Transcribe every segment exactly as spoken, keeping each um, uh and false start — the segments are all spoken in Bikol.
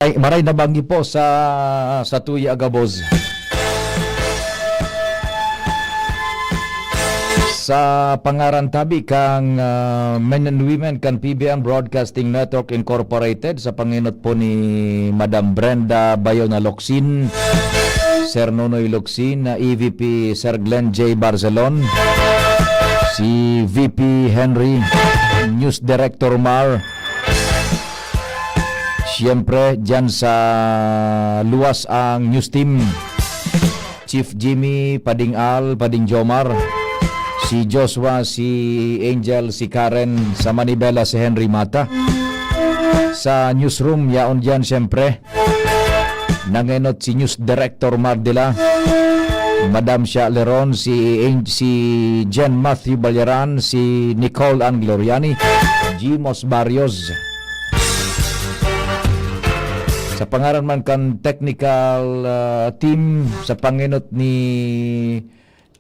Ay, maray na banggi po sa, sa tuya gabos. Sa pangaran tabi kan, ah, men and women kan P B N Broadcasting Network Incorporated, sa pangenot po ni Madam Brenda Bayona Locsin, Sir Nonoy Locsin, na E V P Sir Glenn J Barcelon, si V P Henry, News Director Mar, siyempre, dyan sa luwas ang news team. Chief Jimmy, Pading Al, Pading Jomar, si Joshua, si Angel, si Karen, sa Manibela, si Henry Mata. Sa newsroom, yaon diyan, siyempre. Nangenot si News Director Mardila, Madam Sha Leron, si Ang-, si Jen Matthew Balyaran, si Nicole Ann Gloriani, Jimos Barrios. Sa pangaran man kan technical, ah, team, sa pangenot ni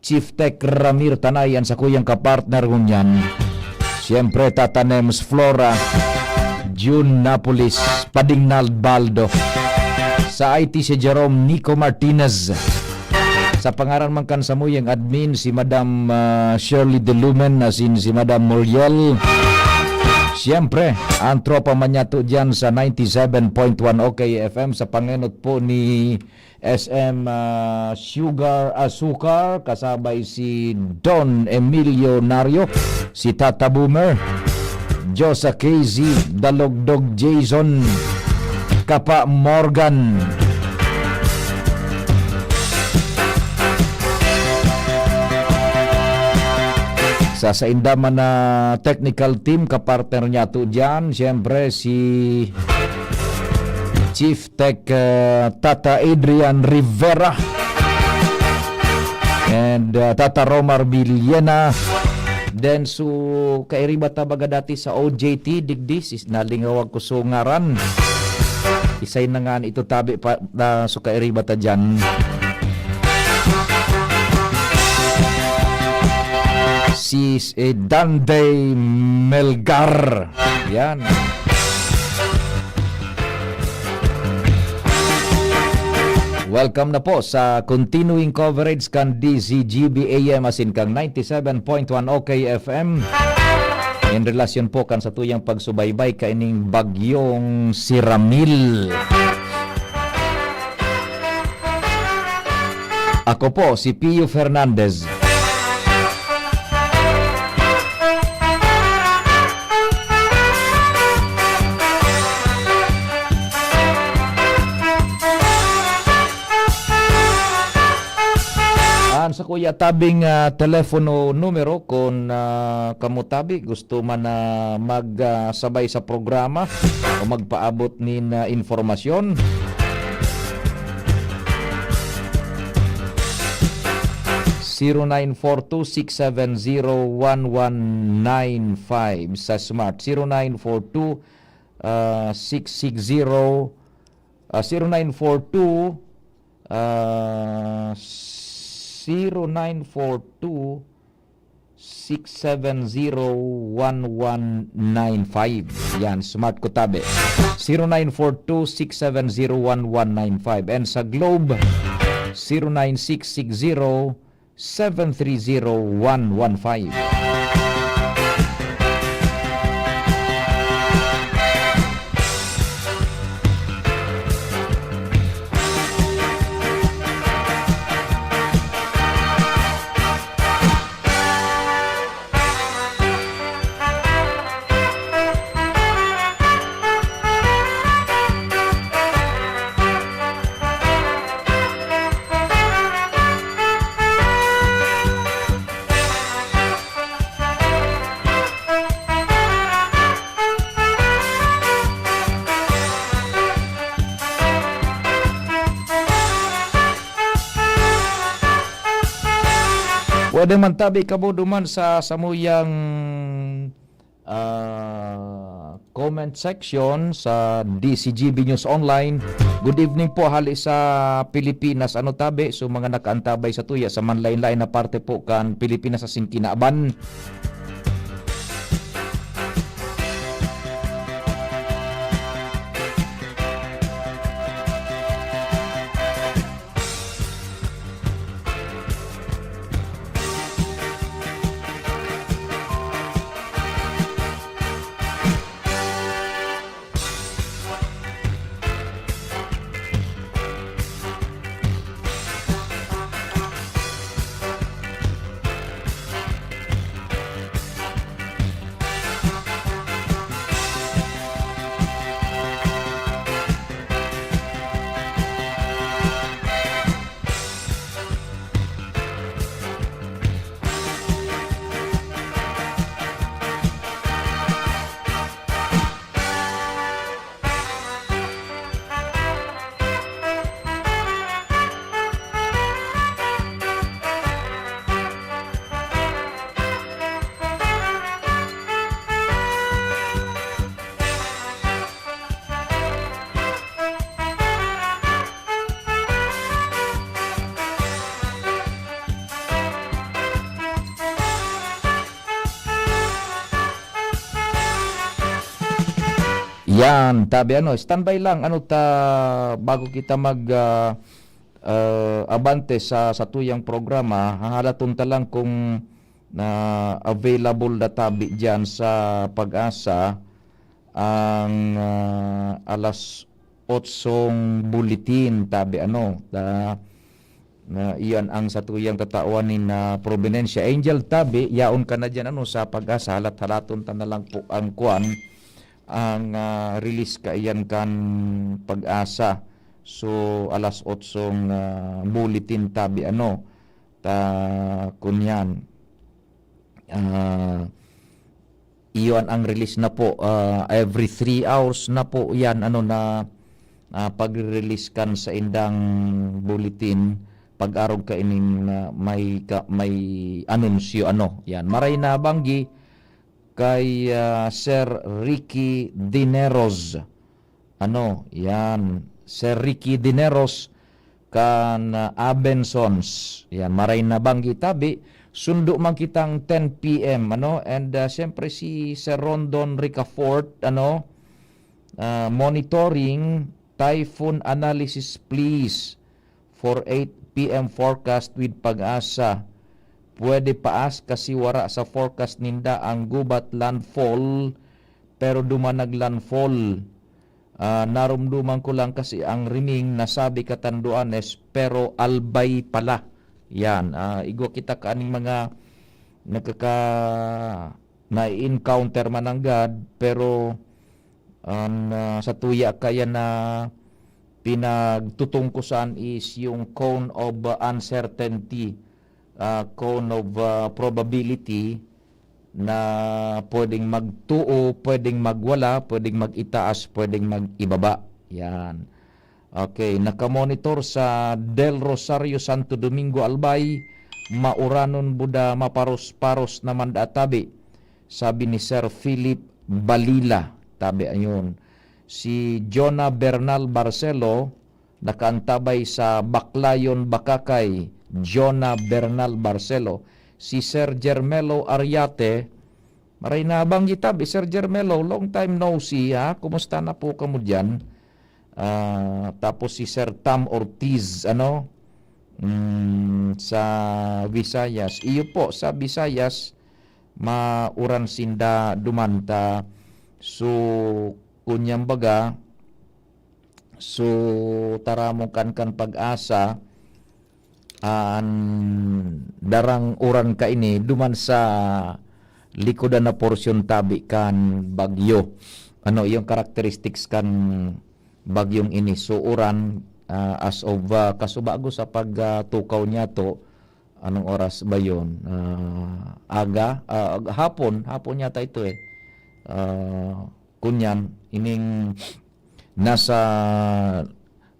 Chief Tech Ramir Tanay, an sakuyang kapartner ngunyan. Siyempre, Tata Nems Flora, June Napolis, Pading Nald Baldo. Sa I T si Jerome Nico Martinez. Sa pangaran man kan samuyang admin, si Madam, ah, Shirley De Lumen, asin si Madam Muriel. Siyempre, ang tropa man niya to dyan sa ninety-seven point one O K F M sa pangenot po ni S M, ah, Sugar Asukar, kasabay si Don Emilio Nario, si Tata Boomer, Josa Casey, Dalogdog Jason, Kapa Morgan. Sa sainda man na technical team, kapartner niya to dyan, siyempre si Chief Tech, uh, Tata Adrian Rivera and, uh, Tata Romar Villena. Then, so, kairiba ta baga dati sa O J T, digdi, sis-, nalingawag ko so ngaran. Isay na nga ito tabi pa, na so kairiba ta dyan. Si, eh, Danday Melgar. Yan. Welcome na po sa continuing coverage kan D Z G B A M asin kan ninety-seven point one O K F M. In relasyon po kan satuyang pagsubaybay kaining bagyong si Ramil. Ako po si Pio Fernandez. An sakuya tabing, ah, telepono numero, kun, ah, kamo tabi gusto man na mag, ah, sabay sa programa o magpaabot nin, ah, impormasyon. Zero nine four two six seven zero one one nine five sa Smart. Zero nine four two, ah, six six zero, ah, zero nine four two, ah, zero nine four two, six seven zero one one nine five. Yan, Smart ko tabi. Zero nine four two six seven zero one one nine five. And sa Globe, zero nine six six zero seven three zero one one five. Pwede man tabi kamo duman sa samuyang, ah, comment section sa D C G B News Online. Good evening po, hali sa Pilipinas. Ano tabi? So, mga nakaantabay sa tuya sa manlain-lain na parte po kan Pilipinas asin kinaban. Yan, tabi ano, standby lang, ano ta, bago kita mag, ah, ah, abante sa, sa tuyang programa, hahalaton ta lang kung na available na tabi diyan sa Pag-asa ang, ah, alas otsong bulletin, tabi ano, ta na iyan ang satuyang tatawan nin, ah, probinsya. Angel, tabi, yaon ka na diyan, ano, sa Pag-asa. Halat-halaton ta na lang po ang kwan, ang, ah, release kaiyan kan Pag-asa. So, alas otsong, ah, bulletin, tabi, ano, ta, kunyan. Ah, iyon ang release na po, ah, every three hours na po yan, ano, na, ah, pagre-release kan sa indang bulletin, pag-arog kaining, ah, may ka may anunsyo, ano, yan. Maray na banggi kay, ah, Sir Ricky Dineros. Ano, yan, Sir Ricky Dineros kan, ah, Abensons. Yan, maray na banggi tabi. Sundo man kitang ten P M, ano, and, ah, siyempre si Sir Rondon Ricafort, ano, ah, monitoring typhoon analysis please for eight P M forecast with Pag-asa. Pwede paas kasi wara sa forecast ninda ang gubat landfall, pero duman nag-landfall. Ah, narumduman ko lang kasi ang riming nasabi katanduanes, pero Albay pala. Yan, ah, igwa kita kaaning mga nagkaka-, na-encounter man nanggad, pero ang, ah, sa tuya kaya na pinagtutungkusan is yung cone of, ah, uncertainty, ah, cone of, ah, probability na pwedeng magtuo, pwedeng magwala, pwedeng mag-itaas, pwedeng mag-ibaba. Yan. Okay, nakamonitor sa Del Rosario, Santo Domingo, Albay, mauranon buda maparos-paros naman da tabi, sabi ni Sir Philip Balila. Tabi ayun. Si Jonah Bernal Barcelo, nakaantabay sa Baclayon, Bacacay, Jonah Bernal Barcelo. Si Sir Jermelo Ariate, maray na banggi tabi, Sir Jermelo, long time no see, ha? Kumusta na po kamo diyan? Ah, tapos si Sir Tam Ortiz, ano? Mm, sa Visayas. Iyo po, sa Visayas, mauran sinda duman ta. So, kunyang baga, so, taramon kan, kan Pag-asa, an darang uran kaini duman sa likodan na porsyon tabi kan bagyo. Ano, yung characteristics kan bagyong ini. So, uran, ah, as of, ah, kasubago sa pag, ah, tukaw niya to, anong oras ba yun? Ah, aga? Ah, ag-, hapon. Hapon yata ito eh. Ah, kunyan, ining nasa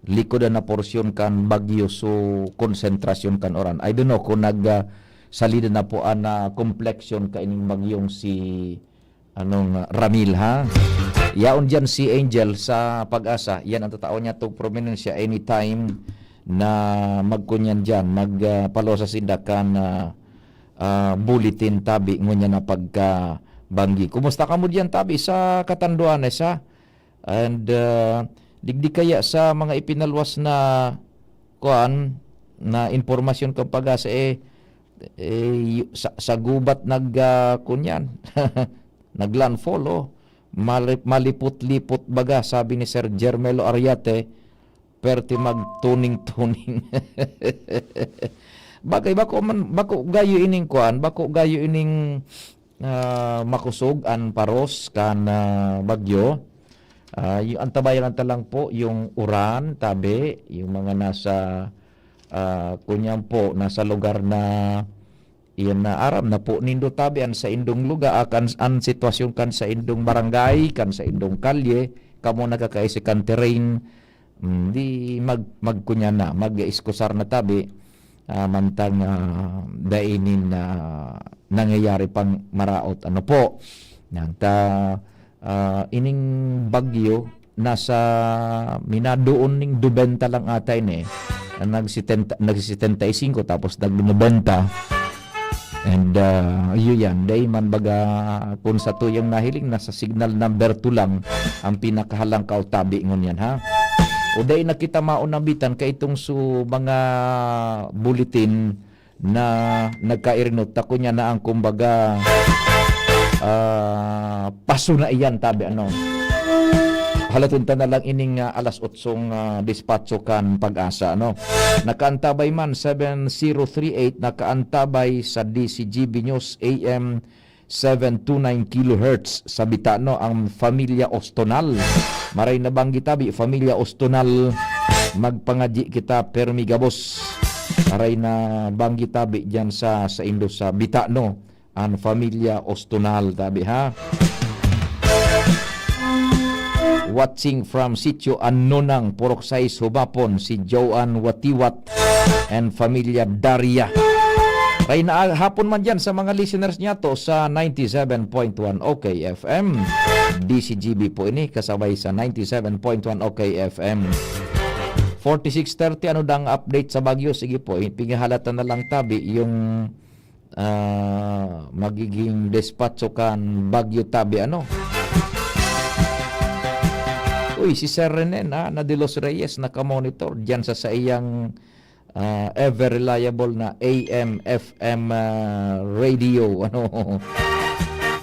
likodan na porsyon kan bagyo, so konsentrasyon kan uran. I don't know kung nag, ah, salida na po an, ah, kompleksyon kaining bagyong si, anong, ah, Ramil, ha? Yaon diyan si Angel sa Pag-asa. Yan ang tatao niya to prominensya anytime na magkunyan diyan, mag, ah, palosa sinda kan, ah, ah, bulletin tabi ngunyan na pagkabanggi. Kumusta kamo diyan tabi sa Catanduanes, ha? And, ah, digdi kaya sa mga ipinalwas na, kuan, na impormasyon kan Pag-asa, eh, eh, yu-, sa, sa gubat nag, ah, kunyan, naglandfall, oh. Mali-, malipot-lipot baga, sabi ni Sir Jermelo Ariate, perte magtuning-tuning. Bagay, bako man, bako gayo ining kuan, bako gayo ining, ah, makosog an paros kan, ah, bagyo. Ah, yu-, antabayanan ta lang po yung uran, tabi, yung mga nasa, ah, kunyan po, nasa lugar na iyan na aram na po nindo tabi an saindong lugar, ah, kan, an sitwasyon kan saindong barangay, kan saindong kalye, kamo nagkakaisi kan terrain, mm, di mag-, magkunyan na, mag-iskusar na tabi, ah, mantang, ah, dai nin, ah, nangyayari pang maraot. Ano po? Nagta-, ah, ining bagyo, nasa minadoon ning dobenta lang ata ini, eh. Nag-setenta, nag-setenta y cinco, tapos nag-nobenta. And, ah, iyo yan, dai man baga kun sa tuyang nahiling, nasa signal number two lang ang pinakahalangkaw tabi ngunyan, ha? O dai na kita mauna bitan kaitong su mga bulletin na nagkairinot ta kunya na ang kumbaga, ah, paso na iyan, tabi, ano? Halaton ta na lang ining, ah, alas otsong, ah, dispatcho kan Pag-asa, ano? Nakaantabay man, seven zero three eight, nakaantabay sa D C G B News A M seven two nine kilohertz sa Bitano ang Familia Ostonal. Maray na banggi tabi, Familia Ostonal, magpangadyi kita, permi gabos. Maray na banggi tabi diyan sa, sa Indo, sa Bitano, ang Familia Ostonal, tabi, ha? Watching from Sitio Anonang, Purok sais, Hubapon, si Joan Watiwat and Familia Daria. Kay na, hapon man dyan sa mga listeners niya to sa ninety-seven point one O K F M. D C G B po ini, kasabay sa ninety-seven point one O K F M. Forty-six thirty, ano dang update sa Baguio? Sige po, i-, pighahalata na lang tabi yung, ah, magiging despacho kan Bagyo tabi, ano? Uy, si Sir Renen, ah, na De Los Reyes, nakamonitor dyan sa saiyang, ah, ever reliable na A M F M, ah, radio, ano?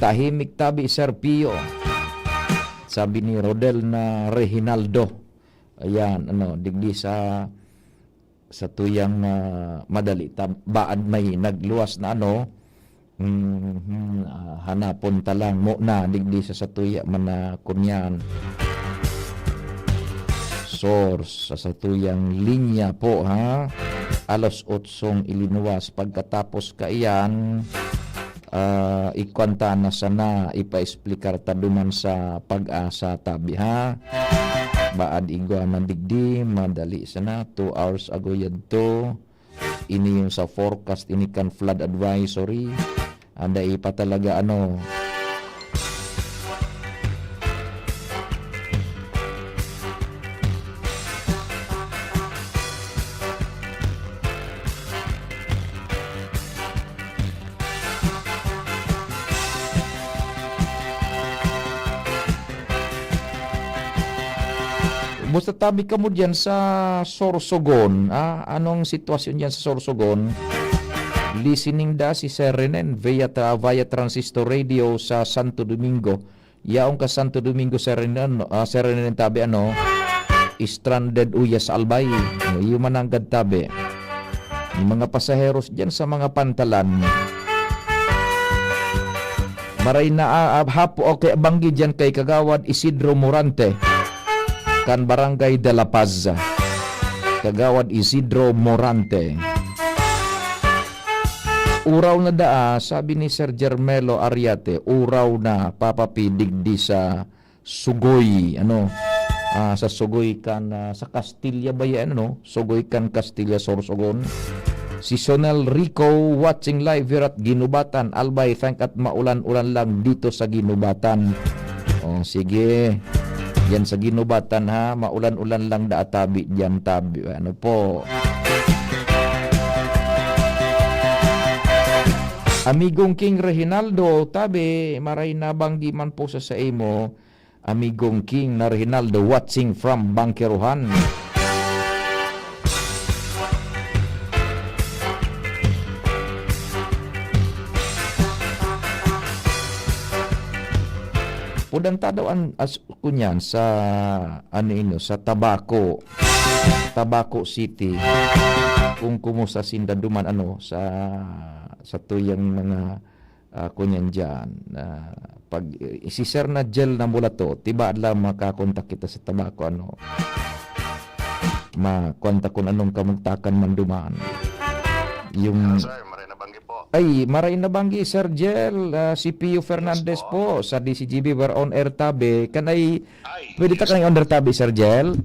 Tahimik tabi, Sir Pio. Sabi ni Rodel na Reginaldo. Ayan, ano, digdi sa, sa tuyang, ah, madali ta-, baad may nagluwas na ano, mhm, ah, hanapon ta lang muna digdi sa satuya man na kunyan. Source, sa satuyang linya po, ha? Alas otsong ilinuwas. Pagkatapos kaiyan, ah, ikwanta na sana, ipaexplikar ta duman sa Pag-asa tabi, ha? Baad igwa man digdi, madali sana, two hours ago yadto. Ini yung sa forecast, ini kan flood advisory. Anda ipa talaga, ano. Basta tabi kamo diyan sa Sorsogon, ah, anong sitwasyon diyan sa Sorsogon? Listening da si Sir Renen via tra-, via transistor radio sa Santo Domingo. Yaon ka Santo Domingo, Sir Renen, ah, Sir Renen tabi, ano? Stranded uya sa Albay. Oh, iyo mananggad tabi. Yung mga pasaheros diyan sa mga pantalan. Maray na, ah, ah, hapo, okay, banggi diyan kay Kagawad Isidro Morante, kan Barangay de la Paz. Kagawad Isidro Morante. Uraw na daa, sabi ni Sir Jermelo Ariate, uraw na, papapidig di sa Sugoy, ano, ah, sa Sugoy kan, ah, sa Castilla ba yan, ano? Sugoy kan Castilla, Sorsogon. Si Sonel Rico, watching live here at Ginubatan. Albay, thank at maulan-ulan lang dito sa Ginubatan. Oh, sige. Yan sa Ginubatan, ha? Maulan-ulan lang da tabi diyan, tabi. Ano po? Amigong King Reginaldo, tabi, maray na banggi man po sa saimo. Amigong King na Reginaldo, watching from Bangkerohan. Pudan ta daw an, as, kunyan sa, ano ino, sa Tabaco. Tabaco City. Kung kumusta sinda duman, ano, sa, sa tuyang mga ah, kunyan diyan, ah, pag, eh, si Sir Nigel na mula to, tibaad lang makakontak kita sa Tabaco, ano. Ma, kuwan ta kung anong kamugtakan man duman. Yung Hello, sir. Maray na banggi po. Ay, maray na banggi, Sir Jel, ah, si Pio Fernandez Yes po. po, sa D C G B, we're on air tabi. Can I, Ay, pwede ta yes kang po. on air tabi, Sir Jel?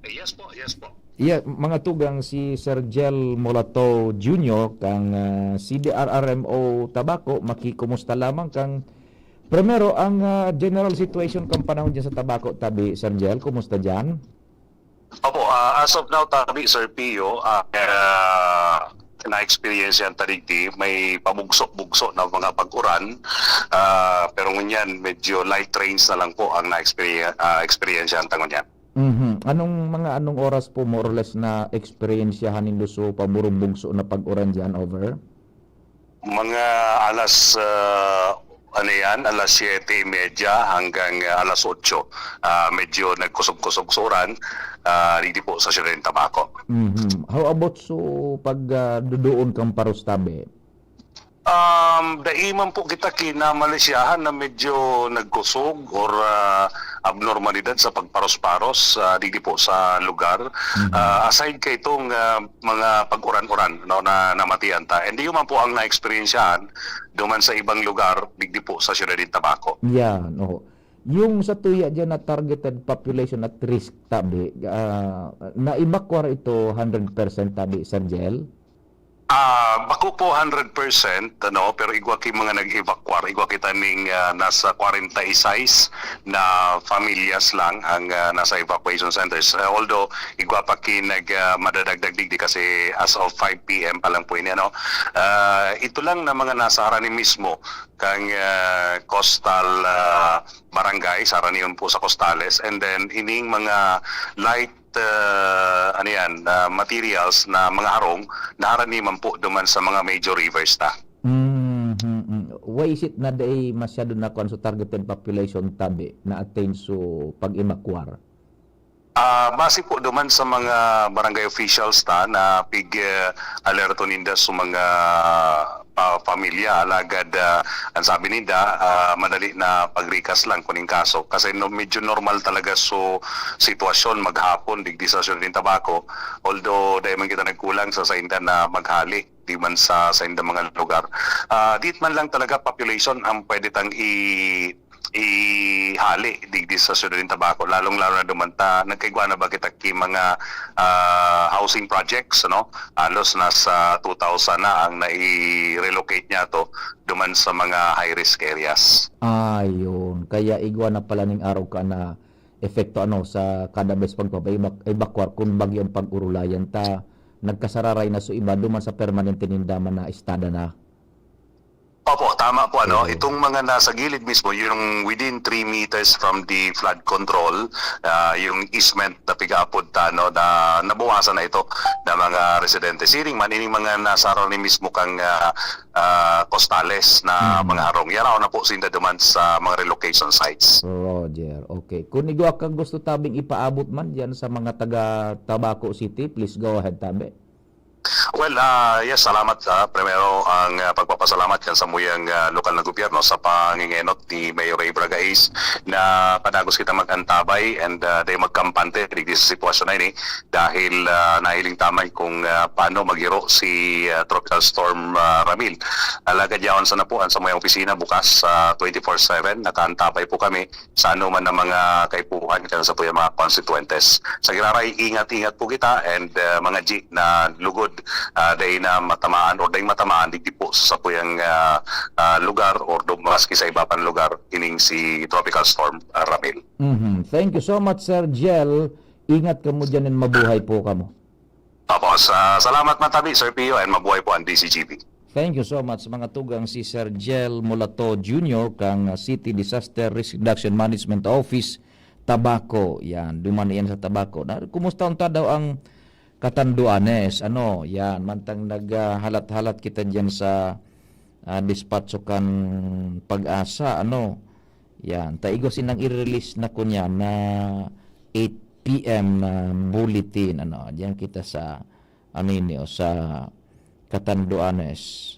Yes po, yes po. Iya, mga tugang, si Sir Jel Molato Junior kang, ah, C D R R M O Tabaco, makikumusta lamang kang, primero, ang, ah, general situation kang panahon diyan sa Tabaco, tabi, Sir Jel, kumusta diyan? Opo, ah, as of now, tabi, Sir Pio, ah, ah, na-experience yan ta digdi, may pabugso-bugso na mga pag-uran, ah, pero ngunyan medyo light rains na lang po ang na-experience, ah, experience yan ta ngunyan. Mhm. Anong mga, anong oras po more or less na eksperyensyahan nindo so paburubugso na pag-uran diyan, over? Mga alas, ah, ano yan, alas siyete y media hanggang, ah, alas otso. Ah, medyo nagkusog-kusog sa uran, ah, digdi po sa Siyudad ng Tabaco. Mhm. How about so pag, ah, duduon kang paros tabi? Um, dai man po kita kinamalisyahan na medyo nagkusog or, ah, abnormalidad sa pagparos-paros, ah, digdi po sa lugar. Mhm. Ah, aside kay itong, ah, mga pag-uran-uran, no, na namatian ta. And yun man po ang na-experiensyahan duman sa ibang lugar, digdi po sa Siyudad ng Tabaco. Yan, oo. Yung sa tuya dyan na targeted population at risk tabi, ah, na-evacuar ito hundred percent tabi, Sir Jel? Ah, bako po hundred percent, ano, pero igwa ki mga nag-evacuar, igwa kita ning, ah, nasa kwarenta y sais na pamilyas lang ang, ah, nasa evacuation centers. Ah, although, igwa pa ki nag, ah, madadagdag digdi kasi as of five P M pa lang po ini, ano. Ah, ito lang na mga nasa harani mismo kang, ah, coastal, ah, barangay, sa harani man po sa costales, and then ining mga light, ah, ano yan, ah, materials na mga harong, naharani man po duman sa mga major rivers ta. Mhm, mm. Why is it na dai masyado na kuwan so targeted population tabi na attain so pag-evacuar? Ah, base po duman sa mga barangay officials ta na pig, ah, alerto ninda sa mga, ah, pamilya, alagad, ah, ang sabi ninda, ah, madali na pagrikas lang kuning kaso. Kasi no, medyo normal talaga so sitwasyon maghapon digdi sa Siyudad ng Tabaco. Although, dai man kita nagkulang sa sainda na maghali di man sa sainda mga lugar. Ah, dit man lang talaga population ang pwede tang i-, ihali digdi sa Siyudad ng Tabaco, lalong-lalo na duman ta nagkaigwa na ba kita ki mga, ah, housing projects, ano? Halos nasa two thousand na ang nai-relocate niya to duman sa mga high-risk areas. Ayun. Kaya igwa na pala ning araw ka na epekto, ano, sa kada bes pagpapa-evac-, evacuar kun bagyo ang pag-urulayan ta, nagkasararay na so iba duman sa permanente ninda man na estada na. Opo, tama po, ano. Oo. Itong mga nasa gilid mismo, yung within three meters from the flood control, ah, yung easement na pigaapod ta, no, na nabawasan na ito ng mga residente. Siring man, ining mga nasa harani mismo kang, ah, ah, costales na Mm. mga harong. Yaraw na po sinda duman sa mga relocation sites. Roger, okay. Kung igwa kang gusto tabing ipaabot man diyan sa mga taga Tabaco City, please go ahead, tabi. Well, ah, yes, salamat. Ah, primero, ang, ah, pagpapasalamat kan samuyang, ah, lokal na gobyerno sa pangingenot ni Mayor Ray Bragais na padagos kita mag-antabay and, ah, dai magkampante digdi sa sitwasyon na ini dahil, ah, nahiling ta man kung, ah, paano maghiro si, ah, Tropical Storm, ah, Ramil. Alagad yaon sana po ang samuyang opisina bukas sa twenty-four seven. Nakaantabay po kami sa anoman na mga kaipuhan kan satuyang mga konstituyentes. Sa giraray, ingat-ingat po kita and, ah, mga G na lugod, ah, dai na matamaan or dai matamaan digdi po sa satuyang, ah, ah, lugar or do-, maski sa iba pang lugar, ining si Tropical Storm, ah, Ramil. Mhm. Thank you so much, Sir Jel. Ingat kamo diyan and mabuhay po kamo. Opo, sa-, salamat man tabi, Sir Pio, and mabuhay po ang D C G B. Thank you so much, mga tugang. Si Sir Jel Mulato Junior kang City Disaster Risk Reduction Management Office, Tabaco. Yan, duman iyan sa Tabaco. Na, kumusta unta daw ang Catanduanes? Ano, yan, mantang naghalat-halat kita diyan sa, ah, dispatcho kan Pag-asa, ano, yan. Ta igwa sinang i-release na kunya na eight P M na bulletin, ano, diyan kita sa, ano ini, o, sa Catanduanes.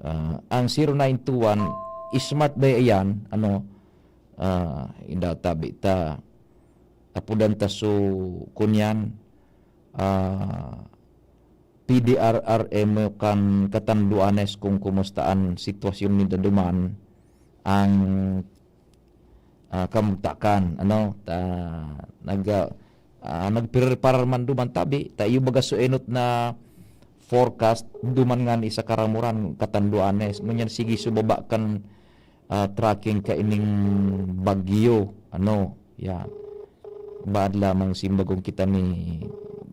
Ah, ang zero nine two one, smart ba yan? Ano, ah, inda tabi ta. Apudan ta so, kunyan, ah, P D R R M kan Catanduanes kung kumusta an sitwasyon ninda duman, ang, ah, kamugtakan, ano, ta, nag, ah, ah, nagpreparar man duman tabi, ta iyo baga so enot na forecast duman ngani sa Caramoran, Catanduanes. Ngunyan sige so baba kan ah, tracking kaining bagyo, ano, yan. Baad lamang simbagong kita ni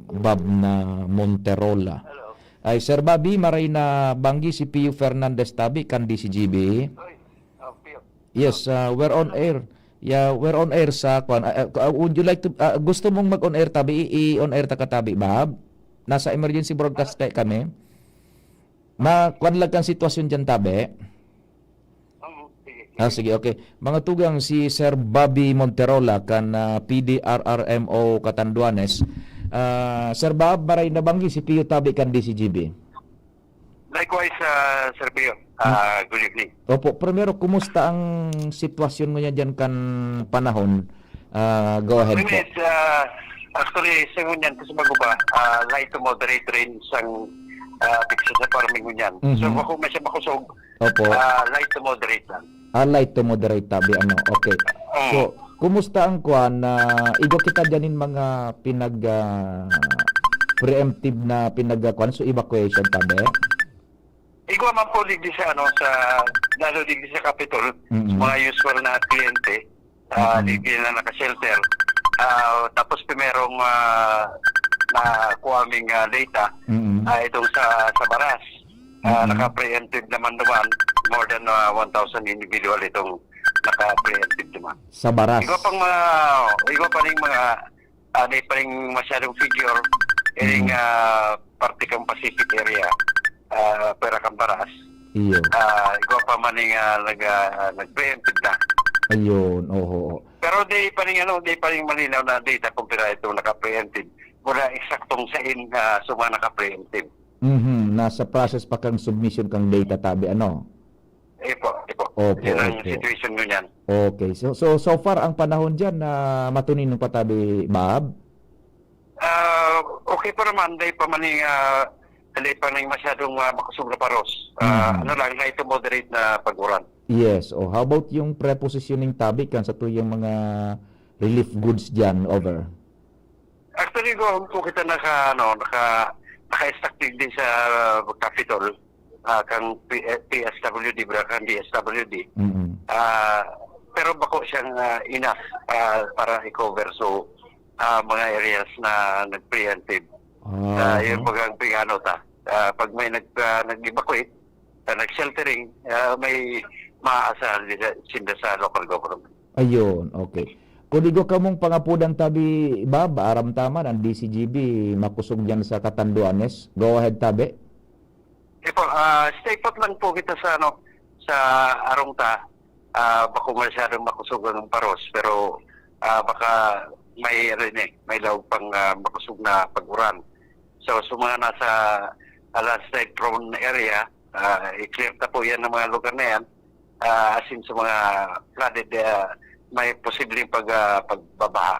Bob na Monterola. Hello. Ay, Sir Bobby, maray na banggi si Pio Fernandez tabi kan D C G B. Oy, oh, Pio. Yes, uh, we're on air. Yeah, we're on air sa kwan. Uh, uh, would you like to, uh, gusto mong mag-on air tabi? I- i-on air ta ka tabi, Bob? Nasa emergency broadcast kay kami. Ma, kwan lang kan sitwasyon dyan, tabi. Oo, sige, Ah, sige. Sige, okay. Mga tugang, si Sir Bobby Monterola kan, ah, P D R R M O Catanduanes. Ah, Sir Bob, maray na banggi si Pio tabi kan D C G B. Likewise, ah, Sir Pio. Ah, good evening. Opo, primero, kumusta ang sitwasyon ngunyan dyan kan panahon? Ah, go ahead po. Yes, ah, actually, sa ngunyan, kasi bago ba, ah, light to moderate rains ang, ah, apekto sa farming ngunyan. So, Mhm. bako masya makusog, Opo. ah, light to moderate lang. Ah, light to moderate tabi, ano? Okay. Mm. So, kumusta ang kwan na igwa kita dyan in mga pinag, ah, preemptive na pinag, ah, kwan, so evacuation tabi? Igwa man po digdi sa, ano, sa, lalo digdi sa Capitol, Mm. sa mga usual na kliyente, ah, Mm. digdi na naka-shelter. Ah, tapos primerong, ah, nakuha ming, ah, data, Mm. ah, itong sa, sa Baras. Ah, Mm. naka-preemptive naman naman, more than, ah, one thousand individual itong naka-preemptive naman. Sa Baras. Igwa pang mga, igwa pa ning mga, ah, di pa rin masyadong figure, ining, Mm. ah, parte kang Pacific area, ah, pwera kang Baras. Iyo. Ah, igwa pa man ning, ah, nag, ah, nag-preemptive na. Ayun, oho. Pero di pa rin, ano, di pa rin malinaw na data kung pira itong naka-preemptive. Wala eksaktong sain, ah, sa mga naka-preemptive. Mhm, nasa process pa kang submission kang data tabi, ano? Ipo, ipo. Opo, Yan ang opo. situation ngunyan. Okay. So, so, so far, ang panahon dyan na matuninong pa tabi, Bob? Ah, okay pa naman. Dahil pa man yung, ah, dahil pa nang masyadong, ah, makusog na paros. Ah, Mm. ano lang, light to moderate na pag-uran. Yes. O, how about yung prepositioning tabi kan sa tuyang mga relief goods dyan, over? Actually, igwa po kita naka, ano, naka, naka-stock din sa Capitol, ah, kang P-, eh, P S W D, bra, kang D S W D. Mm-mm. Ah, pero bako siyang, ah, enough, ah, para i-cover. So, ah, mga areas na nag-preemptive. Ah, Ah, yun mhm. pag ang pingano ta. Ah, pag may nag-, ah, nag-evacuate, ah, nag-sheltering, ah, may maaasahan din sa, sinda sa local government. Ayun, okay. Kung igwa kamong pangapudan tabi, Bob, aram ta man, ang D C G B makusog dyan sa Catanduanes. Go ahead, tabi. Ipo, ah, stay put lang po kita sa, ano, sa arong ta. Ah, bako masyadong makusog ang paros, pero, ah, baka may, ano yun eh, may laog pang, ah, makusog na pag-uran. So, sa mga nasa, ah, landslide prone area, ah, i-clear ta po yan ng mga lugar na yan. Ah, as in, sa mga flooded, ah, may posibleng pag, ah, pagbabaha.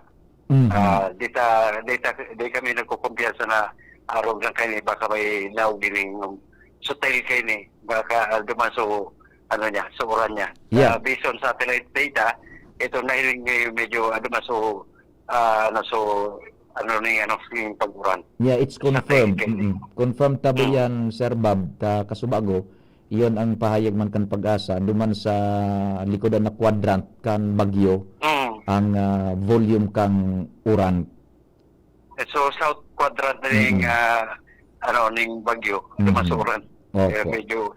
Mhm. Ah, di ta, di ta, di kami nagkukumpiyansa na arog lang kaini, baka may laog ining, um, sutil kaini, baka, ah, duman so, ano niya, sa uran niya. Yeah. Ah, based on satellite data, ito na yung, eh, medyo, ah, duman so, ah, ano, so, ano ni, ano, yung pag-uran. Yeah, it's Sa confirmed. kaini. Mm-mm. Confirmed tabi Mm. yan, Sir Bob, ta kasubago, iyon ang pahayag man kan Pag-asa, duman sa likodan na quadrant kan bagyo, Mm. ang, ah, volume kan uran. Eh, so, south quadrant na ning, Mm-mm. ah, ano, ning bagyo, Mm-mm. duman sa uran. Opo. Kaya medyo,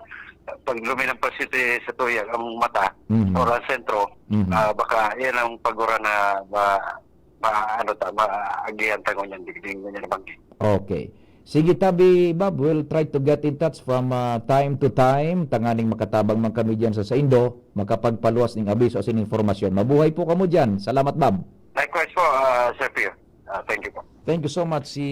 pag luminampas ito, eh, sa tuyang ang mata, Mm-hmm. uran sentro, Mm-hmm. ah, baka yan ang pag-uran na ma-, ma-, ano ta, maagihan ta ngunyan, digding ngunyan na banggi. Okay. Sige, tabi, Bob, we'll try to get in touch from, ah, time to time, tanganing makatabang man kami diyan sa saindo, makapagpaluwas ning abiso asin impormasyon. Mabuhay po kamo diyan. Salamat, Bob. Likewise po, ah, Sir Pio. Ah, thank you po. Thank you so much. Si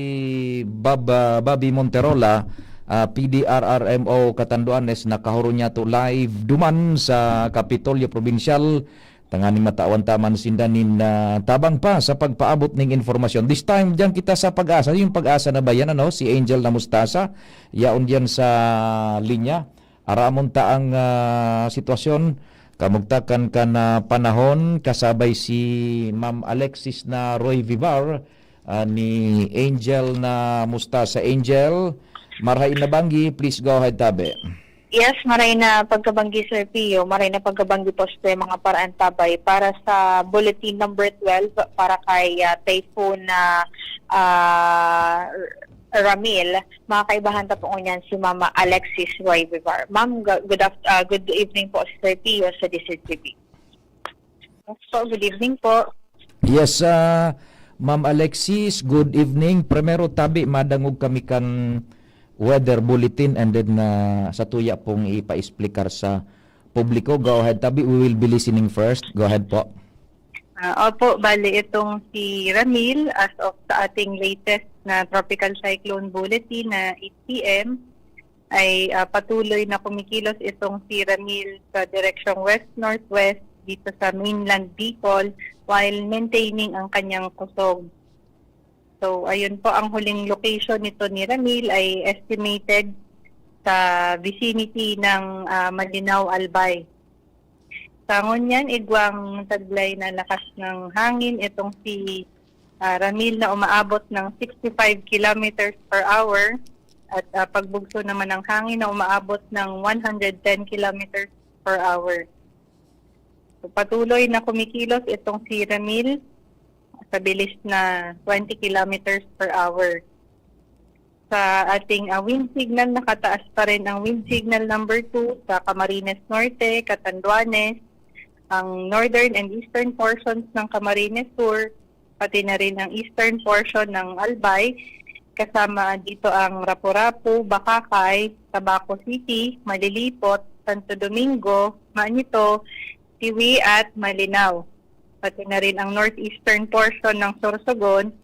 Bob, ah, Bobby Monterola, ah, P D R R M O Catanduanes, nakahuro niya to live duman sa Kapitolyo Provincial. Tanganing matawan ta man sinda nin, ah, tabang pa sa pagpaabot ning impormasyon. This time, diyan kita sa Pag-asa. Yung Pag-asa na ba yan, ano? Si Angel na Mustasa, yaon diyan sa linya. Aramon ta ang, ah, sitwasyon. Kamugtakan kan, ah, panahon, kasabay si Ma'am Alexis na Roy Vivar, ah, ni Angel na Mustasa. Angel, marahay na banggi, please go ahead, tabi. Yes, maray na pagkabanggi, Sir Pio. Maray na pagkabanggi po sa mga paraantabay. Para sa bulletin number twelve, para kay, ah, Typhoon na, ah, Ramil, mga kaibahan ta po ngunyan si Mama Alexis Roy Vivar. Ma'am, gu-, good aft-, ah, good evening po, Sir Pio, sa D Z T V. Yes po, good evening po. Yes, ah, Ma'am Alexis, good evening. Primero, tabi, madangog kami kan weather bulletin and then, ah, sa tuya pong ipa-explicar sa publiko. Go ahead, tabi. We will be listening first. Go ahead po. Ah, opo, bali itong si Ramil, as of sa ating latest na Tropical Cyclone Bulletin na eight P M, ay, ah, patuloy na kumikilos itong si Ramil sa direksyong west-northwest dito sa mainland Bicol, while maintaining ang kanyang kusog. So, ayun po, ang huling location nito ni Ramil ay estimated sa vicinity ng, ah, Malinao, Albay. Sa ngunyan, igwang taglay na lakas ng hangin itong si, ah, Ramil na umaabot ng sixty-five kilometers per hour at, ah, pagbugso naman ng hangin na umaabot ng one hundred ten kilometers per hour. So, patuloy na kumikilos itong si Ramil sa bilis na twenty kilometers per hour. Sa ating, ah, wind signal, nakataas pa rin ang wind signal number two sa Camarines Norte, Catanduanes, ang northern and eastern portions ng Camarines Sur, pati na rin ang eastern portion ng Albay, kasama dito ang Rapu-Rapu, Bacacay, Tabaco City, Malilipot, Santo Domingo, Manito, Siwi at Malinao, pati na rin ang northeastern portion ng Sorsogon,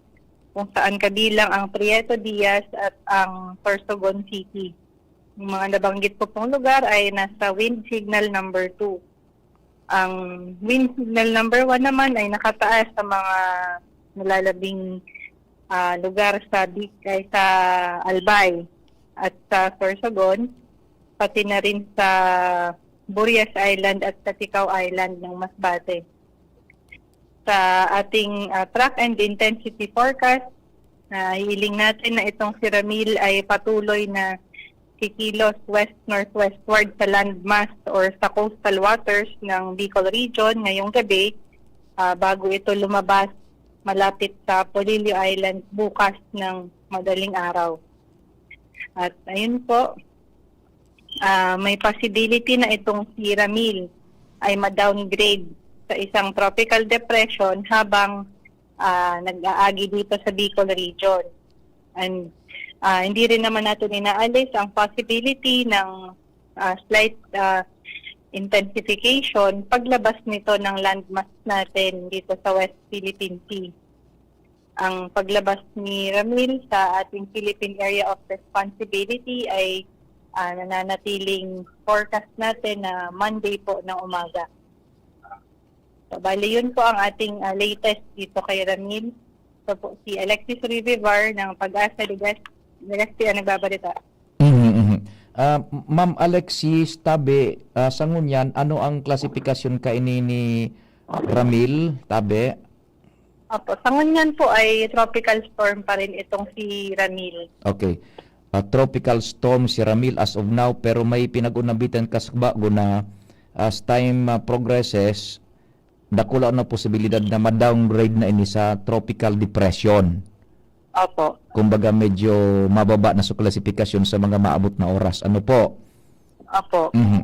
kung saan kabilang ang Prieto Diaz at ang Sorsogon City. Yung mga nabanggit ko pong lugar ay nasa wind signal number two. Ang wind signal number one naman ay nakataas sa mga nalalabing, ah, lugar sa Bic-, ay sa Albay at sa Sorsogon, pati na rin sa Burias Island at Caticaw Island ng Masbate. Sa ating, ah, track and intensity forecast, nahihiling natin na itong si Ramil ay patuloy na kikilos west-northwestward sa landmass or sa coastal waters ng Bicol Region ngayong gabi, ah, bago ito lumabas malapit sa Polillo Island bukas ng madaling araw. At ayun po, ah, may possibility na itong si Ramil ay ma-downgrade sa isang tropical depression habang, ah, nag-aagi dito sa Bicol Region. And, ah, hindi rin naman natin inaalis ang possibility ng, ah, slight, ah, intensification paglabas nito ng landmass natin dito sa West Philippine Sea. Ang paglabas ni Ramil sa ating Philippine Area of Responsibility ay, ah, nananatiling forecast natin na Monday po ng umaga. So, bali, yun po ang ating, ah, latest dito kay Ramil. So po, si Alexis Rivivar ng PAGASA Legaz-, Legazpi ang nagbabalita. Mhm, mhm. Ah, Ma'am Alexis, tabi, ah, sa ngunyan, ano ang klasifikasyon kaini ni Ramil, tabi? Opo, sa ngunyan po ay tropical storm pa rin itong si Ramil. Okay. Ah, tropical storm si Ramil as of now, pero may pinag-unabitan kas bago na as time, ah, progresses, dakula na posibilidad na ma-downgrade na ini sa tropical depression. Opo. Kumbaga, medyo mababa na sa klasifikasyon sa mga maabot na oras. Ano po? Opo. Mhm.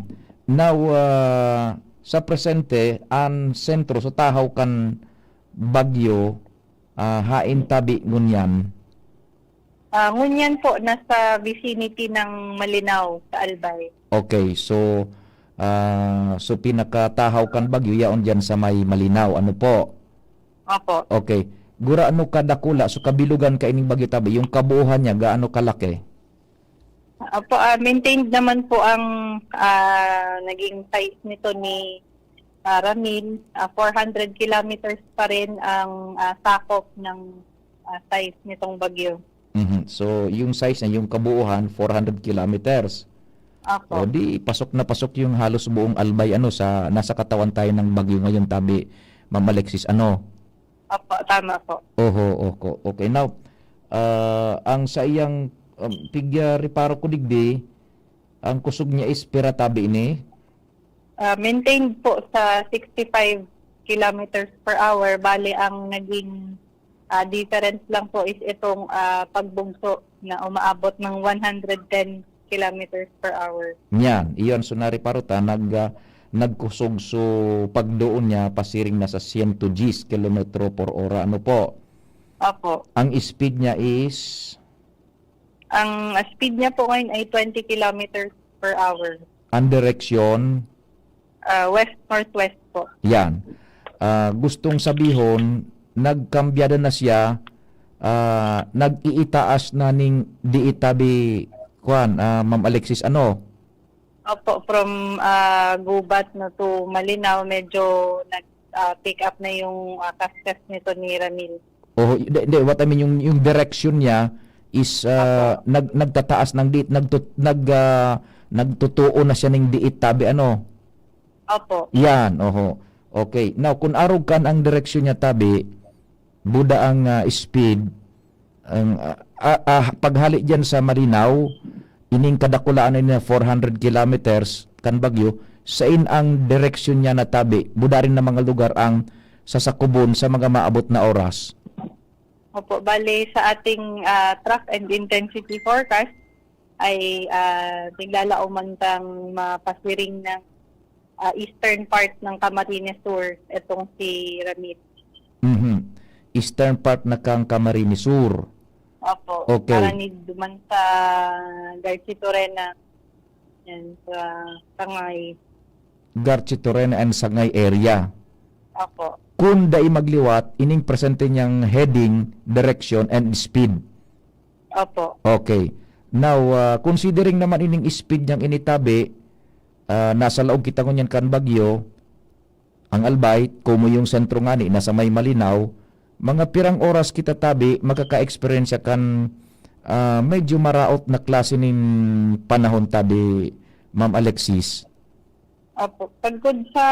Now, ah, sa presente, ang sentro sa tahaw kan bagyo, ah, hain tabi ngunyan? Ah, ngunyan po, nasa vicinity ng Malinao, sa Albay. Okay, so, ah, so pinakatahaw kan bagyo, yaon diyan sa may Malinao, ano po? Opo. Okay. Gurano kadakula, so kabilugan kaining bagyo tabi, yung kabuuhan niya, gaano kalaki? Opo, ah, maintained naman po ang, ah, naging size nito ni, ah, Ramil. Ah, four hundred kilometers pa rin ang, ah, sakop ng, ah, size nitong bagyo. Mhm. So, yung size niya, yung kabuuhan, four hundred kilometers. Opo. O di, pasok na pasok yung halos buong Albay, ano, sa, nasa katawan tayo ng bagyo ngayon, tabi, Ma'am Alexis, ano? Opo, tama po. Oho, oko. Okay, now, ah, ang sa iyang, um, pigya reparo ko digdi, ang kusog niya is pira tabi ini? Ah, maintained po sa sixty-five kilometers per hour. Bale, ang naging, Ah, difference lang po is itong, ah, pagbugso na umaabot ng one hundred ten kilometers per hour. Yan, iyon. So, nariparo ta, nag, ah, nagkusog so pagdoon niya pasiring na sa siyento diyes kilometro por ora. Ano po? Opo. Ang speed niya is? Ang, ah, speed niya po ngayon ay twenty kilometers per hour. Ang direksyon? Ah, west northwest po. Yan. Ah, gustong sabihon, nagkambyada na siya, ah, nag-iitaas na ning diitabi, kwan, ah, Ma'am Alexis, ano? Opo, from, ah, Gubat na to Malinao, medyo nag, ah, pick up na yung, ah, kaskas nito ni Ramil. Oh, hindi, hindi, what I mean, yung, yung direction niya is, ah, Opo. nag-, nagtataas ng diit, nagtut-, nag, ah, nagtutuo na siya ning diit tabi, ano? Opo. Yan, oho. Okay. Now, kung arog kan ang direksyon niya tabi, buda ang, ah, speed, ang, ah, ah, ah, paghali diyan sa Malinao, ining kadakulaan na four hundred kilometers kan bagyo, sain ang direksyon niya na tabi, buda rin na mga lugar ang sasakubon sa mga maabot na oras? Opo, bale sa ating, ah, track and intensity forecast ay, ah, naglalaom man tang mapasiring ng, ah, eastern part ng Camarines Sur, itong si Ramil. Mhm. Eastern part na kang Camarines Sur. Opo. Okay. Aranid man sa Garchitorena. Yan, sa Sangay. Garchitorena and Sangay area. Opo. Kung dai magliwat, ining presente niyang heading, direction, and speed. Opo. Okay. Now, ah, considering naman ining speed niyang initabi, ah, nasa laog kita ngunyan kan bagyo, ang Albay, komo yung sentro ngani, nasa may Malinao, mga pirang oras kita tabi, makaka-eksperyensya kan, ah, medyo maraot na klase nin panahon tabi, Ma'am Alexis? Opo. Sagkod sa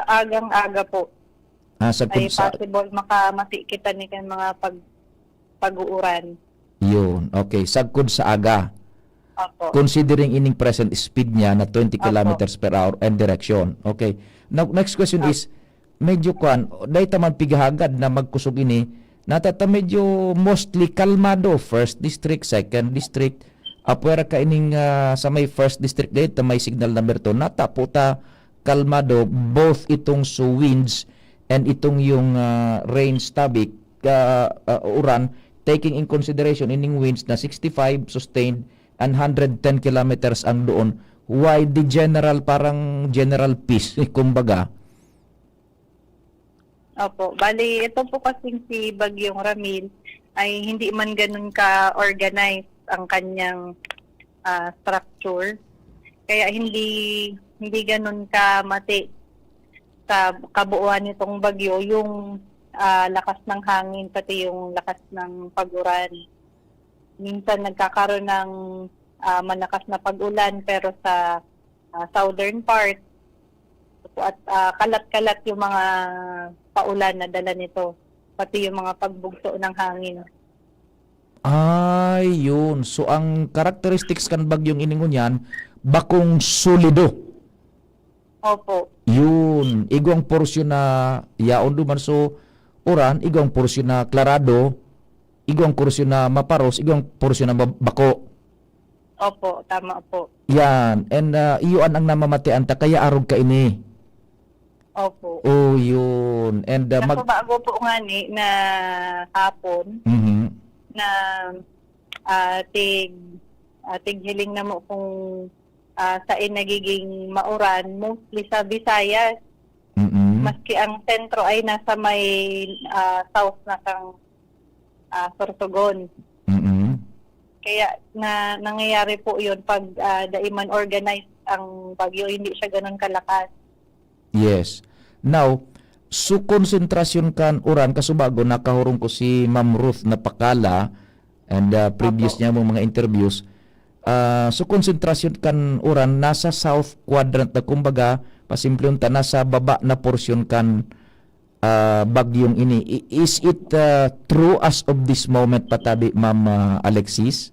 agang-aga po, Ah, sagkod ay sa possible makamati kita ni kan mga pag-, pag-uuran. Yun. Okay. Sagkod sa aga. Opo. Considering ining present speed niya na twenty Opo. kilometers per hour and direction. Okay. Now, next question Opo. is, medyo kwan, dahil ta man pighahagad na magkusog ini, natata medyo mostly kalmado, first district, second district, apwera ka ining, ah, sa may first district dahil ta may signal number two, natapo ta kalmado, both itong sa winds and itong yung, ah, rain stabic, ah, ah, uran, taking in consideration ining winds na sixty-five sustained and hundred ten kilometers ang doon. Why the general, parang general peace, kumbaga? Opo. Bali, ito po kasing si Bagyong Ramil ay hindi man ganun ka-organized ang kanyang, ah, structure. Kaya hindi, hindi ganun kamati sa kabuuan nitong bagyo yung, ah, lakas ng hangin, pati yung lakas ng pag-uran. Minsan nagkakaroon ng, ah, malakas na pag-ulan, pero sa, ah, southern part, at, ah, kalat-kalat yung mga paulan na dala nito, pati yung mga pagbugso ng hangin. Ay, yun. So, ang characteristics kan bagyong ini ngunyan, bakong solido. Opo. Yun. Igwang porsyon na yaon duman. So, uran, igwang porsyon na klarado, igwang porsyon na maparos, igwang porsyon na mab-, bako. Opo, tama po. Yan. And, ah, iyon ang namamatean ta, kaya arog ka ini. Opo. Oh, yun. And, ah, mag- Nasubago po nga ni na hapon Mhm. na, ah, tig-, ah, tighiling na mo kung, ah, sain nagiging mauran, mostly sa Visayas. Mm-mm. Maski ang sentro ay nasa may, ah, south na kang, ah, Sorsogon. Mm-mm. Kaya na, nangyayari po yun pag, ah, dai man organized ang bagyo, hindi siya ganun kalakas. Yes. Now, so konsentrasyon kan uran, kasubago, nakahurong ko si Ma'am Ruth Napakala, and, ah, previous Apo. niya mong mga interviews, ah, so konsentrasyon kan uran nasa south quadrant na, kumbaga, pasimplihon ta, nasa baba na porsyon kan, ah, bagyong ini. I-, is it, ah, true as of this moment, patabi, Ma'am, ah, Alexis?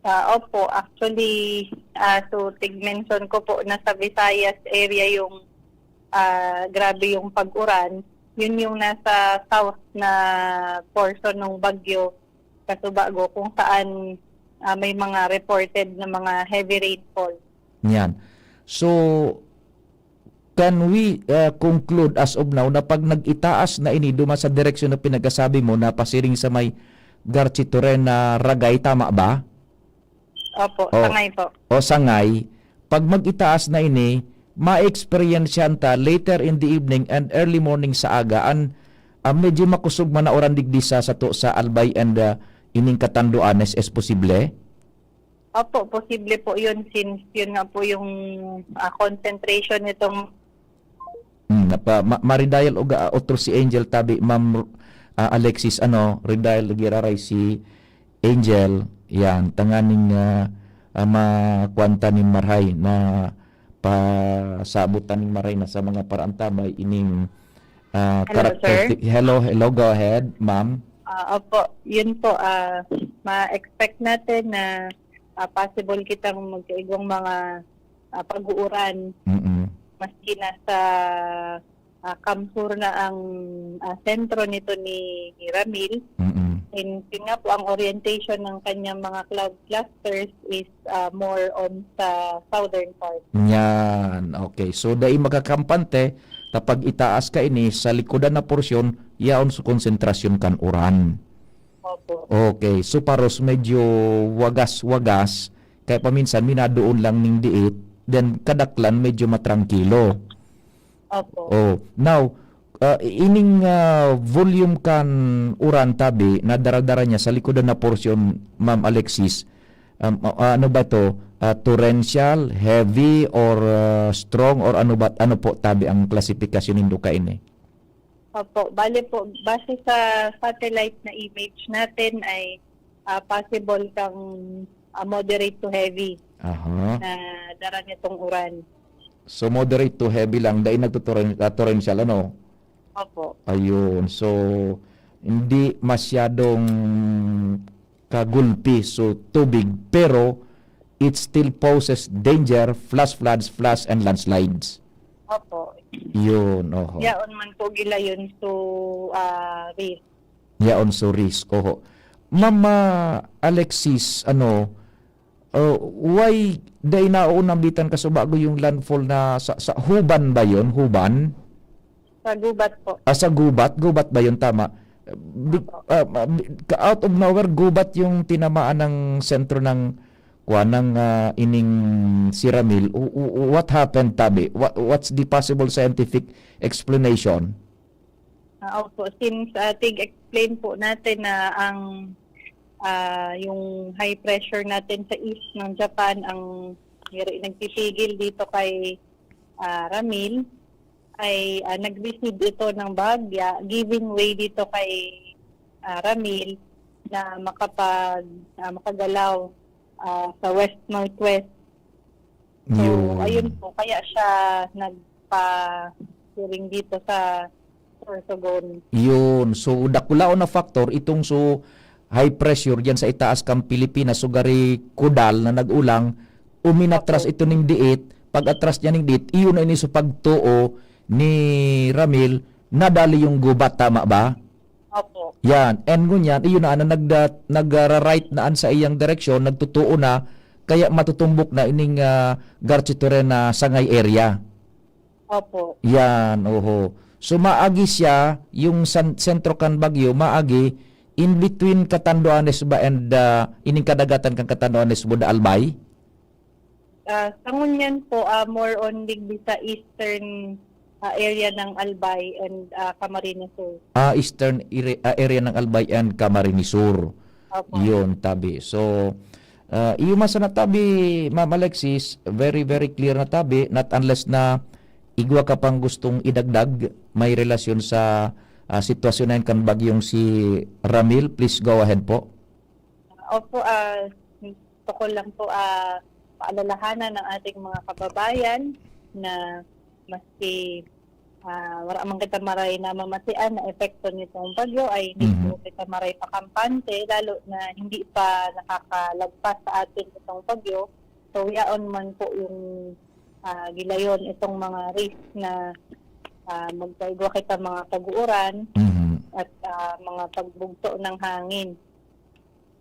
Ah, opo, actually, ah, so tig-mention ko po na sa Visayas area yung, ah, grabe yung pag-uran. Yun yung nasa south na portion ng bagyo, Kasubago, kung saan, ah, may mga reported na mga heavy rainfall. Yan. So, can we, ah, conclude as of now na pag nag-itaas na ini duman sa direksyon na pinagkasabi mo na pasiring sa may Garchitoren na Ragay, tama ba? Opo, O, Sangay po. o Sangay, pag mag-itaas na ini, ma-eksperyensyahan ta later in the evening and early morning sa aga an, ah, medyo makusog man na uran digdi sa sato sa Albay and, ah, ining Catanduanes, is posible? Opo, posible po yun since yun nga po yung, ah, concentration nitong Hmm, napa, ma-, maridial og, ah, otro si Angel tabi, Ma'am, ah, Alexis, ano, ridial giraray si Angel, yan, tanganing, ah, ah, makuan ta nin marahay na pasabot ta nin marahay na sa mga paraantabay ining, ah, Hello, sir. characteristic. Hello, hello, go ahead, ma'am. Ah, opo, yun po, ah, ma-expect natin na, ah, possible kitang magkaigwang mga, ah, pag-uuran. Mm-mm. Maski nasa, ah, kamsur na ang, ah, sentro nito ni Ramil. Mm-mm. And yun nga po, ang orientation ng kanyang mga cloud clusters is, ah, more on sa southern part. Yan. Okay. So, dai makakampante, kapag itaas ka ini, sa likodan na porsyon, yaon sa konsentrasyon kan uran. Opo. Okay. So, paros medyo wagas-wagas, kaya paminsan, minadoon lang ning diit, then kadaklan, medyo matrangkilo. Opo. Oh, now, ah, ining, ah, volume kan uran tabi na dara-dara niya sa likodan na porsyon, Ma'am Alexis, um, ah, ano ba to? Ah, torrential, heavy, or, ah, strong, or ano ba, ano po tabi ang klasifikasyon nindo kaini? Opo, bale po, base sa satellite na image natin ay, ah, possible kang, ah, moderate to heavy Aha. na dara nitong uran. So, moderate to heavy lang, dai nagtuturen-, ah, torrential, ano? Opo. Ayun. So, hindi masyadong kagulpi so tubig, pero it still poses danger, flash floods, flash and landslides. Opo. Yun, oho. Yaon man po gilayon so, ah, risk. Yaon so risk, oho. Ma'am, ah, Alexis, ano, uh, why dai naunambitan kasubago yung landfall na sa, sa Huban ba yun? Huban? Sa Gubat po. Ah, sa Gubat? Gubat ba yun? Tama. Bi-, Opo. ah, ma-, bi-, ka-, out of nowhere, Gubat yung tinamaan ng sentro ng, kuwan, ng, ah, ining si Ramil. U-, u-, u-, what happened, tabi? What, what's the possible scientific explanation? Ah, opo. Since, ah, tig-explain po natin na ang, ah, yung high pressure natin sa east ng Japan ang nagpi-, nagpipigil dito kay, ah, Ramil, ay, ah, nag-receive ito ng bahagya, giving way dito kay, ah, Ramil na makapag-, ah, makagalaw, ah, sa west-northwest. So, Yun. ayun po, kaya siya nagpa-siring dito sa Sorsogon. Yun. So, dakulaon na factor itong so high pressure diyan sa itaas kan Pilipinas, so gari kudal na nag-ulang, uminatras Opo. ito ning diit, pag-atras niya ning diit, iyon na ini sa pagtuo ni Ramil, nadali yung Gubat, tama ba? Opo. Yan. And ngunyan, iyon na, na nagda-, nagra-right na an sa iyang direksyon, nagtutuo na, kaya matutumbok na ining, ah, Garchitoren na Sangay area. Opo. Yan, oho. So, maagi siya, yung san-, sentro kan bagyo, maagi, in between Catanduanes ba and, ah, ining kadagatan kan Catanduanes, Buda Albay? Ah, sa ngunyan po, ah, more on digdi sa eastern, ah, area ng Albay and, ah, Camarines Sur. Ah, eastern ire-, ah, area ng Albay and Camarines Sur. Opo. Yun, tabi. So, ah, iyo man sana tabi, Ma'am Alexis, very, very clear na tabi, not unless na igwa ka pang gustong idagdag, may relasyon sa, ah, sitwasyon na yan kan bagyong si Ramil, please go ahead po. Opo, ah, gusto ko lang po, ah, paalalahanan ng ating mga kababayan na maski, ah, wala man kita maray na mamatian na epekto nitong bagyo, ay hindi Mhm. po kita maray pakampante, lalo na hindi pa nakakalagpas sa atin itong bagyo. So, yaon man po yung, ah, gilayon itong mga risk na ah, magkaigwa kita mga pag-uuran Mhm. at, ah, mga pagbugto ng hangin.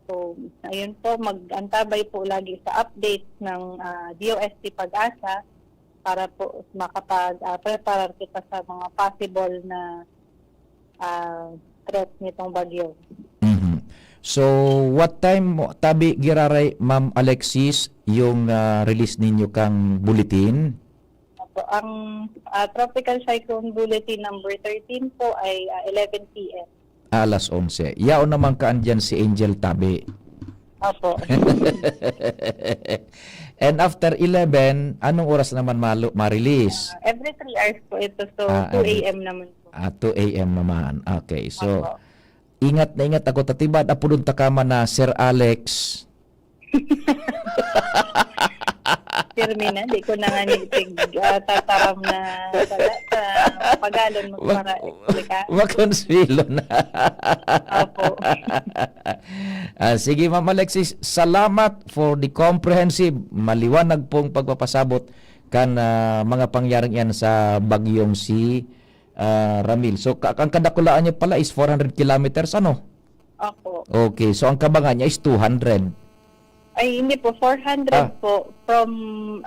So, ayun po, mag-antabay po lagi sa update ng, ah, D O S T PAGASA para po makapag, ah, preparar kita sa mga possible na, ah, threat nitong bagyo. Mhm. So, what time mo, tabi giraray, Ma'am Alexis, yung, ah, release ninyo kang bulletin? Opo, ang, ah, Tropical Cyclone Bulletin number thirteen po ay, ah, eleven P M. Alas onse. Yaon naman kaan dyan si Angel Tabi. Opo. And after eleven, anong oras naman malu-, ma-release? Ah, every three hours po ito. So, Ah, two every A M naman po. Ah, two A M naman. Okay, so, Opo. ingat na ingat ako, tatibad, apodon ta ka man na Sir Alex. Pirmi na, di ko na nga ni tig-, ah, tataram na pala sa pagalon mo Wa-, para explicar. Makonswelo na. Opo. Ah, sige, Ma'am Alexis, salamat for the comprehensive, maliwanag pong pagpapasabot kan, ah, mga pangyaring yan sa bagyong si, ah, Ramil. So, ka-, ang kadakulaan niya pala is four hundred kilometers, ano? Opo. Okay, so ang kabangan niya is two hundred. Ay, hindi po, four hundred Ah. po from,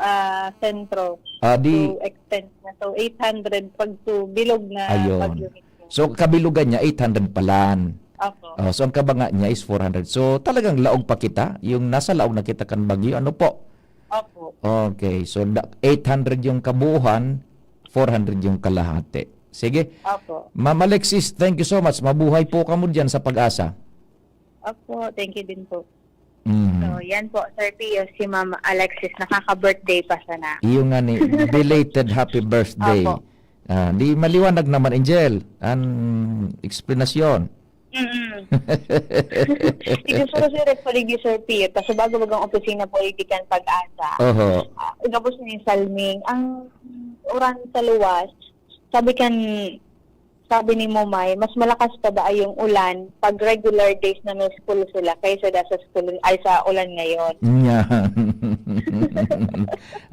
ah, sentro Ah, di to extent niya. So, eight hundred pag to bilog na Ayun. bagyo mismo. So, kabilugan niya, eight hundred palan. Opo. Oh, so, ang kabangan niya is four hundred. So, talagang laog pa kita. Yung nasa laog na kita kan bagyo, ano po? Opo. Okay, so, da-, eight hundred yung kabuuhan, four hundred yung kalahati. Sige. Opo. Ma'am Alexis, thank you so much. Mabuhay po kamo diyan sa PAGASA. Opo, thank you din po. Mm. So, yan po, Sir Pio, si Ma'am Alexis, nakaka-birthday pa sana. Iyo nga ni, belated happy birthday. Opo. Ah, di maliwanag naman, Angel, ang eksplanasyon. Mm-mm. Sige, Sir, Sir, Sir Pio, kasi bago bagang opisina po, itikan PAGASA. Oho. Ah, igabos ni Salming, ang uran sa luwas, sabi kan, sabi ni Momay, mas malakas pa ba yung ulan pag regular days na may school sila kaysa da sa school, ay, sa ulan ngayon? Yan.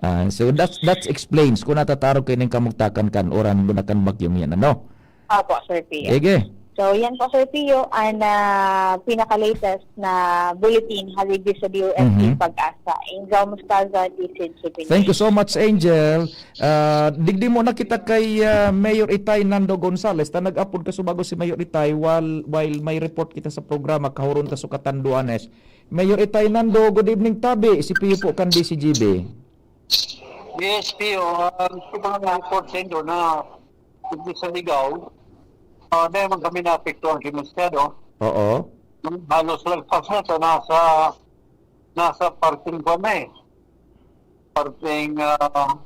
Ah, so that's, that's explains kung natatarog kayo ning kamugtakan kan uran, bunakan bagyong yan, ano? Opo, Sir Pio. Sige. So, yan po, Sir Pio, ang, ah, pinaka-latest na bulletin hali di sa D O S T Mhm. PAGASA. Angel Mostaza, D C G Pinoy. Thank you so much, Angel. Ah, digdi mo na kita kay, ah, Mayor Itay Nando Gonzales. Ta nag-apod ka subago si Mayor Itay while, while may report kita sa programa, kahuron ta sukatan duanes. Mayor Itay Nando, good evening, tabi. Si Pio po kan D C G B. Yes, Pio. Ah, gusto ko lang report sa inyo na hindi sa Ligao, ah, dahil man kami naapektuhan si Masyado. Oo. Halos lagpas na ito, nasa, nasa parting kwan na eh. Parting, ah,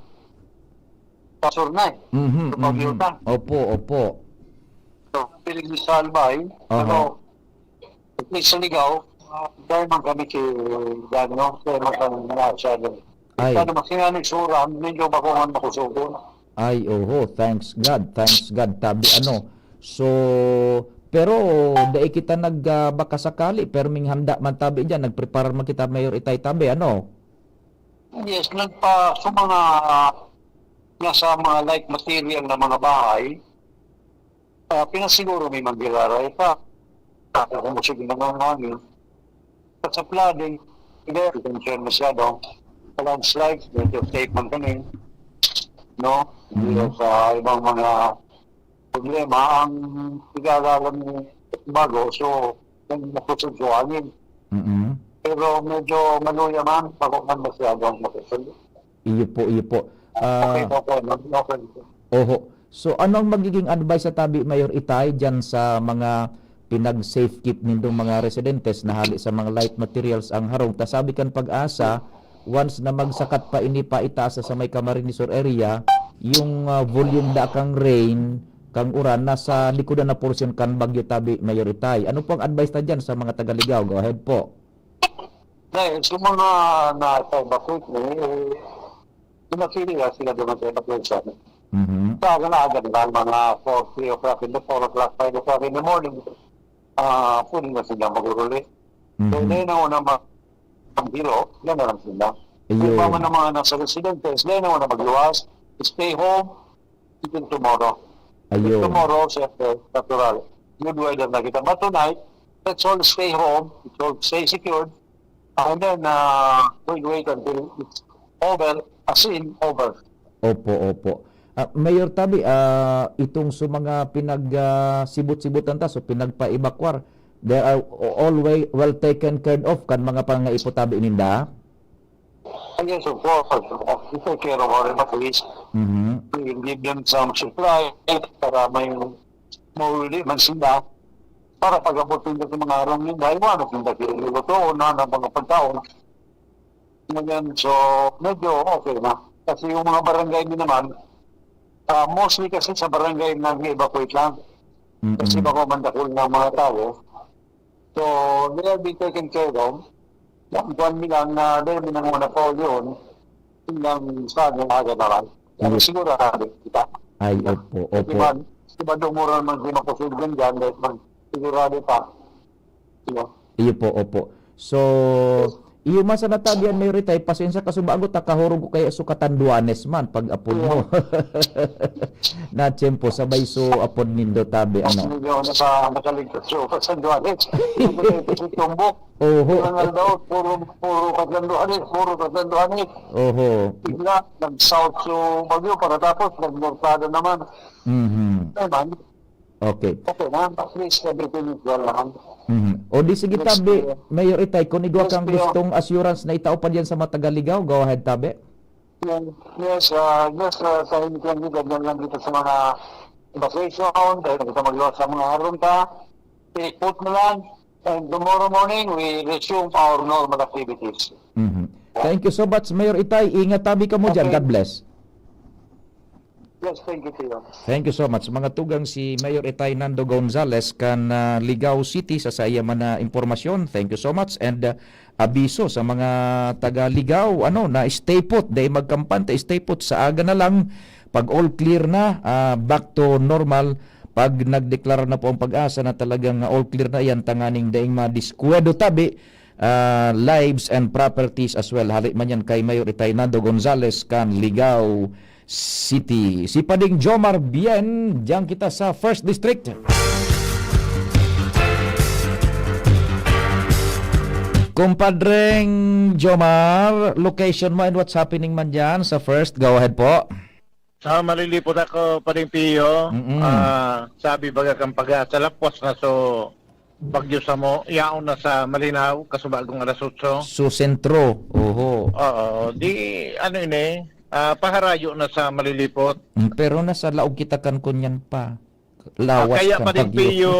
pasur na eh. Mhm, Sa Baguio mhm. na. Opo, opo. So, piling ni Salbay, Aha. pero at least sa Ligao, ah, dahil man kami si Daniel, dahil man kami na siya. Ay. Paano masinganing sura, medyo bakuhan makusugon. Ay, oho, thanks God, thanks God, tabi ano. So, pero dai kita nag, ah, baka sakali, pero ming handa man tabi dyan, nagpreparar man kita, Mayor Itay, tabi, ano? Yes, nagpa, sa mga, nasa mga light material na mga bahay, ah, pinasiguro may maggiraray pa. Kaya kung sige na nga ang hangin. At sa flooding, hindi, concern masyado. Sa landslide, medyo safe man kami. No? Hindi Mhm. sa ibang mga problema. Ang pinag-aaralan ni bago, so, yung makusog sa hangin. Mm-mm. Pero medyo maluya man, bako man masyado ang makusog. Iyo po, iyo po. Ah, Okay, okay, ma'am. Okay. Oho. So, ano ang magiging advice sa tabi, Mayor Itay, dyan sa mga pinag-safe keep nindong mga residentes na hali sa mga light materials ang harong? Ta sabi kan PAGASA, once na magsakat pa ini pa itaas sa may Camarines Sur area, yung, ah, volume da kang rain, kang uran, nasa likodan na porsyon kan bagyo tabi, Mayor Itay. Ano po ang advice ta dyan sa mga taga Ligao? Go ahead po. Dahil sa mga nasa-evacuate na, eh, pinapili na sila doon sa evacuation. Mhm. Sa aga-aga na lang, mga four, three o'clock in the, four o'clock, five o'clock in the morning, ah, pwede na sila mag-uruli. So, Mhm. dahil na una ma-, ang hilo, yan na lang sila. Ayun. Kung pa man ang mga nasa residentes, dahil na una magluwas, stay home, until tomorrow. Ayun. Tomorrow, siyempre, natural. Good weather na kita. But tonight, let's all stay home. Let's all stay secured. And then, uh, we'll wait until it's over. As in, over. Opo, opo. Ah, Mayor Tabi, ah, itong sa mga pinag, ah, sibot-sibotan ta, so pinagpa-evacuar, they are all way, well taken care of kan mga pangaipo tabi ninda? Ah, yes, of course. We take care of our evacuees. Mhm. We will give them some supply para may mauli man sila. Para pag-abot nila sa mga harong nila, iwanan nila sila luto na ng mga pagkaon. Ngayon, so, medyo okay na. Kasi yung mga barangay din naman, ah, mostly kasi sa barangay nag-evacuate lang. Kasi Mm-mm. baka mandakol ng mga tao. So, they have been taken care of. Ang kuwan nilang, ah, dahil may nanguna pa yun, yun lang sa akin, aga na lang. Pero Yes. sigurado kita. Ay, opo, Kasi opo. man, iba dumuran man di makusog dyan, dahil man, sigurado pa. Diba? Iyo po, opo. So, iyo man sa natabihan, Mayor Itay, pasensya ka, subago ta kahurog ko kaya so katanduanes man, pag apod mo. Na tiyempo, sabay so apod nindo tabi, ano? Hindi ako naka-, nakaligtas so katanduanes. Hindi ko na ito si Tumbok. Oho. Ilang aldaw, puro, puro katanduanes, puro katanduanes. Oho. Bigla, nag-south so bagyo, pagkatapos, nagnortada naman. Mhm. Ay, man. Okay. Okay na, at least everything is well naman. Mhm. O di sige, Yes, tabi, Kuya. Mayor Itay, kung igwa Yes, kang Kuya. gustong assurance na itao pa diyan sa mga taga-Ligao, go ahead, tabi. Yan. Yes, ah, yes, ah, tahimik lang dito, ganyan lang dito sa mga evacuation, dahil kita magluwas sa mga harong ta. Stay put na lang, and tomorrow morning, we resume our normal activities. Mhm. Thank you so much, Mayor Itay. Ingat tabi kamo diyan. Okay. God bless. Yes, thank you, Tio. Thank you so much. Mga tugang, si Mayor Itay Nando Gonzales kan, ah, Ligao City sa saiya man na impormasyon. Thank you so much. And, ah, abiso sa mga taga Ligao, ano, na stay put, dai magkampante, stay put. Sa aga na lang, pag all clear na, ah, back to normal, pag nagdeklara na po ang PAGASA na talagang all clear na yan, tanganing daing madiskuwedo tabi, ah, lives and properties as well. Hali man yan kay Mayor Itay Nando Gonzales kan Ligao City. Si Pading Jomar Bien, diyan kita sa First District. Kumpadreng Jomar, location mo and what's happening man dyan sa First? Go ahead po. Sa malilipot ako, Pading Pio, Mm-mm. ah, sabi baga kan PAGASA, lapwas na so bagyo sa mo, yaon na sa Malinao, kasubagong alas otso. So, sentro. Oho. Oo, di, ano ini, ah, paharayo na sa malilipot. Mm, pero nasa laog kita kan kunyan pa. Ah, Lawas kaya kan Pading bagyo. Pio,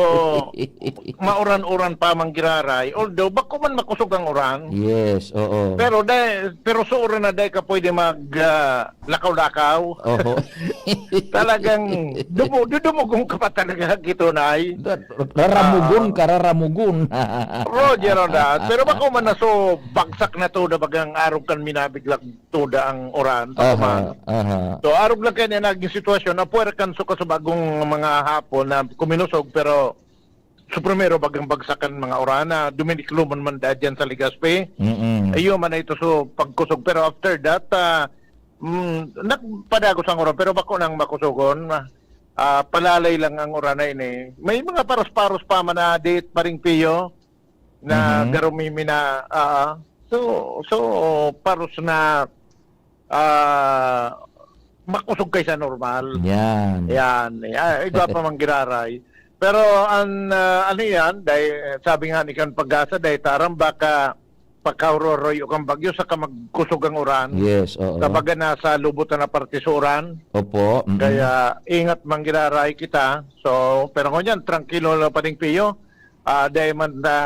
mauran-uran pa man giraray. Although, bako man makusog ang uran. Yes, oo. Pero dai-, pero sa uran na dai ka pwede mag, ah, lakaw-lakaw. Oho. Talagang dumu-, dudumugon ka pa talaga, Kitunay. Da-, raramugon Oo. ka, raramugon. Roger on that. Pero bako man na so, bagsak na to, na bagang arog kan minabiglag tuda ang uran, Aha, pakuman. aha. So, arog lang kaya niya naging sitwasyon, na puwer kan so kasubagong mga hapon na kuminusog, pero so primero, bagang bagsakan mga uran na duminikluman man da dyan sa Legazpi. Mm-mm. Ayun man na ito so pagkusog. Pero after that, ah, mm, nagpadagos ang uran, pero bako nang makusogon. Ah, palalay lang ang uran na ini. May mga paros-paros pa man na diit pa rin, Pio, na Mhm. garumimi na, ah, so, so, paros na, ah, makusog kay sa normal. Yan. Yan. Ah, igwa pa man giraray. Pero an, ah, ano yan, dahil sabi nga ni kan PAGASA, dahil taram baka pagkauroroy o kang bagyo, saka magkusog ang uran. Yes, oo. Kumbaga, nasa lubot na parte sa uran. Opo, mm. Kaya ingat man giraray kita. So, pero ngunyan, trangkilo lang pa rin, Pio. Ah, dai man na,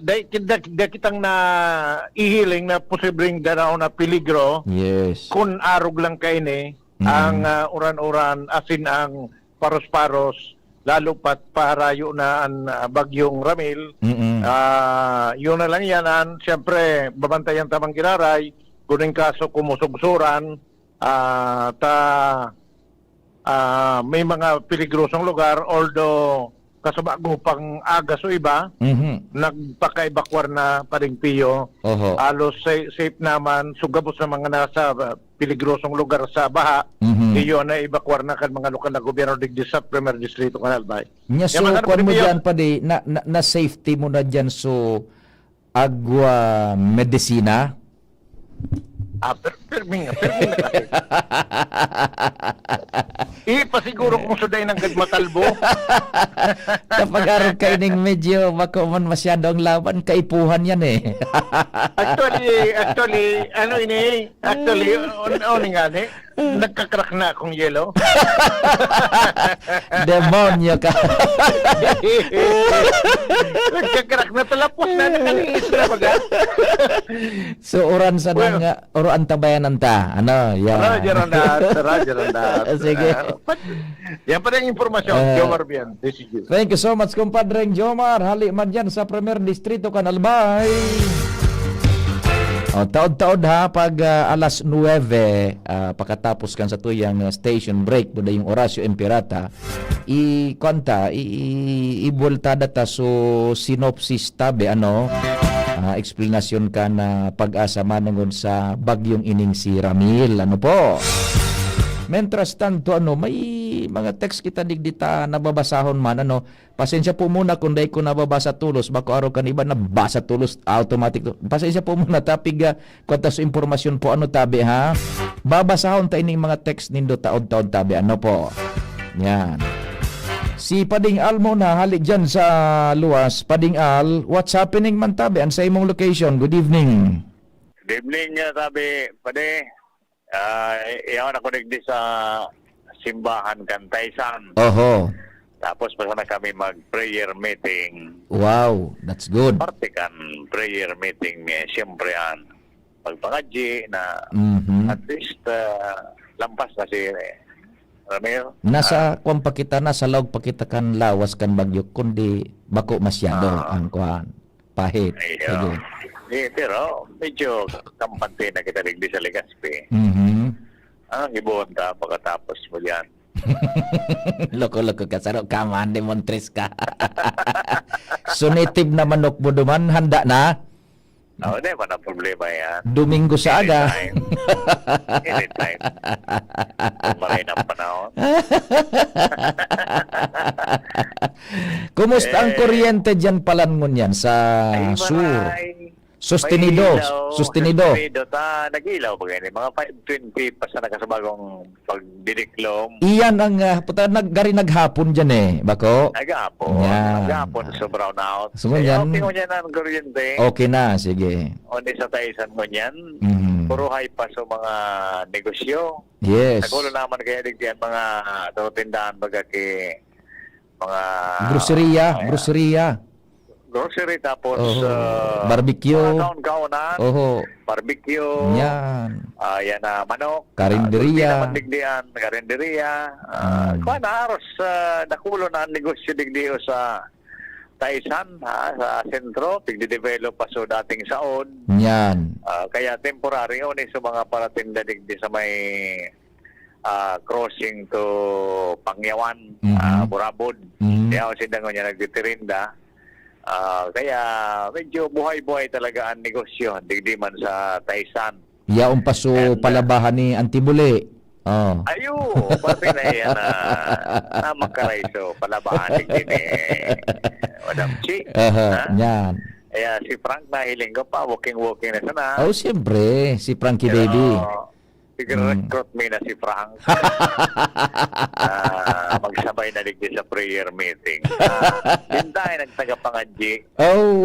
dai, dai, dai kitang naihiling na posibleng danaw na peligro Yes. kun arog lang kaini Mm. ang, ah, uran-uran, asin ang paros-paros, lalo pat paharayo na an, ah, Bagyong Ramil. Mm-mm. Ah, yun na lang yan, an, siyempre, babantayan ta man giraray, kun in kaso kumusog so uran, ah, ta, ah, may mga peligrosong lugar, although Kaso bago pang aga so iba, Mhm. nagpaka-evacuar na, Pading Pio. Oho. Halos sa-, safe naman, so gabos na mga nasa, ah, peligrosong lugar sa baha, Mhm. iyo na evacuar na kan mga lokal na gobyerno digdi sa Primer Distrito kan Albay. Nya, Yan, so, mga kuwan mo kapatid, diyan, padi, na, na, na safety mo na diyan, so, agwa medisina? Ah, per-, permi nga, permi nga kasi. Ipasiguro kung suday nanggad matalbo. Kapag araw ka ining medyo bako man masyado ang laban, kaipuhan yan eh. Actually, actually, ano ini? Actually, on, on nga ni. Nagkakrak na akong yelo. Demonyo ka. Nagkakrak na, talapos na, nakalihis na baga. So, uran sa Well, nang, uh, uran tabayanan ta. Ano, yan. Roger on that, Roger on that. Sige. Ah, but, yan pa rin yung impormasyon, Ah. Jomar Bian, this is you. Thank you so much, Compadre Jomar. Hali man dyan sa Primer Distrito kan Albay. O, taod-taod ha, pag, ah, alas nuwebe, ah, pakatapos kan satuyang, ah, station break, duda yung Orasyo Imperata, i-, kwan ta, i-, i-, ibultada ta so synopsis tabi, ano, ah, eksplanasyon kan Pag-asa manongod sa bagyong ining si Ramil. Ano po? Mentras tanto, ano, may mga text kita digdi ta nababasahon man, ano. Pasensya po muna kung dai ko nababasa tolos, bako arog kan iba nabasa tolos, automatic to. Pasensya po muna, tapig, ah, kwan ta so impormasyon po, ano, tabi, ha? Babasahon ta ining mga text nindo taod-taod, tabi, ano po? Yan. Si Pading Al muna, hali dyan sa luwas. Pading Al, what's happening man, tabi, an sa imong location? Good evening. Good evening, ah, tabi, padi. Ah, i-, iyaon ako digdi sa simbahan kan Taysan. Oho. Tapos, pa sana kami mag-prayer meeting. Wow, that's good. Parte kan prayer meeting, eh, siyempre, an pagpangadyi na Mhm. at least, ah, lampas na si Ramil. Nasa Ah. kwan pa kita, nasa laog pa kita kan lawas kan bagyo, kundi bako masyado Ah. ang kwan. Pahit. Ayun. Sige. Eh, pero medyo kampante na kita digdi sa Legazpi. Mhm. Ah, gibohon ta pagkatapos mo diyan. Loko-loko ka, saro ka man, demontres ka. So, native na manok mo duman, handa na? Oh, hindi man ang problema yan. Domingo sa aga. Anytime. Anytime. Kung maray ng panahon. Kumusta ang Eh. kuryente diyan, Palan, ngunyan sa Ay, sur? maray. Sustenido. May ilaw, Sustenido. sustenido ta, nag-ilaw pa ganyan. Mga five twenty pa sa nakasabagong pagdidiklom. Iyan ang, ah, puta, nag-, gari naghapon dyan eh, bako? Naghapon. Yan. Naghapon, so brownout. So, Kaya ngunyan, okay, ngunyan ang kuryente. okay na, sige. Only sa Taysan ngunyan, Mhm. puro high pa sa mga negosyo. Yes. Nagulo naman kaya digdi ang mga, ah, tindahan, baga ki-, mga Groceria, ah, groceria. grocery, tapos, Oo. ah, Barbecue. mga kaon-kaonan, Oho. barbecue, Yan. ah, yan na manok, Karinderya. ah, gulpi naman digdian, karinderya, ah, Mm. kuwan na, haros, ah, nakulo na ang negosyo digdi o sa Taysan, ha, sa sentro, tigde-develop pa so dating saod. Yan. Ah, kaya temporary, o ni sa mga paratinda digdi sa may ah, crossing to Pangyawan, Mhm. ah, Burabod. Mhm. Kaya ako sinda ngunyan nagtitirinda. Ah, kaya medyo buhay-buhay talaga ang negosyo, digdi man sa Taysan. Yaon pa so And, ah, palabahan ni Auntie Buli. Oh. Ayo, pati na yan na, na magkarayso, palabahan digdi ni Madam Chi. Aha, Ha? yan. Kaya si Frank nahiling ko pa, walking-walking na sana. Oh, siyempre, si Frankie Pero, Baby. Tigre-recruit Mm. mi na si Frank. Ah, magsabay na digdi sa prayer meeting. Ah, bintay nagtagapangadji. Oh.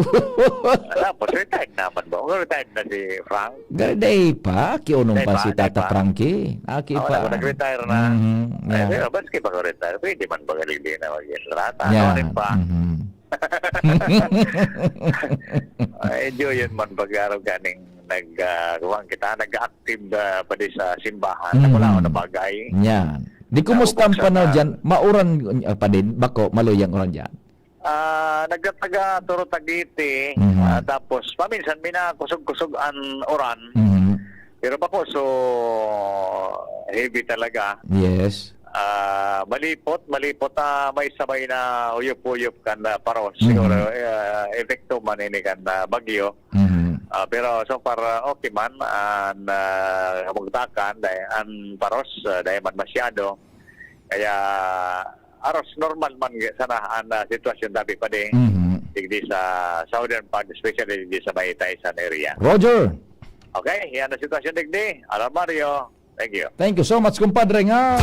Tapos, retired naman ba? Retired na si Frank? Day pa, kiunong Day pa, pa, si day Tata pa. Frankie. Aki Ah, pa. wala, nag-retire na. Mhm, Ay, yeah. pero baski pa ko retire. Pwede man ba galing din na mag-retire? Ano Yeah. rin pa? Mhm. Ay, medyo yun man, pag-araw ganing nag, ah, kuwan kita, nag-active, ah, pa di sa simbahan. Mm. Wala ako na bagay. Yan. Di, kumusta ang Nabubuksan panahon na. dyan? Mauran, ah, pa din? Bako, maluyang uran dyan? Ah, nagkataga Toro Tagete, Mhm. ah, tapos paminsan may nakusog-kusog an uran. Mhm. Pero bako, so heavy talaga. Yes. Ah, malipot, malipot na may sabay na uyop-uyop kan, ah, paros. Mhm. Siguro, ah, epekto man ini kan, ah, bagyo. Mhm. Ah, pero so far, ah, okay man an, ah, kabugtakan, dai-, an paros, ah, dai man masyado. Kaya, aros normal man sana an, ah, sitwasyon tabi pa di, Mhm. digdi sa southern part, especially digdi sa may Taysan area. Roger! Okay, yan ang sitwasyon digdi. Alarmario, Thank you. Thank you so much, kumpadre, nga.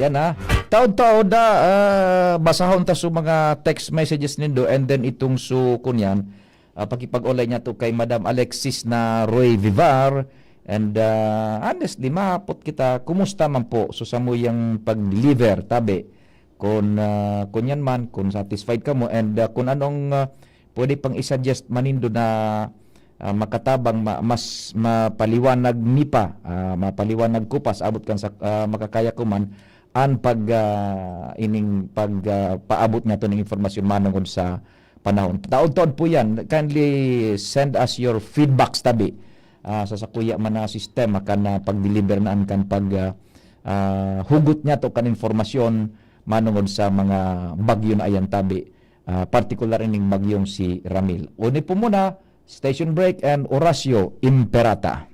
Yan, ha. Taod-taod, ah, ah, basahon ta su mga text messages nindo, and then itong su, kunyan, ah, pakipag-olay niya to kay Madam Alexis na Roy Vivar. And, ah, honestly, mahapot kita, kumusta man po? So, samuyang pag-deliver, tabi. Kun, ah, kunyan man, kung satisfied ka mo, and, ah, kung anong, ah, pwede pang i-suggest man nindo na, ah, makatabang, ma-, mas mapaliwanag mi pa, ah, mapaliwanag ko pa sa abot kan sa, ah, makakaya ko man, an pag, ah, ining pag, ah, paabot niyato ning impormasyon manongod sa panahon. Taon-taon po yan. Kindly send us your feedbacks, tabi. Ah, sa sakuya man na sistema kan, ah, pag-deliver na an kan pag, ah, ah, hugot niyato kan impormasyon manongod sa mga bagyo na ayan, tabi. Ah, partikular ining bagyong si Ramil. Uni po muna, station break and Oratio Imperata.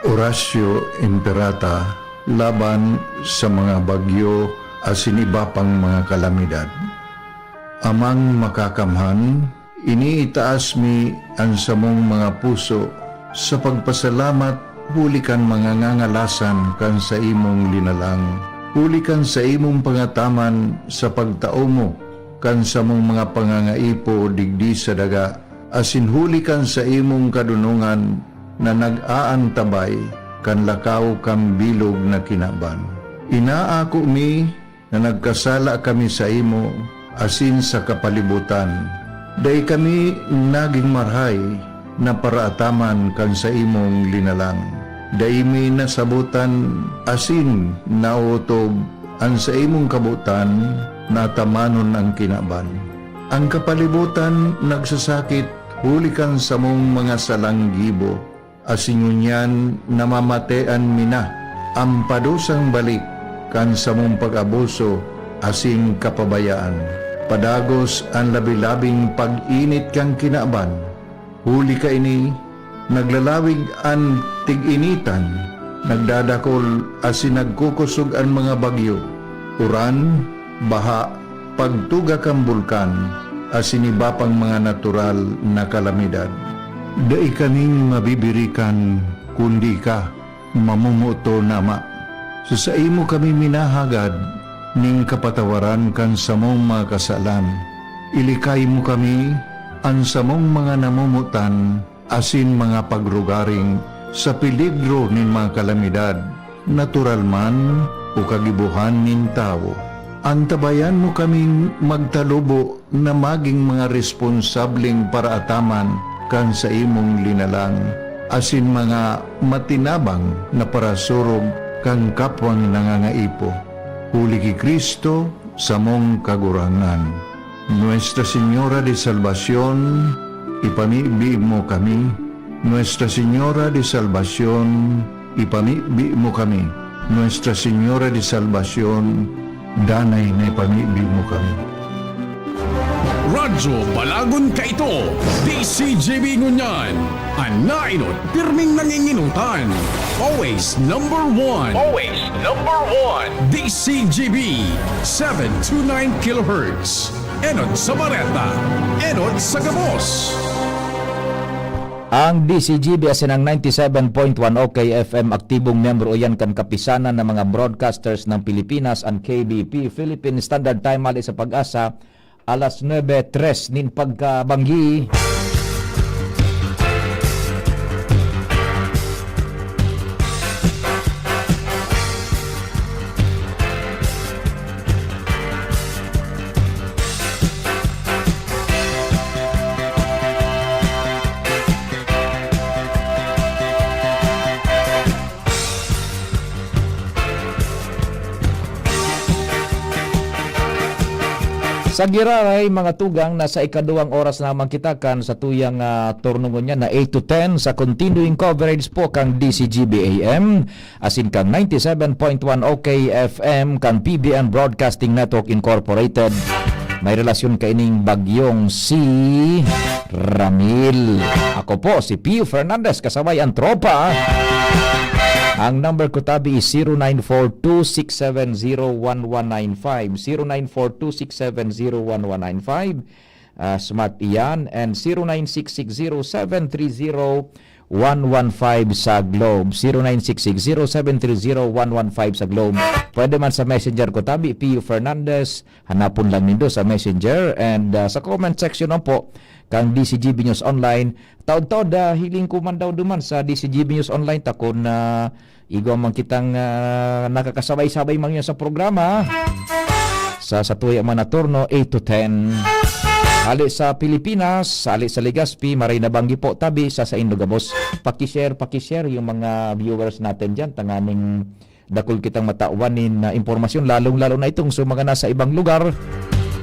Oratio Imperata laban sa mga bagyo asin iba pang mga kalamidad. Amang Makakamhan, iniitaas mi an samong mga puso sa pagpasalamat huli kan mga ngangalasan kan saimong linalang, huli kan saimong pangataman sa pagtao mo kan samong mga pangangaipo digdi sa daga, asin huli kan saimong kadonongan na nag-aantabay kan lakaw kan bilog na kinaban. Inaako mi na nagkasala kami saimo asin sa kapalibutan. Dai kami nagin marahay na paraataman kan saimong linalang. Dai mi nasabotan asin naotob an saimong kabotan na atamanon an kinaban. An kapalibotan nagsasakit huli kan samong mga salang gibo, asin ngunyan namamatean mi na an padusang balik kan samong pag-abuso asin kapabayaan. Padagos an labi-labing pag-init kan kinaban. Huli kaini, naglalawig an tig-initan, nagdadakol asin nagkukosog an mga bagyo, uran, baha, pagtuga kan bulkan, asin iba pang mga natural na kalamidad. Dai kaming mabibirikan kundi ika, mamomoton na Ama. Sa saimo kami minahagad nin kapatawaran kan samong mga kasalan. Ilikay mo kami, an samong mga namomotan, asin mga pagrugaring sa peligro nin mga kalamidad, natural man o kagibohan nin tawo. Antabayan mo kaming magtalubo na magin mga responsableng paraataman kan saimong linalang, asin mga matinabang na parasurog kan kapwang nangangaipo. Huli ki Cristo, samong Kagurangnan. Nuestra Señora de Salvacion, ipamibi mo kami. Nuestra Señora de Salvacion, ipamibi mo kami. Nuestra Señora de Salvacion, danay na ipamibi mo kami. Radyo Balagon kaito, D C G B ngunyan. An nainot, pirming nanginginotan. Always number one. Always number one. D C G B, seven two nine kilohertz. Enot sa bareta, enot sa gabos. Ang D C G B asin ang ninety-seven point one O K F M, aktibong miyembro iyan kan Kapisanan ng mga Broadcasters ng Pilipinas, an K B P, Philippine Standard Time, hali sa PAGASA, alas nuebe tres nin pagkabanggi. Sa giraray, mga tugang, nasa ikaduwang oras naman kita kan satuyang, ah, turno ngunyan na eight to ten sa continuing coverage po kang D C G B A M, asin kang ninety-seven point one O K F M kan P B N Broadcasting Network Incorporated. May relasyon kaining bagyong si Ramil. Ako po si Pio Fernandez, kasabay ang tropa. Ang number ko tabi is zero nine four two six seven zero one one nine five, zero nine four two six seven zero one one nine five. Ah, Smart iyan. And zero nine six six zero seven three zero one one five sa Globe. Zero nine six six zero seven three zero one one five sa Globe. Pwede man sa Messenger ko tabi, Pio Fernandez. Hanapon lang nindo sa Messenger and, ah, sa comment section man po kang D C G B News Online. Taod-taod, ah, hiling ko man daw duman sa D C G B News Online ta kun, ah, igwa man kitang, ah, nakakasabay-sabay man yun sa programa. Sa, sa tuya man na turno, eight to ten. Hali sa Pilipinas, hali sa Legazpi, maray na banggi po, tabi sa saindo gabos. Pakishare, pakishare yung mga viewers natin dyan. Tanganing dakul kitang matawan nin, ah, impormasyon, lalong-lalo na itong sa mga nasa ibang lugar,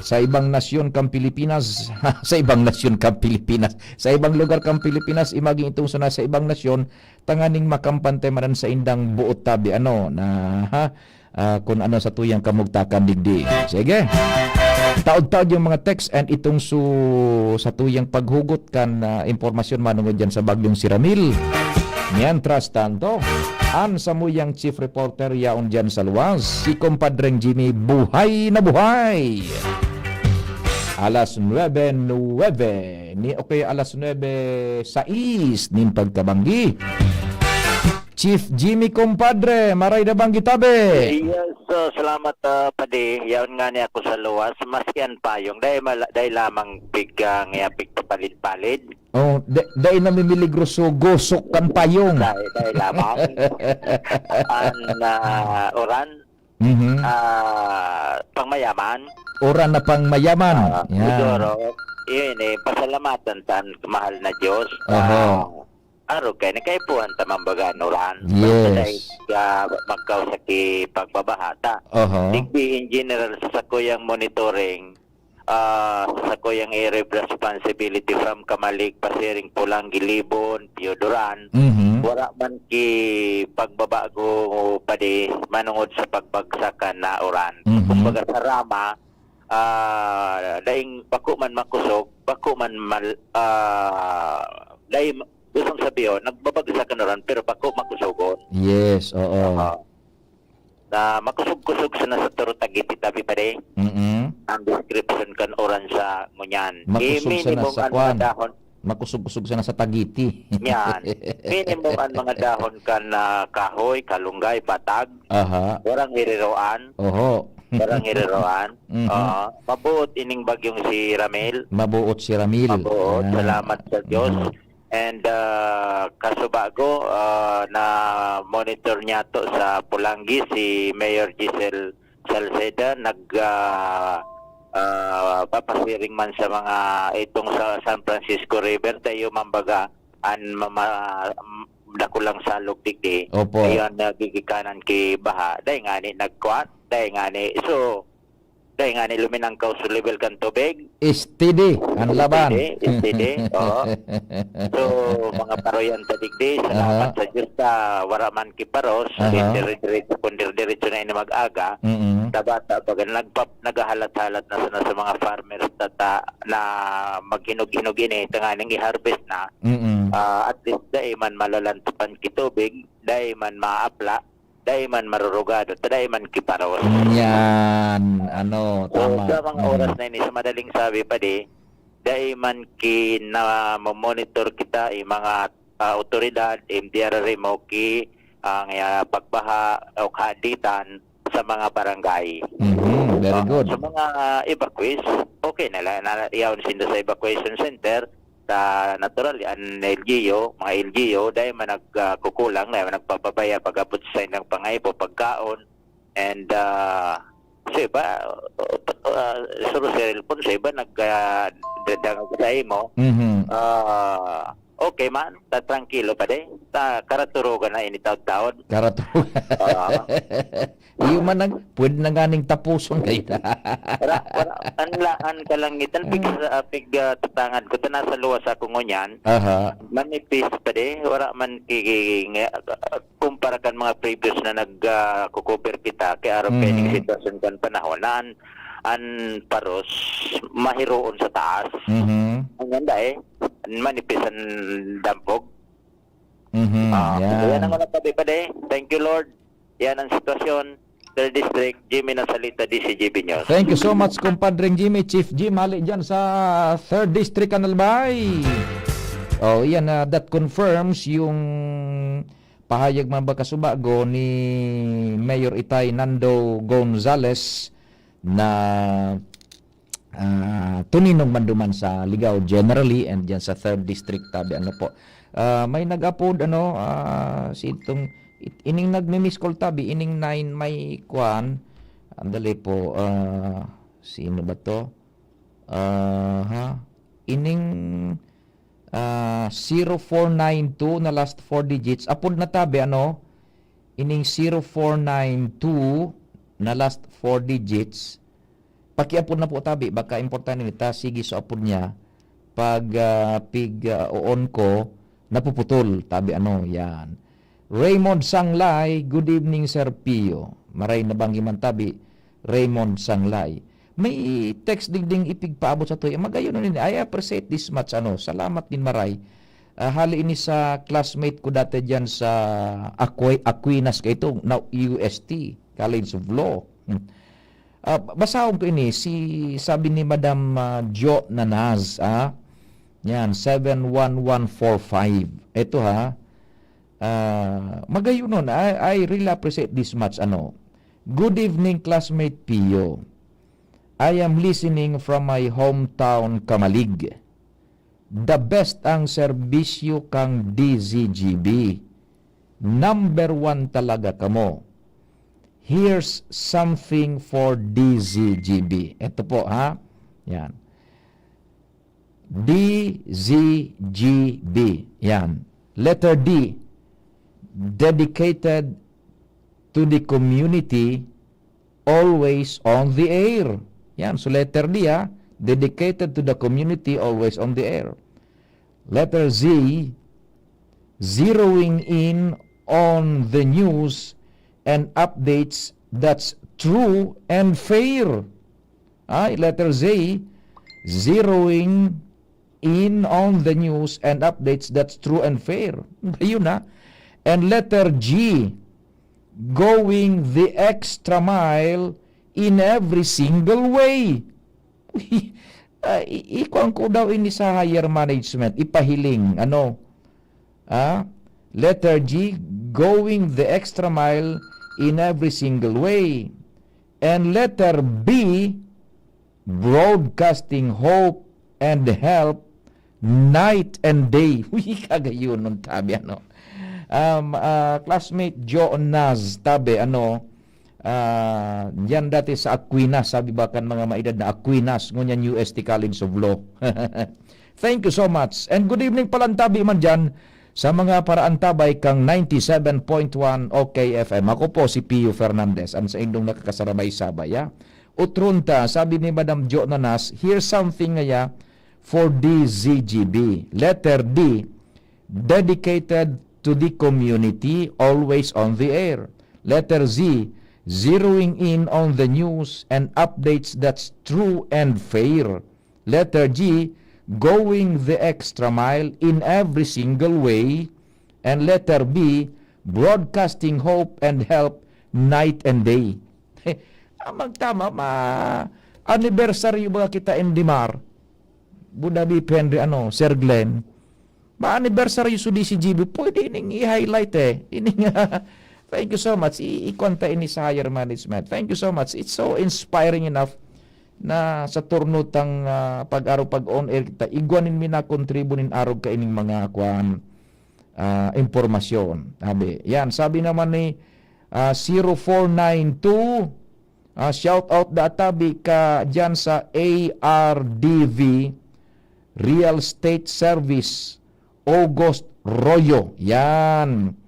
sa ibang nasyon kang Pilipinas, sa ibang nasyon kang Pilipinas, sa ibang lugar kang Pilipinas, imaging itong sa nasa ibang nasyon, tanganing makampante man sa indang buot tabi, ano, na, ha, ah, kung ano sa tuyang kamugtakan digdi. Sige. Taod-taod yung mga text and itong su-, sa tuyang paghugot kan, ah, impormasyon manungod dyan sa bagyong si Ramil. Mientras tanto, an samuyang chief reporter yaon diyan sa luwas, si Compadreng Jimmy, buhay na buhay! Alas nuebe nuebe, ni, o kaya alas nuebe sais nin pagkabanggi. Chief Jimmy, compadre, maray na banggi tabi! Yes, uh, salamat, uh, padi. Yaon nga ni ako sa luwas, maski an payong, dai mala-, dai lamang pig, ah, nga pigpapalid-palid. Oh, da-, dai namimiligro so gosok kan payong. Dai, dai lamang. An, ah, uran, Mhm. ah, pangmayaman. Uran na pangmayaman. Ah, Yan. Siguro, yun eh, pasalamatan ta an mahal na Diyos. Oho. Ah, arog kay nakaipuhan ta man baga an uran. Yes. Basta dai ka magkausa ki pagbabaha ta. Oho. Digdi in general sa sakuyang monitoring, ah, sa sakuyang area of responsibility from Camalig, Pasiring, Polangui, Libon, Pio Duran, Mhm. wara man ki pagbabago padi manungod sa pagbagsak kan uran. Mhm. Kumbaga sa Rama, ah, daing bako man makusog, bako man mal-, ah, dai ma-, gustong sabihon, nagbabagsak kan uran, pero bako makusogon. Yes, oo. Oo. Na makusog-kusog sana sa Toro Taguig tabi pa di. Mm-mm. Ang description kan uran sa ngunyan. Makusog Eh, sana minimum sa ang mga kwan. dahon. Makusog-kusog sana sa Taguig. Yan. Minimum ang mga dahon kan, ah, kahoy, kalunggay, batag. Aha. Warang hiriroan. Oho. Warang hiriroan. Mhm. Oo. Mabuot ining bagyong si Ramil. Mabuot si Ramil. Mabuot. Yan. Salamat sa Diyos. Mhm. And, ah, kasubago, ah, na-monitor niyato sa Polangui si Mayor Giselle Salceda, nag, ah, ah, papasiring man sa mga itong sa San Francisco River, tayo man baga an mama-, m-, dakulang salog digdi. Opo. Ayan, nagigikanan ki baha. Dahil nga ni nagkuan, dahil nga ni, so, dahil nga ni luminangkaw sa level kan tubig. Steady ang laban. Steady, steady, oo. So, mga paroyan ta digdi, salamat Aha. sa Diyos ta wara man ki paros, Aha. dire-diretso, kung dire-diretso na ini mag-aga, Mm-mm. tabata, baga nagpap-, naghahalat-halat na sana sa mga farmers ta, ta, na maghinog-hinog ini, tanganing i-harvest na. Mm-mm. Ah, at least, dai man malalantapan ki tubig, dai man maapla, dai man marurugado, ta dai man ki paros. Yan, ano, So, tama. sa mga Mm. oras na ini, sa madaling sabi pa di, dai man ki na-monitor kita, eh, mga, ah, otoridad, M D R R M o ki, ang, ah, pagbaha o kahaditan sa mga barangay. Mhm, very Ah, good. sa mga evacuees, okay na la-, na, yaon sinda sa evacuation center, ta natural, an L G U, mga L G U, dai man nag, ah, kukulang, dai man nagpapabaya pag-abot sa ilang pangaipo, pagkaon, and, ah, sa iba, ah, ah, suro si Relpon, sa iba nag, ah, dadangog sa imo. Mhm. Ah, okay man, ta trangkilo pa di. Ta karaturugan na ini taod-taod. Karaturugan. Oo. Iyo man ang, pwede na ganing tapuson kayo na. Wala, wala. Ang laan kalangitan, pig, ah, pig, ah, tatangan ko, ta nasa luwas ako ngunyan. Aha. Manipis pa di, wala man ki, ki, nga, kumpara kan mga previous na nag, ah, kukuber kita, kay araw pa Mhm. ining sitwasyon kan panahon, na an, an paros, mahiroon sa taas. Mhm. Ang ganda eh, manipis ang dampog. Mhm. Ah, Yan. yan ang una pa di, pa di. Thank you, Lord. Yan ang sitwasyon. Third District, Jimmy Nasalita, D C G B News. Thank you so much, kumpadreng Jimmy. Chief Jim, hali dyan sa third District, kan Albay. Oh, yan, ah, that confirms yung pahayag, mga bakasubago, ni Mayor Itay Nando Gonzales na, ah, tuninog man duman sa Ligao generally and dyan sa third District, tabi, ano po. Ah, may nag-upload, ano, ah, si itong, it-, ining nagmi-miss call, tabi, ining nine may kwan, andali po, ah, sino ba to? Ah, ha? Ining, ah, zero four nine two na last four digits, upload na, tabi, ano? Ining zero four nine two na last four digits, pakiapod na po, tabi, baka importante ni ta, sige, so apod niya, pag, ah, pig, ah, oon ko, napuputol, tabi, ano, yan. Raymond Sanglay, good evening, Sir Pio. Maray na banggi man, tabi, Raymond Sanglay. May text ding, ding ipigpaabot sa tuya. Magayon na nini. I appreciate this much, ano. Salamat din, maray. Ah, hali ini sa classmate ko dati diyan sa Aqui-, Aquinas, kay ito, na U S T, College of Law. Hmm. Ah, basahon ko ini, si, sabi ni Madam, ah, Jo Nanaz, ah. Yan, seven one one four five. Ito, ha. Ah, magayon nun. I, I really appreciate this much, ano. Good evening, classmate Pio. I am listening from my hometown, Camalig. The best ang serbisyo kang D Z G B. Number one talaga kamo. Here's something for D Z G B. Ito po, ha? Yan. D Z G B. Yan. Letter D, dedicated to the community, always on the air. Yan. So letter D, ha? Dedicated to the community, always on the air. Letter Z, zeroing in on the news and updates that's true and fair. Ay, letter Z, zeroing in on the news and updates that's true and fair. Ayun na. And letter G, going the extra mile in every single way. Ah, i-, ikuan ko daw ini sa higher management, ipahiling, ano? Ah, letter G, going the extra mile in every single way. And letter B, broadcasting hope and help night and day. Uy, kagayon nun, tabi, ano? Um, ah, classmate Joe Naz, tabi, ano, ah, yan dati sa Aquinas, sabi ba kan mga maedad na Aquinas, ngunyan U S T College of Law. Thank you so much. And good evening palan, tabi, man dyan sa mga paraantabay kang ninety-seven point one O K F M. Ako po si Pio Fernandez, ang sa indong nakakasarabay-sabay, ah. Utronta, sabi ni Madam Jo Nanas, here's something ngaya for D Z G B. Letter D, dedicated to the community, always on the air. Letter Z, zeroing in on the news and updates that's true and fair. Letter G, going the extra mile in every single way. And letter B, broadcasting hope and help night and day. Amang tama, ma-anniversary ba kita, Indimar? Buda B P Henry, ano, Sir Glenn? Ma-anniversary su D C G B, pwede ining i-highlight eh. Ining, thank you so much. I-, ikuan ta ini sa higher management. Thank you so much. It's so inspiring enough na sa turno tang, ah, pag-arog pag-on air kita, igwa nin minakontribu nin arog kaining mga kuan, ah, impormasyon. Sabi, yan, sabi naman ni, ah, zero four nine two, ah, shout out da tabi ka dyan sa A R D V, Real Estate Service, August Royo. Yan.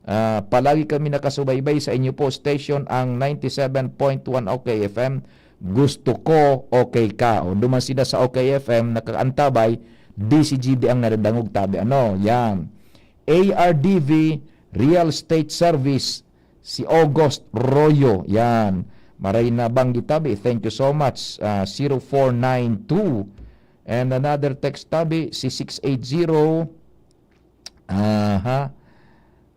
Ah, palagi kami nakasubaybay sa inyo po station, ang ninety-seven point one O K F M. Gusto ko, okay ka. O, duman sila sa O K F M, nakaantabay, D C G B ang nadadangog tabi. Ano? Yan. A R D V, Real Estate Service, si August Royo. Yan. Maray na banggi tabi. Thank you so much. Ah, zero four nine two. And another text tabi, si six eight zero. Aha.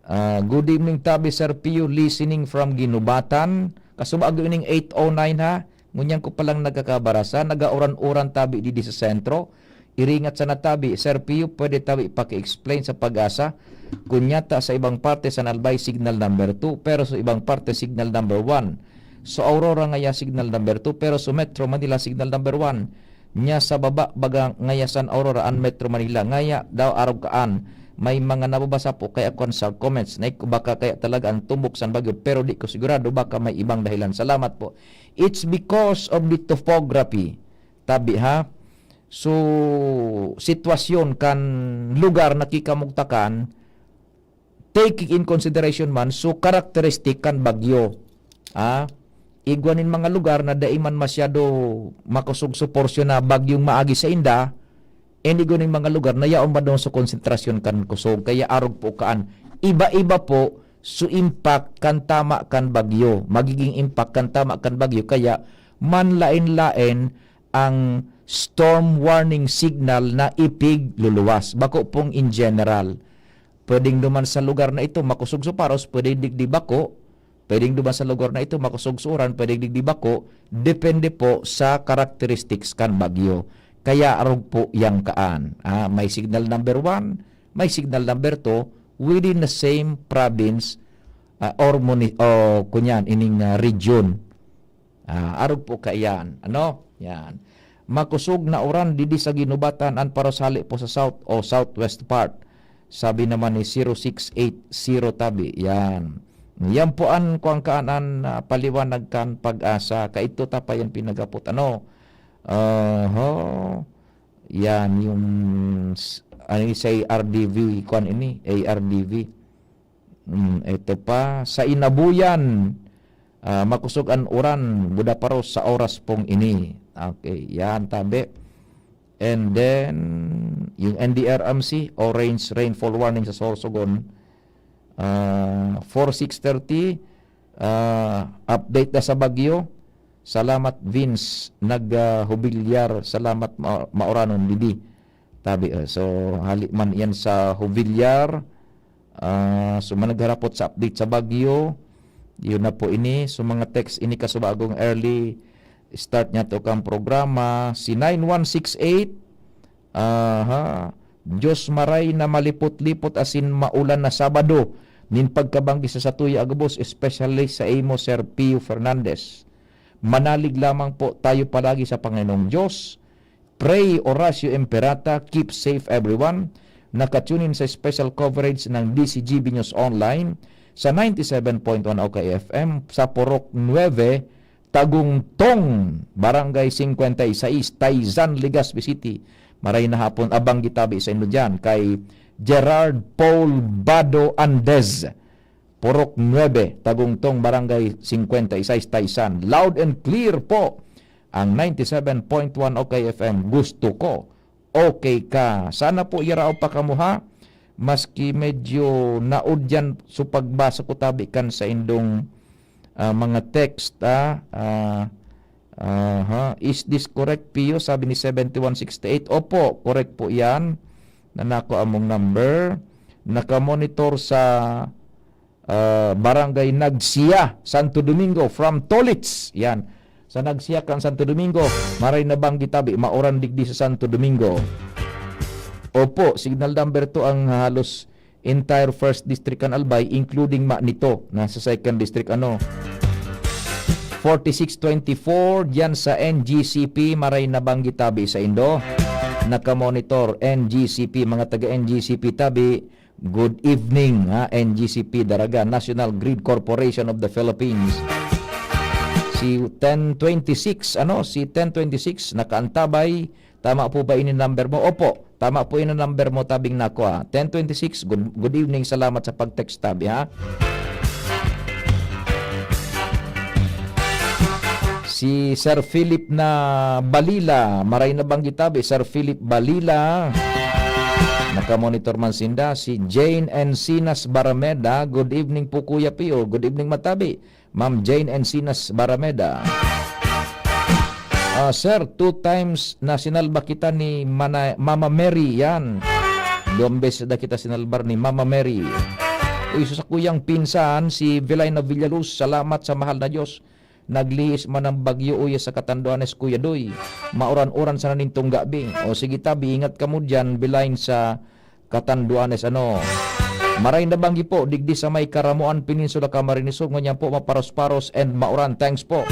Ah, good evening, tabi, Sir Pio, listening from Ginubatan. Kasubago ining eight oh nine, ha? Ngunyan ko palang nagkakabarasa, nagauran-uran tabi didi sa sentro. Iringat sana tabi, Sir Pio, pwede tabi paki-explain sa Pag-asa? Kunyata sa ibang parte sa Albay, signal number two, pero sa ibang parte, signal number one. So, Aurora ngaya signal number two, pero sa Metro Manila, signal number one. Nya sa baba, baga ngaya San Aurora an Metro Manila. Ngaya daw arog kaan. May mga nababasa po kaya kwan sa comments na ik-, baka kaya talaga ang tumbok san bagyo, pero di ko sigurado, baka may ibang dahilan. Salamat po. It's because of the topography. Tabi, ha? So, sitwasyon kan lugar na kikamugtakan, taking in consideration man, so characteristic kan bagyo. Ah, igwa nin mga lugar na dai man masyado makosog sa porsyon na bagyong maagi sa inda, and igwa nin mga lugar na yaon madong sa konsentrasyon kan kusog, kaya arog po kaan. Iba-iba po so impact kan tama kan bagyo, magiging impact kan tama kan bagyo, kaya manlaen-laen ang storm warning signal na ipigluluwas. Bako pong in general. Pwedeng duman sa lugar na ito, makosog sa paros, pwede digdi bako. Pwedeng duman sa lugar na ito, makosog sa uran, pwede digdi bako. Depende po sa characteristics kan bagyo. Kaya arog po yang kaan. Ah, may signal number one, may signal number two within the same province, ah, or muni-, o kunyan, ining, ah, region. Ah, arog po kaiyan. Ano? Yan. Makosog na uran didi sa Ginubatan an parosali po sa south o southwest part. Sabi naman ni zero six eight zero tabi. Yan. Yan po an kuwan kaan an, ah, paliwanag kan Pag-asa. Kaidto ta pa yan pinagapot. Ano? Oho. Yan, yung s-, ano yung sa A R D V, kuwan ini, A R D V. Hmm, ito pa, sa Inabuyan, ah, makosog an uran, buda paros sa oras pong ini. Okay, yan, tabi. And then, yung N D R M C, orange rainfall warning sa Sorsogon. Ah, for six thirty, ah, update na sa bagyo. Salamat, Vince. Nag, ah, hubilyar. Salamat, ma-, mauranon, Didi. Tabi, ah, so, hali man yan sa hubilyar. Ah, so, managharapot sa update sa bagyo. Yun na po ini. So, mga text ini kasubagong early start niya to kang programa. Si nine one six eight, aha, Diyos maray na malipot-lipot asin maulan na Sabado nin pagkabanggi sa satuya a gabos, especially sa imo, Sir Pio Fernandez. Manalig lamang po tayo palagi sa Panginoong Diyos. Pray, Oratio Imperata. Keep safe, everyone. Nakatune in sa special coverage ng D C G B News Online sa ninety-seven point one O K F M sa Purok nuebe, Tagungtong, Barangay cincuenta y seis, Taysan, Legazpi City. Maray na hapon, abang gitabi sa inyo dyan kay Gerard Paul Bado Andes. Purok nuebe, Tagungtong, Barangay cincuenta y seis, Taysan. Loud and clear po ang ninety-seven point one O K F M. Gusto ko, okay ka. Sana po iyarao pa kamo, ha? Maski medyo naudyan so pagbasa ko tabi kan sa indong, ah, mga text, ah, ah, aha. Is this correct, Pio? Sabi ni seventy-one sixty-eight. Opo, correct po yan. Nanako among number. Nakamonitor sa, ah, Barangay Nagsiya, Santo Domingo, from Tolits. Yan. Sa Nagsiya kan Santo Domingo, maray na banggi tabi, mauran digdi sa Santo Domingo. Opo, signal number two ang halos entire first district kan Albay, including ma nito, nasa second district, ano. Forty-six twenty-four, diyan sa N G C P, maray na banggi tabi sa indo. Nakamonitor, N G C P, mga taga N G C P tabi, good evening, ha, N G C P Daraga, National Grid Corporation of the Philippines. Si ten twenty-six, ano, si ten twenty-six, nakaantabay. Tama po ba ini number mo? Opo, Tama po yun ang number mo, tabing nako, ah. Ten twenty-six, good, good evening, salamat sa pag-text, tabi, ha? Si Sir Philip na Balila, maray na banggi tabi, Sir Philip Balila. Nakamonitor man sinda. Si Jane Encinas Barameda, good evening po, Kuya Pio. Good evening, matabi. Ma'am Jane Encinas Barameda. Ah, sir, two times na sinalba kita ni Mana-, Mama Mary, yan. Duwang beses na kita sinalbar ni Mama Mary. Uy, sa kuyang pinsan, si Velina Villaluz, salamat sa mahal na Diyos. Naglihis man ang bagyo, uya sa Catanduanes, Kuya Doy. Mauran-uran sana nintong gabi. O sige, tabi, ingat kamo dyan, Belain sa Catanduanes, ano. Maray na banggi po, digdi sa may Caramoan Peninsula, Camarines Sur, ngunyan po maparos-paros and mauran. Thanks po.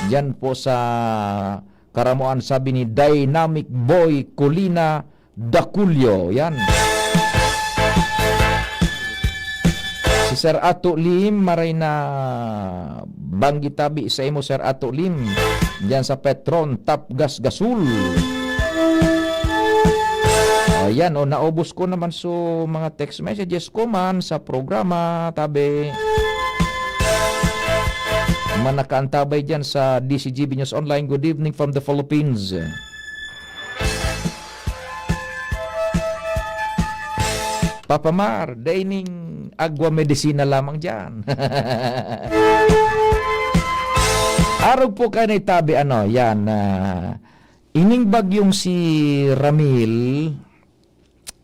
Diyan po sa Caramoan, sabi ni Dynamic Boy Colina Daculio. Yan. Si Sir Ato Lim, maray na banggi tabi sa imo, Sir Ato Lim. Diyan sa Petron, Tapgas, Gasol. Ayan, o, naubos ko naman so mga text messages ko man sa programa, tabi. Mga nakaantabay dyan sa D C G B News Online, good evening from the Philippines. Papa Mar, daining agwa medisina lamang dyan. Arog po kayo na itabi, ano, yan, ah, ining bagyong si Ramil,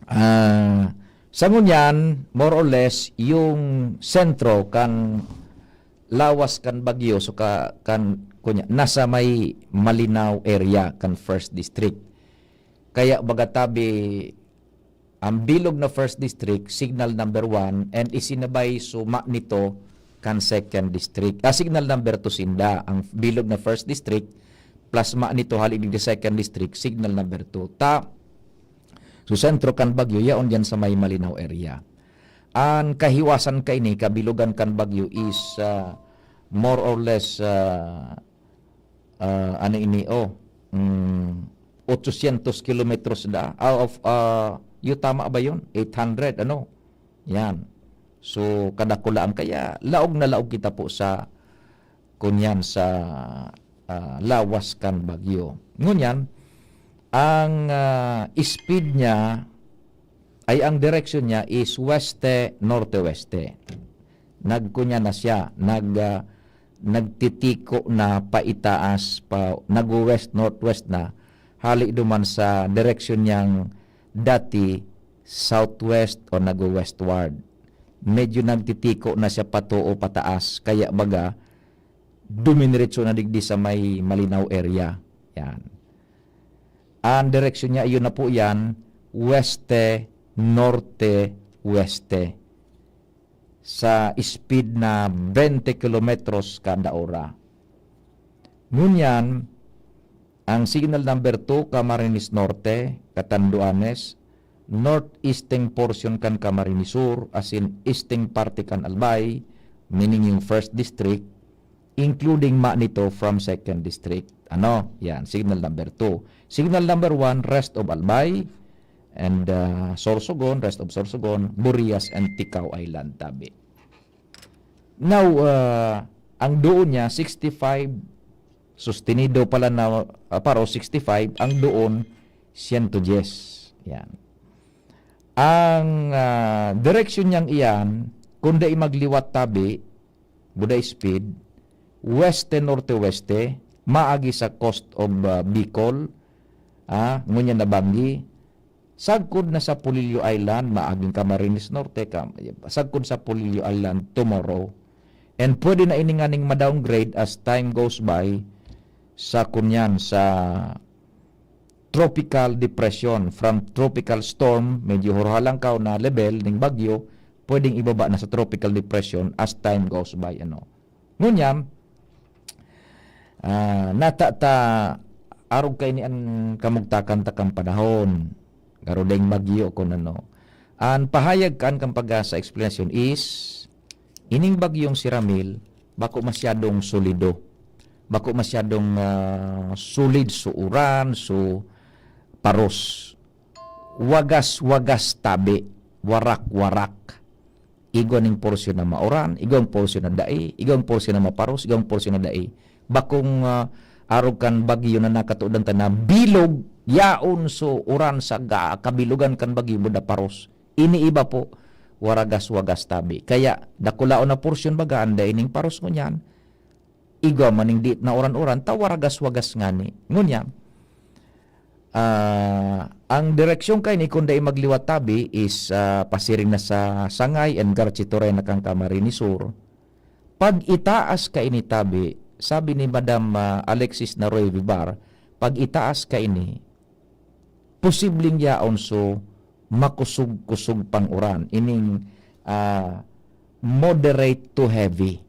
ah, sa ngunyan, more or less, yung sentro kan lawas kan bagyo, so ka, kan, kunya, nasa may Malinao area kan First District. Kaya baga tabi, ang bilog na First District, signal number one, and isinabay suma nito kan Second District. Ah, signal number two sinda, ang bilog na First District, plus ma nito hali digdi Second District, signal number two. Ta, so sentro kan bagyo, yaon diyan sa may Malinao area. An kahiwasan kaini, kabilogan kan bagyo is, ah, more or less, ah, ah, ano ini, oh, mm, ochocientos kilometros da, out of, ah, yu-, tama ba yun? Eight hundred, ano? Yan. So, kadakulaan. Kaya, laog na laog kita po sa, kunyan, sa, ah, lawas kan bagyo. Ngunyan, ang, ah, speed niya ay ang direksyon niya is weste-norte-weste. Nagkunya na siya, nag, ah, nagtitiko na paitaas, pa, nagwe-west-northwest na, hali duman sa direksyon niyang dati southwest o nagwe-westward. Medyo nagtitiko na siya patoo pataas, kaya baga, dumidiretso na digdi sa may Malinao area. Yan. Ang direksyon niya, iyon na po yan, weste-norte-weste. Sa speed na twenty kilometros kada ora. Ngunyan, ang signal number two, Camarines Norte, Catanduanes, northeastern portion kan Camarines Sur, as in eastern parte kan Albay, meaning yung First District, including ma nito from Second District. Ano? Yan, signal number two. Signal number one, rest of Albay, and, ah, Sorsogon, rest of Sorsogon, Burias, and Ticao Island, tabi. Now, ah, ang doon niya, sixty-five, sustenido pala na, ah, paro, sixty-five, ang doon, siyento diyes. Yan. Ang, ah, direksyon niyang iyan, kung dai magliwat tabi, buday speed, weste-norte-weste, maagi sa coast of, ah, Bicol, ah, ngunyan na banggi, sagkod na sa Polillo Island, maaging Camarines Norte, ka, sagkod sa Polillo Island tomorrow. And pwede na ini nganing ma-downgrade as time goes by sa kunyan, sa tropical depression. From tropical storm, medyo hurhalangkaw na level ning bagyo, pwedeng ibaba na sa tropical depression as time goes by, ano. Ngunyan, ah, nata ta arog kaini an kamugtakan ta kan panahon. Garo daing bagyo kun ano. An pahayag kan kan PAGASA explanation is, ining bagyong si Ramil, bako masyadong solido. Bako masyadong, ah, solid so uran, so paros. wagas-wagas tabi, warak-warak. Igwa ning porsyon na mauran, igwang porsyon na dai, igwang porsyon na maparos, igwang porsyon na dai. Bakong, ah, arog kan bagyo na nakatudan ta na bilog, yaon so uran sa ga-, kabilugan kan bagyo, muda paros. Ini iba po, waragas-wagas tabi. Kaya, dakulaon na porsyon baga, anda ining paros ngunyan. Igwa man ning diit na uran-uran, ta waragas-wagas ngani. Ngunyan, ah, ang direksyon kaini, kung dai magliwat tabi, is, ah, pasiring na sa Sangay and Garchitorena kan Camarines Sur. Pag itaas kaini tabi, sabi ni Madam, ah, Alexis Naroy Vivar, pag itaas kaini, posibleng yaon so makusog-kusog pang uran, ining, ah, moderate to heavy.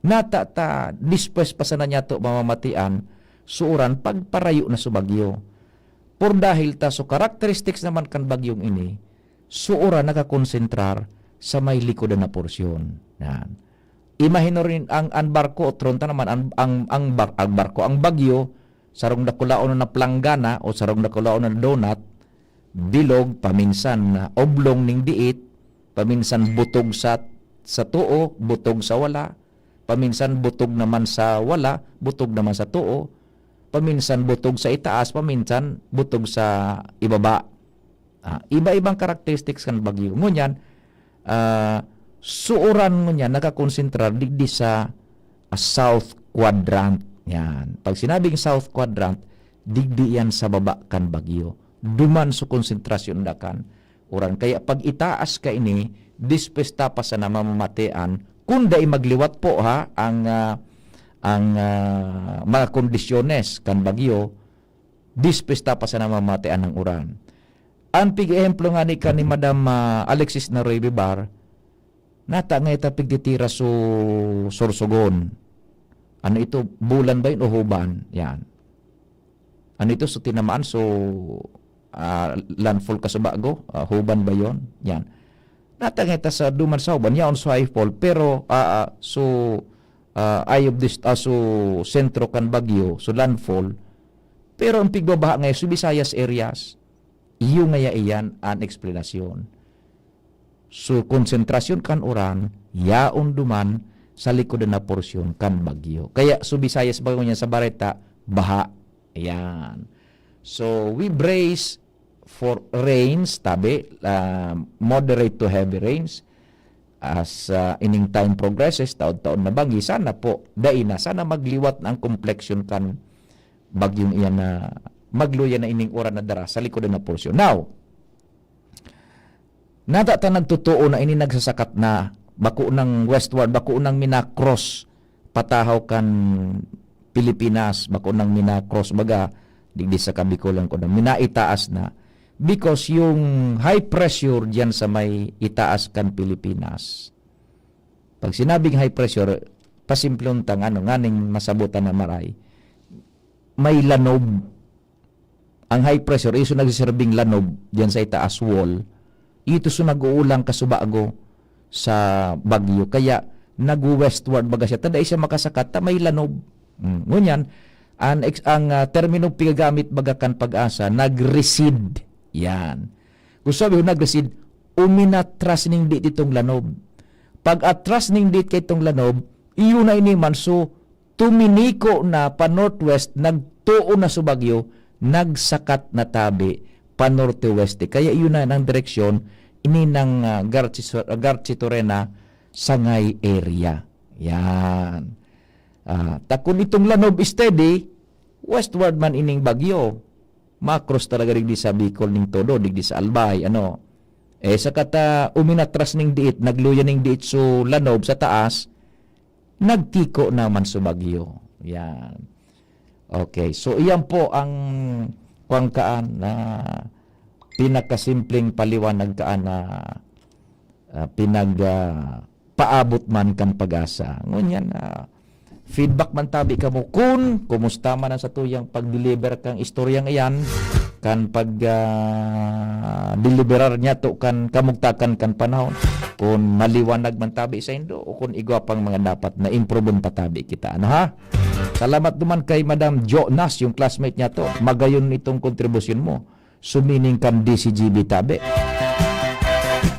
Nata ta, despues pa sana niyato mamamatian so uran pagparayo na so bagyo. Por dahil ta so characteristics naman kan bagyong ini, so uran nakakonsentrar sa may likodan na porsyon. Yan. Imahino rin ang, ang barko, otron ta naman, ang, ang, ang, bar-, ang barko, ang bagyo, sarong dakulaon na planggana o sarong dakulaon na donut, bilog, paminsan na oblong ning diit, paminsan butog sa, sa too, butog sa wala, paminsan butog naman sa wala, butog naman sa too, paminsan butog sa itaas, paminsan butog sa ibaba. Ah, iba-ibang characteristics kan bagyo. Ngunyan, ah, so uran ngunyan nakakonsentrar digdi sa, ah, south quadrant. Yan. Pag sinabing south quadrant, digdi yan sa baba kan bagyo. Duman so konsentrasyon da kan uran. Kaya pag itaas kaini, despues ta pa sana mamamatian, kung dai magliwat po, ha, ang, ah, ang, ah, mga kondisyones kan bagyo, despues ta pa sana mamatian ang uran. Ang pig-ehemplo nga ni, kan ni Madam, ah, Alexis Naroy Vivar, nata nga ita pigtitira so Sorsogon. Ano ito? Bulan ba yun o Huban? Yan. Ano ito? So, tinamaan, so, ah, landfall ka sa bago? Ah, Huban ba yun? Yan. Nata nga ita sa duman sa Huban, yaon so high fall, pero, ah, ah, so, ah, eye of this, ah, so, sentro kan bagyo, so landfall, pero ang pigbabaha ngayon, so Visayas areas, iyo ngaya iyan an eksplanasyon. So, konsentrasyon kan uran, yaon duman sa likodan na porsyon kan bagyo. Kaya, so Visayas ba ngunyan sa bareta, baha. Ayan. So, we brace for rains, tabi, ah, moderate to heavy rains. As, ah, ining time progresses, taon-taon na banggi, sana po, dai na, sana magliwat na ang complexion kan bagyong iyan na magluya na ining uran na dara sa likodan na porsyon. Now, nata ta nagtotoo na ini nagsasakat na, bako nang westward, bako nang mina-cross patahaw kan Pilipinas, bako nang mina-cross baga, digdi sa Kabikolan ko na, minaitaas na. Because yung high pressure diyan sa may itaas kan Pilipinas, pag sinabing high pressure, pasimplon tang ano, nganing masabutan na maray, may lanob. Ang high pressure, iso nagsiserbing lanob diyan sa itaas wall. Ito so nag-uulang kasubago sa bagyo. Kaya nagwe-westward baga siya. Ta dai siya makasakat, ta may lanob. Mm. Ngunyan, ang ex-, ang, ah, termino pigagamit baga kan Pag-asa, nag-recede. Yan. Kung sabi ko nag-recede, uminatras ning di itong lanob. Pag atras ning di kay itong lanob, iyo na ini man. So, tuminiko na pa northwest, nagtuo na sa bagyo, nagsakat na tabi pa norte-weste. Kaya iyo na nang direksyon, ini nang, ah, Garchiso-, Garchitorena, Sangay area. Yan. Ah, ta kun itong lanob steady, westward man ining bagyo. Makros talaga digdi sa Bicol ning todo, digdi sa Albay, ano. Eh, saka ta uminatras ning diit, nagluya ning diit so lanob sa taas, nagtiko naman so bagyo. Yan. Okay, so iyan po ang kuwang kaan na pinakasimpleng paliwanag kaan na, ah, pinag, ah, paabot man kan Pag-asa. Ngunyan, ah, feedback man tabi kamo kun kumusta man ang satuyang pag-deliver kang istoryang iyan, kan pag, ah, deliverar niyato kan kamugtakan kan panahon, kun maliwanag man tabi saindo o kun igwa pang mga dapat na improveon pa tabi kita. Ano, ha? Salamat duman kay Madam Jo Nas, yung classmate niyato. Magayon itong kontribusyon mo. sumining kan D C G B tabi.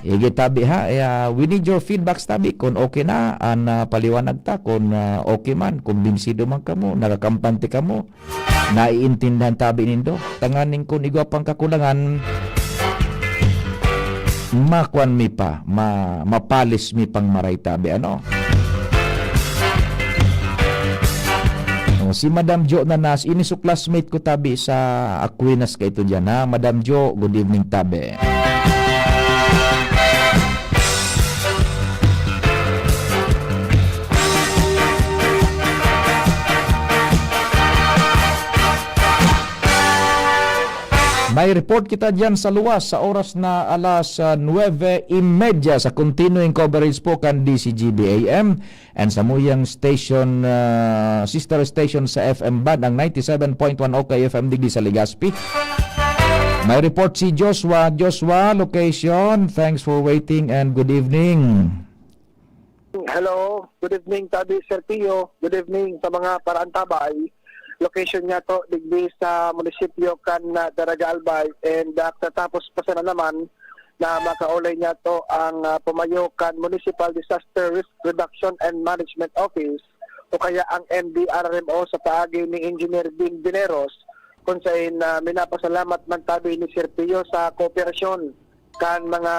Ige tabi ha, eh, ah, we need your feedbacks tabi kung okay na an, ah, paliwanag ta, kung, ah, okay man, kumbinsido man kamo, nakakampante kamo, naiintindihan tabi nindo. Tanganing kun igwa pang kakulangan, makuan mi pa, ma-, mapalis mi pang maray tabi, ano? Oh, si Madam Jo Nanas, ini su classmate ko tabi sa Aquinas kaito diyan, ha? Madam Jo, good evening tabi. May report kita diyan sa luwas sa oras na alas, ah, nuebe y media sa continuing coverage po kan D C G B A M and samuyang station, ah, sister station sa F M band, ang ninety-seven point one O K F M digdi sa Legazpi. May report si Joshua. Joshua, location, thanks for waiting and good evening. Hello, good evening, Tabi Sergio. Good evening sa mga paraantabay. Location niya to, digdi sa munisipyo kan, ah, Daraga Albay. And, ah, katapos pa sana naman na makaulay niya to ang, ah, pumayo kan Municipal Disaster Risk Reduction and Management Office o kaya ang M D R R M O sa paagi ni Engineer Dean Dineros, kung sain, ah, minapasalamat man tabi ni Sergio sa kooperasyon kan mga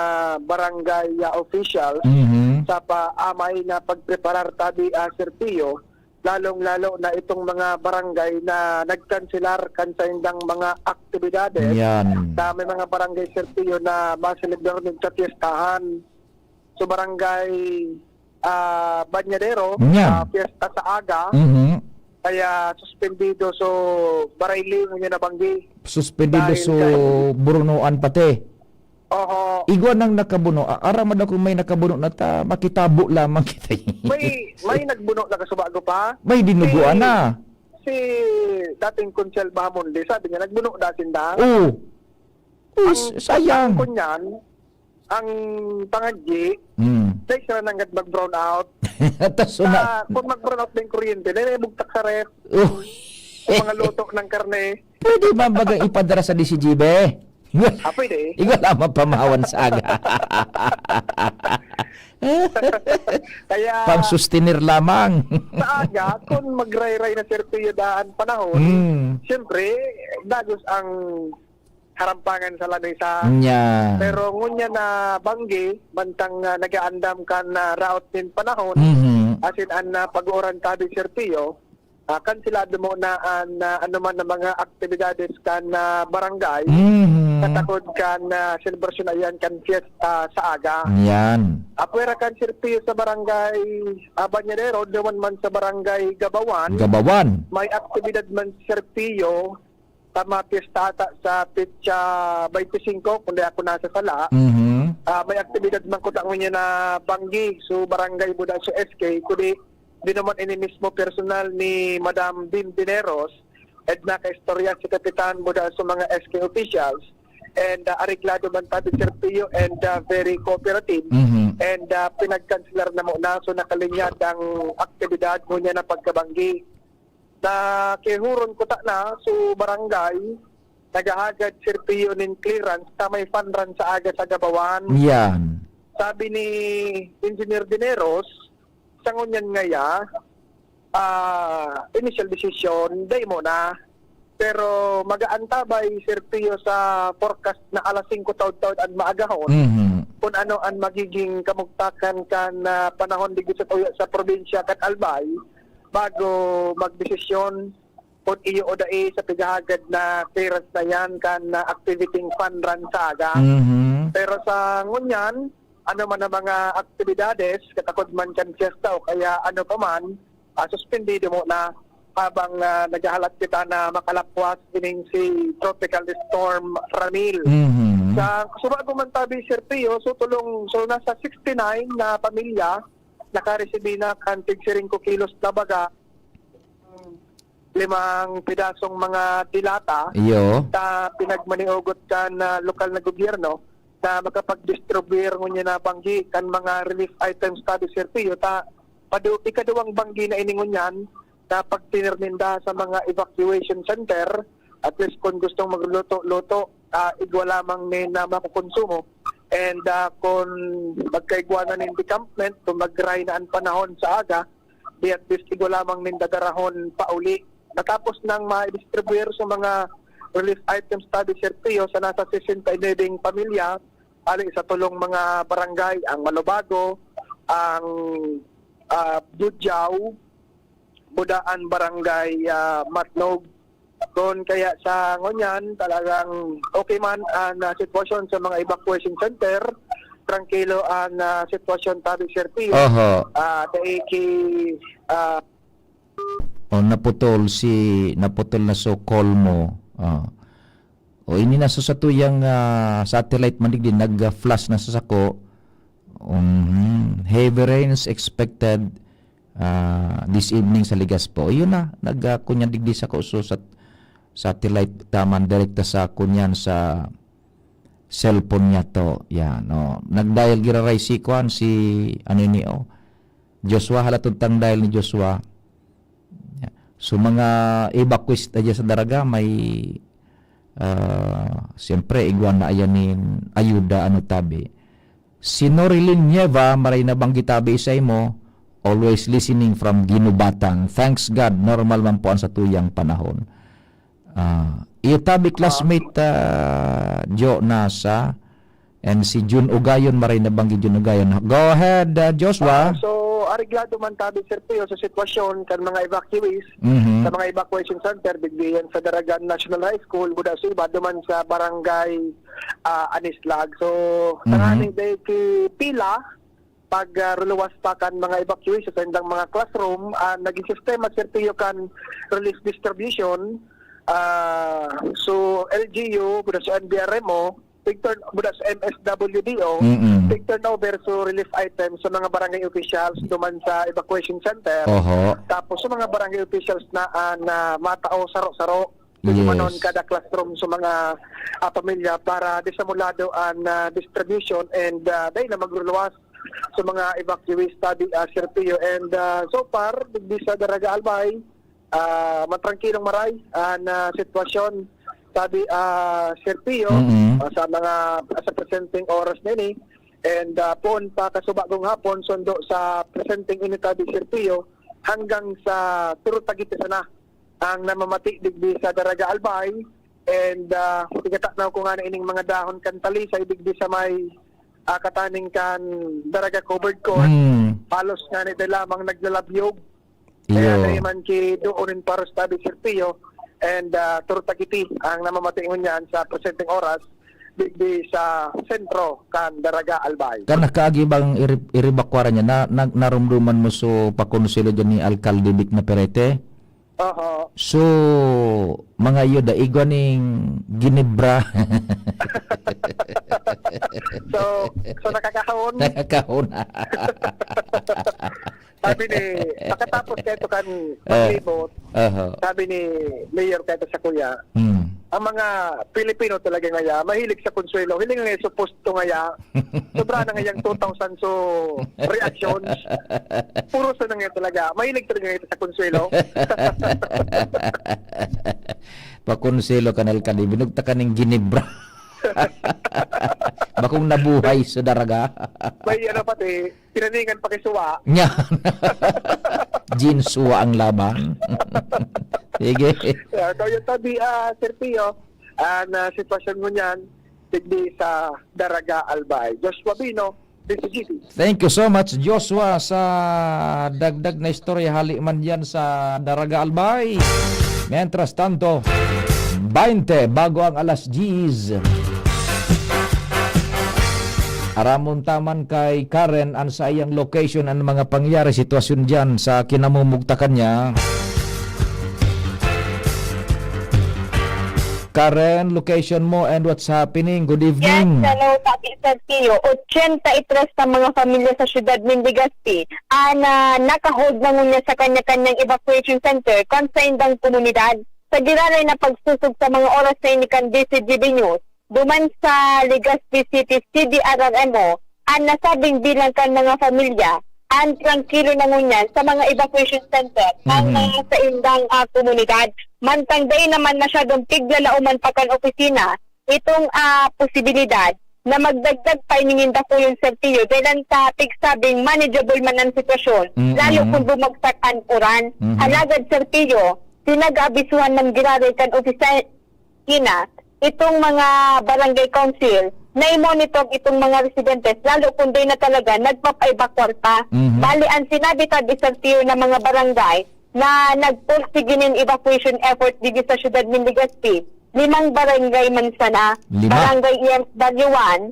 barangay, ah, officials Mhm. sa paamay na pagpreparar tabi, ah, Sir Pio, lalong-lalo na itong mga barangay na nagkanselar kan saindang mga aktibidades. Yan. Na may mga barangay, Sir Pio, na maselebrar nin kapiestahan. So, barangay, ah, Banyadero, Yan. ah, piyesta sa aga, Mhm. kaya suspendido. So, Barayli, ngunyan na banggi. Suspendido, Dahil so, kay burunoan pati. Oho. Igwa nang nakabuno. A-, aram man daw kung may nakabuno na ta, makitabo lamang kita. May, may nagbuno na kasubago pa. May dinuguan Si, na. si dating Konsel Bahamonde, sabi niya, nagbuno na sinda. Oo. Uy, Ang, s-, sayang. ang kunyan, ang pangagi, Hmm. dahil sila nanggad mag-brown out. Tas una- Ah, kung mag-brown out na yung kuryente, na may bugtak sa ref. Uy. Ang mga luto ng karne. Pwede ba baga ipadara sa D C G B? Ah, pwede. Igwa lamang pamahawan sa aga. Kaya, Pang-souvenir lamang. sa aga, kung magrayray na, Sir Pio, daan panahon, Hmm. siyempre, dagos ang harampangan sa lamesa. Nya. Pero ngunyan na banggi, mantang, ah, nag-aandam kan, ah, raot nin panahon, Mhm. asin an, ah, pag-uuran tabi, Sir Pio, ah, kanselado mo na an, ah, anoman na mga aktibidades kan, ah, barangay, Mhm. katakod kan, ah, selebrasyon na iyan kan fiesta sa aga. Yan. Apwera kan Sir Pio sa barangay, ah, Banyadero, duman man sa barangay Gabawan, Gabawan. may aktibidad man, Sir Pio, tama, piyesta ata sa petsa twenty-five, kung di ako nasasala. Mhm. Ah, may aktibidad man kuta ngunyan na banggi, so barangay buda sa S K, kundi dinuman ini mismo personal ni Madam Bim Dineros, at nakaistorya si Kapitan buda sa mga S K officials, and, ah, areglado man tabi, Sir Pio, and, ah, very cooperative, Mhm. and, ah, pinagkanselar na muna, so nakalinyad ang aktibidad ngunyan na pagkabanggi. Nakihuron kuta na, so barangay, naghahagad, Sir Pio, nin clearance ta may fun run sa aga sa Gabawan. Yan. Sabi ni Engineer Dineros, sa ngunyan ngaya, ah, initial decision, dai mo na. Pero mag-aantabay, Sir Pio, sa forecast na alas singko taud-taud an maagahon, Mhm. kung ano an magiging kamugtakan kan, ah, panahon digdi sa tuya sa probinsya kan Albay, bago magdesisyon kung iyo o dai sa pighahagad na clearance na yan kan, ah, activityng fun run sa aga. Mhm. Pero sa ngunyan, ano man ang mga aktibidades, katakod man kan fiesta o kaya ano pa man, ah, suspendido muna habang, ah, naghahalat kita na makalapwas ining si Tropical Storm Ramil. Mhm. Sa subago man tabi, Sir Pio, so tulong, so nasa sixty-nine na pamilya nakaresibi na kan tig singko kilos na baga, limang pedasong mga delata Iyo. ta pinagmaniugot kan, ah, lokal na gobyerno na makapag-distribuyar ngunyan na banggi kan mga relief items tabi, Sir Pio, ta padu-, ikaduwang banggi na ini ngunyan na pagtener ninda sa mga evacuation center, at least kung gustong magluto-luto, ah, igwa lamang nin, ah, makokonsumo. And, ah, kun magkaigwa na nin decampment, kun magray na an panahon sa aga, di at least igwa lamang nin dadarahon pauli. Natapos nang ma-distribuir sa mga relief items tabi, Sir Pio, sa nasa sesenta y nuebe pamilya, hali sa tulong mga barangay, ang Malubago, ang, ah, Budyao, Budaan, Barangay, ah, Matnog. Kun kaya sa ngunyan, talagang okay man an, ah, sitwasyon sa mga evacuation center. Trangkilo an, ah, sitwasyon tabi, Sir Pio. Oho. Ah, dai ki, ah, O, naputol si, naputol na so call mo. Ah. O, ini na so satuyang, ah, satellite man digdi, nag-flash na sa sako. Mhm. Heavy rains expected, ah, this evening sa Legazpi. O, yun na, nag, ah, kunyan digdi sako so sat-, satellite taman direkta sa kunyan sa cellphone niya to. Yan, o. Nag-dial giraray si kwan, si, ano ini, o. Joshua, halatod tang dial ni Joshua. Yan. So, mga evacuees na dyan sa Daraga, may, ah, siyempre, igwa na ayan nin ayuda, ano, tabi. Si Norilyn Nieva, maray na banggi tabi sa imo, always listening from Guinobatan. Thanks God, normal man po ang satuyang panahon. Ah, iyo tabi Ah. classmate, ah, Jo Nasa, and si Jun Ugayon, maray na banggi Jun Ugayon. Go ahead, ah, Joshua. Ah, so, areglado man tabi, Sir Pio, sa sitwasyon kan mga evacuees, Mhm. sa mga evacuation center, digdi yan sa Daraga National High School, buda sa iba, duman sa barangay, ah, Anislag. So, Mhm. tanganing dahil ki pila, pag, ah, ruluwas pa kan mga evacuees sa saindang mga classroom, ah, naging sistema, Sir Pio, kan relief distribution. Ah, so, L G U, buda sa N B R M O, tig-turn, buda sa M S W D O, Mm-mm. tig-turnover so relief items sa mga barangay officials duman sa evacuation center. Oho. Tapos sa mga barangay officials na, ah, na matao saro-saro, Yes. dumanon kada classroom sa mga, ah, pamilya para disamulado an, ah, distribution and, ah, dai na magruluwas sa mga evacuees tabi, ah, Sir Pio. And, ah, so far, digdi sa Daraga Albay, ah, matrangkilong maray an, ah, sitwasyon tabi, ah, Sir Pio, Mm-mm. ah, sa mga, sa presenteng oras na ini. And, ah, poon pa kasubagong hapon, sundo sa presenteng ini tabi, Sir Pio, hanggang sa Turo Tagite sana ang namamati digdi sa Daraga Albay. And, ah, igatanaw ko nga na ining mga dahon kan talisay digdi sa may, ah, kataning kan Daraga Covered Court. Mm. Halos nga ni lamang naglalabyog. Kaya Iyo. dai man ki doon in paros tabi, Sir Pio. And, ah, Turo Tagite ang namamati ngunyan sa presenteng oras digdi sa sentro kan Daraga Albay. Kan nakaagi bang iri-, iribakwaran niya, na, na, narumduman mo so pakonselo dyan ni Alkalde Vic Naperete? Oho. So, mga iyo, daigwa ning ginebra. So, so nakakahon. Nakakahon. Sabi ni, pagkatapos kaito kan Eh, maglibot, oho. sabi ni Mayor kaito sa kuya, Hmm. ang mga Pilipino talaga ngaya, mahilig sa konsuelo. Hiling nga supposed to ngaya, sobra na ngayang two thousand so reactions. Puro sa na ngaya talaga. Mahilig talaga ngaya sa konsuelo. Pakonselo ka, Nel, kani binugta ka ning ginebra. Bakong nabuhay sa Daraga. May ano pati, pinaningan pakisuwa. Yan. Ginsuwa ang laban. Sige. Yeah, so yung tabi, ah, Sir Pio, ah, na sitwasyon mo niyan, digdi sa Daraga Albay. Joshua Bino, D C G T. Thank you so much, Joshua, sa dagdag na istorya hali man diyan sa Daraga Albay. Mientras tanto, baynte bago ang alas diyes. Aramon ta man kay Karen an saiyang location, an mga pangyayari, sitwasyon diyan sa kinamumugtakan niya. Karen, location mo and what's happening? Good Yes, evening. hello, Papi Sergio. Ochenta y tres na mga pamilya sa siyudad nin Legazpi an, ah, naka-hold na ngunyan sa kanya-kanyang evacuation center kan saindang komunidad. Sa giraray na pagsosog sa mga oras na ini kan D C G B News, duman sa Legazpi City C D R R M O, an nasabing bilang kan mga pamilya, an trangkilo na ngunyan sa mga evacuation center kan Mhm. mga saindang, ah, komunidad. Mantang dai naman masyadong piglalaoman pa kan opisina itong, ah, posibilidad na magdagdag pa ini nin dakuyon, Sir Pio, dahil ang sa pigsabing manageable man ang sitwasyon, Mm-mm. lalo kung bumagsak ang uran. Mhm. Alagad, Sir Pio, pinag-aabisuhan man giraray kan opisina itong mga barangay council na i-monitor itong mga residentes, lalo kung di na talaga nagpapa-evacuar pa. Mhm. Bali, ang sinabi ta, Sir Pio, na mga barangay na nagpursige nin evacuation effort digdi sa siyudad nin Legazpi, limang barangay man sana, Lima. Barangay E S W one,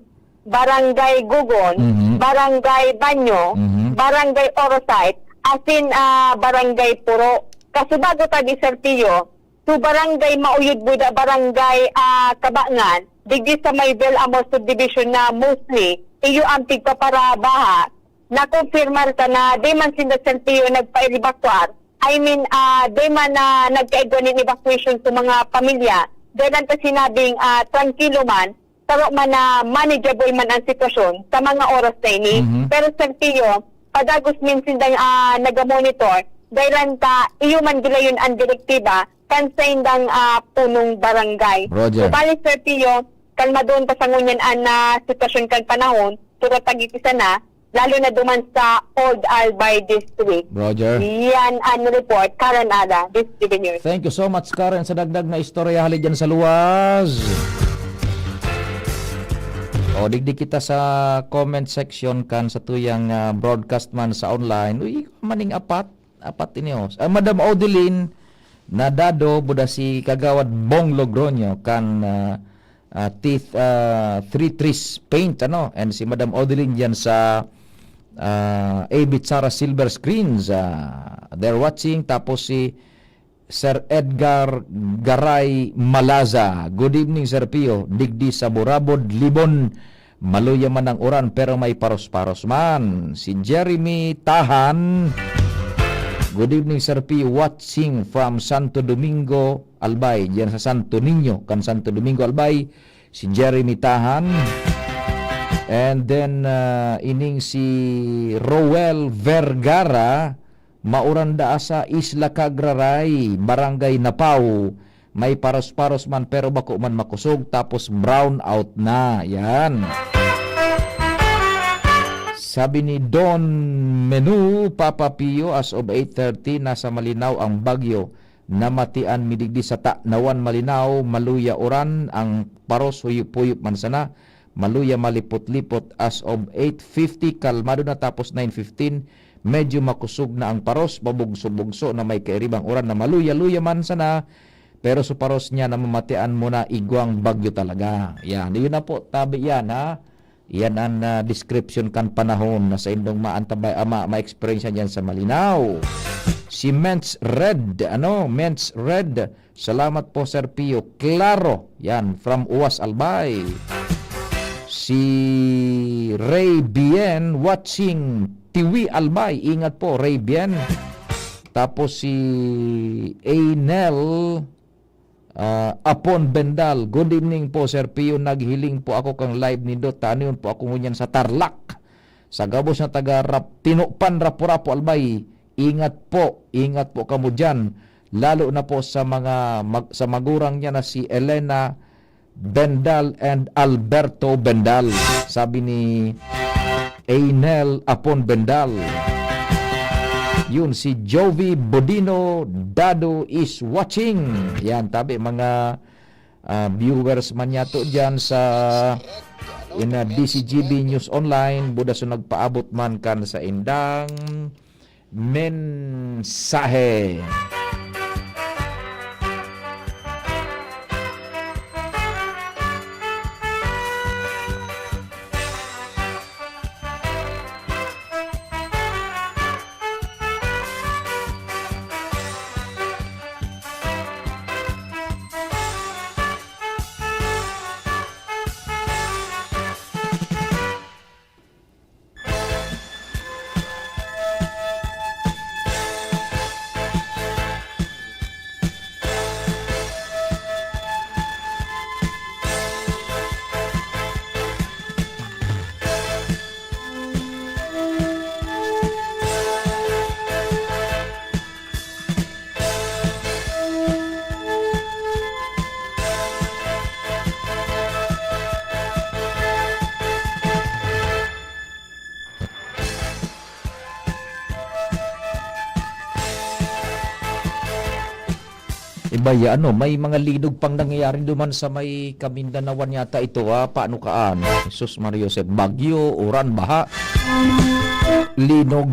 Barangay Gugon, Mhm. Barangay Banyo, Mhm. Barangay Orosite, asin, ah, Barangay Puro. Kasubago ta di, Sir Pio, so Barangay Mauyod Buda, Barangay, ah, Kabangan, digdi sa may Villamor Subdivision na mostly iyo ang pigpaparabaha, nakumpirmar ta na di man sinda, Sir Pio, nagpa-evacuar. I mean, ah, di man na nagkaigwa nin evacuation sa mga pamilya. Dahil ang sinabing, ah, trangkilo man, saro man na manageable man ang sitwasyon sa mga oras na ini. Mhm. Pero, Sir Pio, padagos man sindang, ah, nagamonitor, dahil ta iyo man gilayon ang direktiba kan saindang, ah, punong barangay. Roger. So, bali, Sir Pio, kalmadon pa sa ngunyan an, ah, sitwasyon kan panahon, pero tagiti sana, lalo na duman sa Old Albay District. Roger. Yan ang report, Karen Ada, District News. Thank you so much, Karen, sa dagdag na istorya hali dyan sa luwas. O, digdi kita sa comment section kan sa tuyang, ah, broadcast man sa online. Uy, maning apat, apat ini, oh. Ah, Madam Odeline Nadado, buda si Kagawad Bong Logroño kan, ah, ah, Teeth, ah, Three Trees Paint, ano? And si Madam Odeline diyan sa, ah, A B Tsara Silver Screens, ah, they're watching. Tapos si Sir Edgar Garay Malaza. Good evening, Sir Pio. Digdi sa Burabod, Libon. Maluya man ang uran, pero may paros-paros man. Si Jeremy Tahan. Good evening, Sir P. Watching from Santo Domingo, Albay. Diyan sa Santo Niño, kan Santo Domingo, Albay. Si Jeremy Tahan. And then, ah, ining si Roel Vergara, mauran daa sa Isla Cagraray, Barangay Napaw. May paros-paros man pero bako man makosog, tapos brown out na. Yan. Sabi ni Don Menu, Papa Pio, as of eight thirty, nasa Malinao ang bagyo. Namatian mi digdi sa Tanawan, Malinao, maluya uran, ang paros huyop-huyop man sana, maluya malipot-lipot. As of eight fifty, kalmado na, tapos nine fifteen, medyo makosog na ang paros, pabugso-bugso na may kairibang uran na maluya-luya man sana, pero sa paros niya namamatian mo na igwang bagyo talaga. Yan, yun na po, tabi yan, ha? Yan ang, ah, description kan panahon na saindong maantabay, ah, ma-, ma-experience diyan sa Malinao. Si Mens Red, ano, Mens Red, salamat po, Sir Pio. Klaro, yan, from Uwas, Albay. Si Ray Bien, watching Tiwi, Albay. Ingat po, Ray Bien. Tapos si Einel, ah, Apon Bendal. Good evening po, Sir Pio. Naghiling po ako kang live nindo. Tanion po ako ngunyan sa Tarlac. Sa gabos na taga Rap-, Tinupan, Rapu-Rapu, Albay. Ingat po, ingat po kamo diyan. Lalo na po sa mga mag-, sa magurang niya na si Elena Bendal and Alberto Bendal. Sabi ni Einel Apon Bendal. Yun, si Jovi Bodino Dado is watching. Yan, tabi, mga, ah, viewers man niya to dyan sa in, ah, D C G B News Online. Buda so nagpaabot man kan sa indang mensahe. Iba ya, ano, may mga linog pang nangyayari duman sa may Kamindanawan yata ito, ha? Paano kaan? Jesus Maria Joseph, bagyo, uran, baha, linog.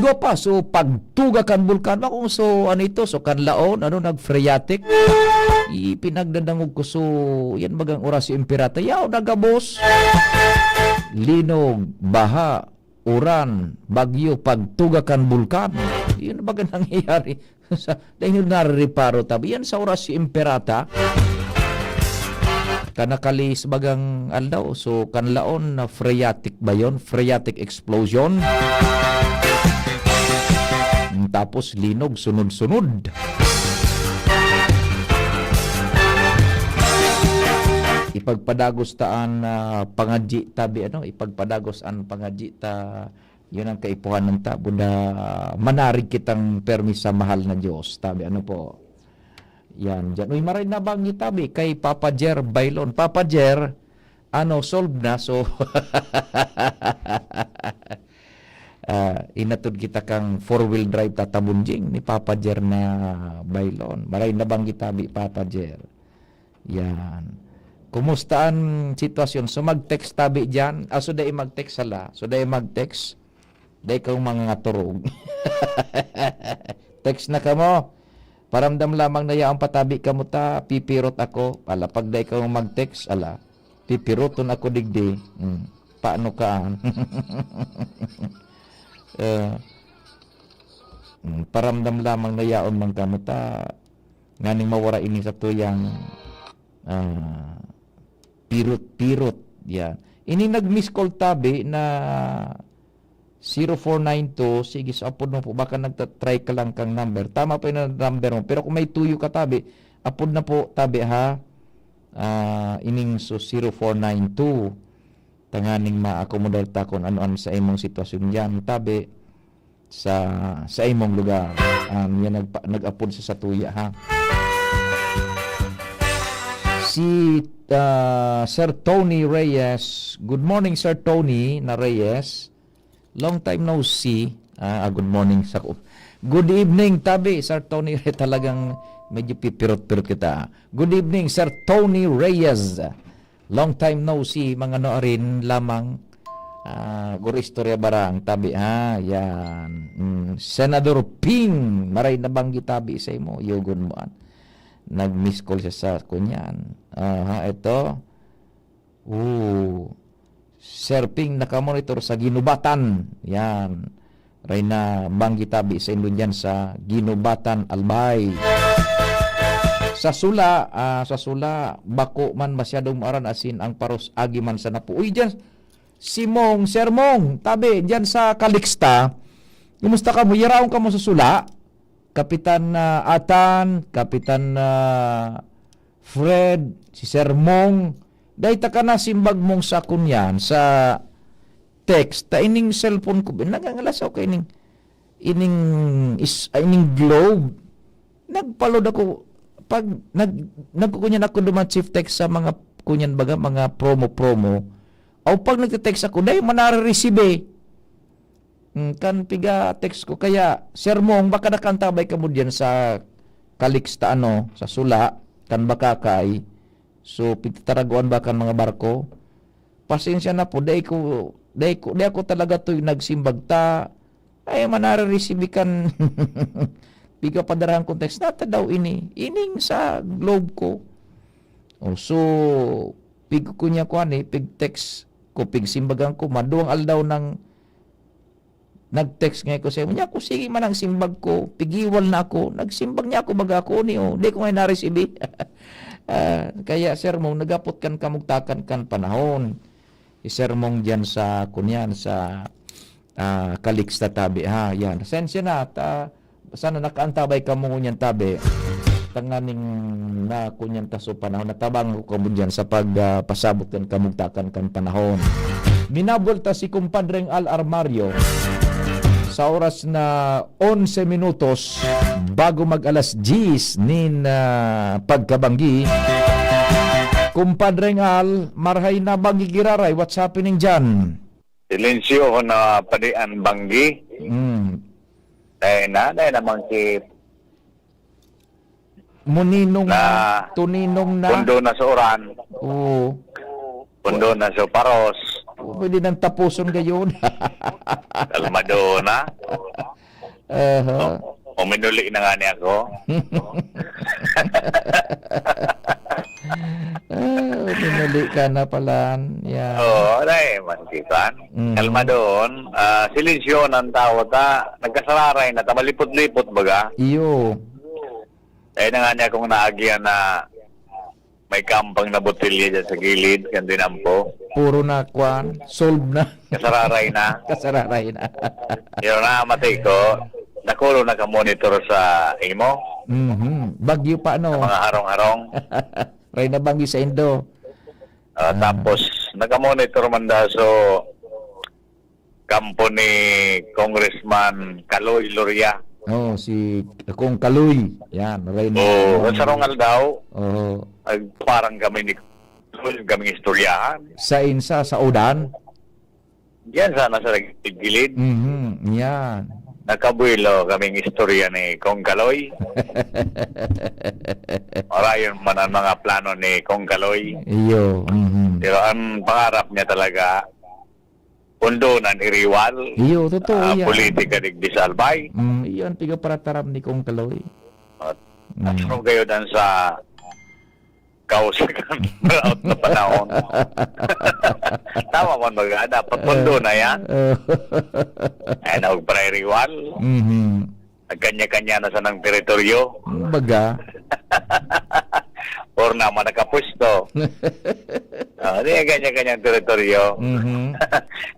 Gwa pa, so, pagtuga kan bulkan, bakong so, ano ito, so, kanlaon, ano, nag-phreatic. Ipinagdadangog ko, so, yan bagang Horacio Imperata. Yaw, nagabos. Linog, baha, uran, bagyo, pagtuga kan bulkan. Yun baga nangyayari. Sa, dahil narireparo tabi. Yan sa Horacio Imperata. Kanakalis bagang aldaw. So, kanlaon na phreatic ba yun? Phreatic explosion. Mm, tapos linog, sunod-sunod. Ipagpadagos ta an, ah, pangadyi tabi, ano? Ipagpadagos an pangadyi ta. Yun ang kaipuhan ng tabo na manarig kitang permi sa mahal na Diyos. Tabi, ano po? Yan, dyan. Uy, maray na bang tabi kay Papa Jer Bailon? Papa Jer, ano, solve na. So, ah, inatod kita kang four-wheel drive tatabunjing ni Papa Jer na Bailon. Maray na bang tabi, Papa Jer? Yan. Kumusta ang sitwasyon? So, mag-text tabi dyan. Ah, so, dai mag-text, hala. So, dai mag-text. Dai kang mga turog. Text na kamo. Paramdam lamang na yaon patabi kamo ta, pipirot ako. Ala, pag dai kamo mag-text, ala, pipiroton ako digdi. Hmm. Paano ka? Eh, hmm, paramdam lamang na yaon man kamo ta, nganing mawara ini sa tuyang, ah, pirot-pirot. Yan. Ini nag-miss call tabi na zero four nine two, sige, so apod mo po, baka nagta-try ka lang kang number. Tama po yung number mo. Pero kung may tuyo ka tabi, apod na po tabi, ha? Ah, ining so zero four nine two. Tanganing ma-accommodate ta kung ano ang sa imong sitwasyon diyan. Tabi sa, sa imong lugar. Um, yan nagpa-, nag-apod sa satuya, ha? Si, ah, Sir Tony Reyes. Good morning, Sir Tony na Reyes. Long time no see. Ah, ah, good morning sa ko. Good evening, tabi, Sir Tony Re-, talagang medyo pipirot-pirot kita. Good evening, Sir Tony Reyes. Long time no see, mga no rin lamang. Ah, guro istorya barang, tabi, ha? Yan. Mm, Senador Ping, maray na banggi tabi sa imo, yugon mo, an. Nag-miss call siya sa kunyan. Aha, ito. Oo. Sir Ping, nakamonitor sa Ginubatan. Yan. Reyna Banggi tabi sa indo dyan sa Ginubatan, Albay. Sa Sula, ah, sa Sula, bako man masyadong maaran asin ang paros agi man sa napo. Uy, dyan, si Mong, Sir Mong, tabi, dyan sa Calixta. Kumusta ka mo? Yaraon ka mo sa Sula? Kapitan, ah, Atan, Kapitan, ah, Fred, si Sir Mong, dai ta ka nasimbag mong sa kunyan, sa text, ta ining cellphone ko, nagangalasaw ka ining, ining is-, ah, ining Globe. Nagpa-load ako, pag nag-, nagkukunyan ako duman chief text sa mga kunyan baga, mga promo-promo. O pag nagte-text ako, dai man nare-receive eh. Mm, kan piga text ko. Kaya, Sir Mong, baka nakantabay ka mo diyan sa Calixta, ano, sa Sula, kan Bacacay. So, pigtataragoan ba kan mga barko? Pasensya na po, dai ko, dai ko, dai ako talaga to'y nagsimbag ta. Ay, manare-receive kan piga padarahan kong text. Nata daw ini. Ining sa Globe ko. O, so, pig ko niya kuan eh, pig text ko, pig simbagan ko, maduwang aldaw nang nag-text nga ko sa imo. Niya ako, sige man ang simbag ko, pigiwal na ako. Nagsimbag niya ako, baga ako ni, oh, di ko nga na-receive. Ah, kaya, Sir Mong, nagapot kan kamugtakan kan panahon. Si Sir Mong diyan sa, kunyan, sa, ah, Calixta tabi, ha? Yan. Sensya na, ta, sana nakaantabay ka mo ngunyan tabi. Tanganing na kunyan ta so panahon, natabang ko kamo diyan sa pag, ah, pasabot kan kamugtakan kan panahon. Minabwelta si Kumpadreng Al Armario sa oras na onse minutos bago mag alas diyes nin, ah, pagkabanggi. Kumpadreng Al, marhay na banggi giraray, what's happening dyan? Silensyo ho na padi an banggi. Mm. Dai na, dai naman si Muninong na, na, tuninong na. Pundo na sa uran. Oo. Pundo na sa paros. Pwede nang tapuson gayon. Kalmado na. Aha. O, uminuli na nga ni ako. Ah, uminuli ka na pala. Yan. Oo, aray, man, kitan. Mm. Kalmadon, ah, silensyo ng tao ta, nagkasararay na, ta malipot-lipot baga. Iyo. Dahil na nga niya akong naagihan na may kampang na botelya dyan sa gilid, kan dinampo. Puro na, kwan, solve na. Kasararay na. Kasararay na. Yun na, mati ko, nakulo na ka monitor sa imo. Mhm. Bagyo pa, no? Sa mga harong-harong. Ray na banggi sa Indo. Ah, Ah. Tapos, nakamonitor man da, so, kampo ni Congressman Kaloy Loria. Oh, si Kong Kaloy. Yan, Reyna Oo, Naman. Sa Rongal daw, Oo. Nagparang kami ni Kaloy, kaming istoryahan. Sa insa, sa udan? Yan sana sa gilid. Mhm, yan. Nakabuelo kaming istorya ni Kong Kaloy. Orayon man ang mga plano ni Kong Kaloy. Iyo, mhm. Pero ang pangarap niya talaga, pundonan, iriwal. Iyo, totoo Ah, yan. Politika digdi sa Albay. Mm, iyan, pigaparataram ni Kong Kaloy. At Mm. asro kayo dan sa kausagan, laot na panahon. Tama man baga, dapat pundo na yan. Eh. Ay, na, huwag para iriwal. Mhm. Nagkanya-kanya na sanang teritoryo. Baga. Or naman nakapwesto. Ah, di, kanya-kanyang teritoryo. Mhm.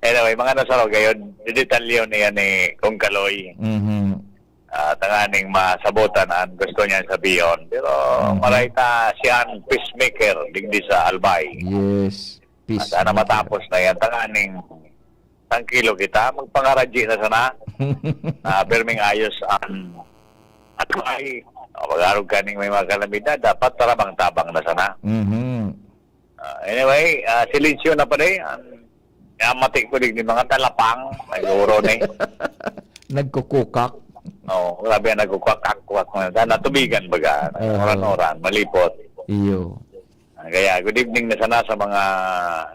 Anyway, mga nasaro gayon, didetalyo niya ni Kong Kaloy. Mhm. Ah, tanganing masabotan ang gusto niyang sabiyon. Pero Mhm. maray ta siya ang peacemaker digdi sa Albay. Yes. Ah, sana Peacemaker. matapos na yan. Tanganing tangkilo kita. Magpangaradyi na sana. Ah, pirming ayos ang Albay. Ah, pag-arog kaning may mga kalamidad, dapat tarabang-tabang na sana. Mhm. Ah, anyway, ah, silensyo na pala eh. Ang, ang mati ko digdi mga talapang, may guro na eh. Nagkukukak. Oo, grabe ang nagkukak-kak-kak na. Natubigan baga. Aha. Oran-oran, malipot. Iyo. Ah, kaya good evening na sana sa mga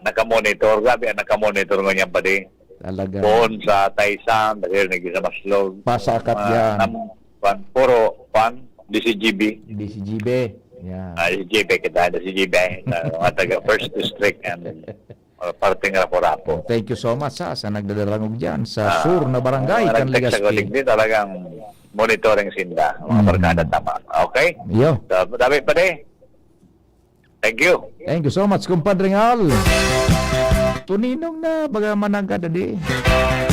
nakamonitor. Grabe ang nakamonitor ngunyan, padi. Talaga. Doon sa Taysan, dahil nag-isa maslog. Pasakat Mga yan. nam-, pan, puro, pan, D C G B. D C G B. Yan. Ah, D C G B kita, D C G B. Sa mga taga First District and, uh, parteng Rapu-Rapu. Thank you so much, ha, sa nagdadarangog dyan, sa Ah, sur na barangay, mga kan nag-text Legazpi. Ako, digdi, talagang monitoring sinda, mga Mhm. barkada tama. Okay? Iyo. So, dami pa di. Thank you. Thank you so much, Compadre Al. Tuninong na, baga managad, adi.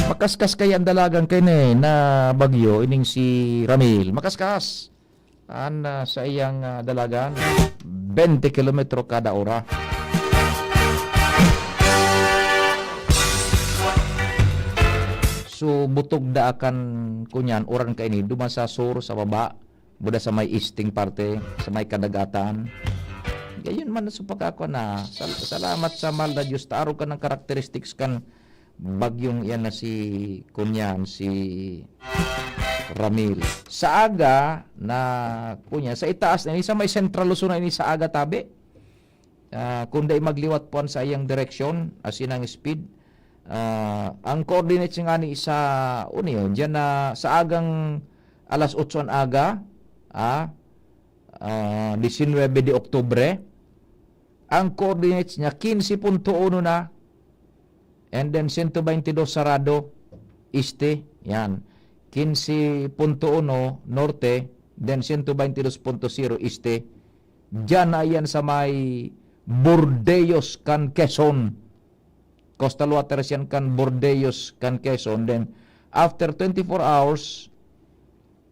Makaskas kaya ang dalagan kaini na bagyo, ining si Ramil. Makaskas. An, ah, sa iyang, ah, dalagan, twenty kilometro kada ora. So, butog da akan kunyan, uran kaini, duman sa sur, sa baba, buda sa may easting parte, sa may kadagatan. Gayon man, so pagkakwa na, sal-, salamat sa mahal na Diyos, ta arog kan karakteristiks kan bagyong iyan na si, kunyan, si Ramil. Sa aga na, kunyan, sa itaas na ini, sa may Central Luzon na ini sa aga tabi. Ah, kung dai magliwat po sa iyang direksyon, as in ang speed, ah, ang coordinates nga ni sa, ano yun, dyan na sa agang alas otso ang aga, ah, ah, disinwebe de Oktubre, ang coordinates niya, quince punto uno na, and then sento baynte dos sarado, este, yan. Quince punto uno norte, then sento baynte dos punto zero este. Diyan na yan sa may Bordeos kan Quezon. Coastal waters yan kan Bordeos kan Quezon. Then, after twenty-four hours,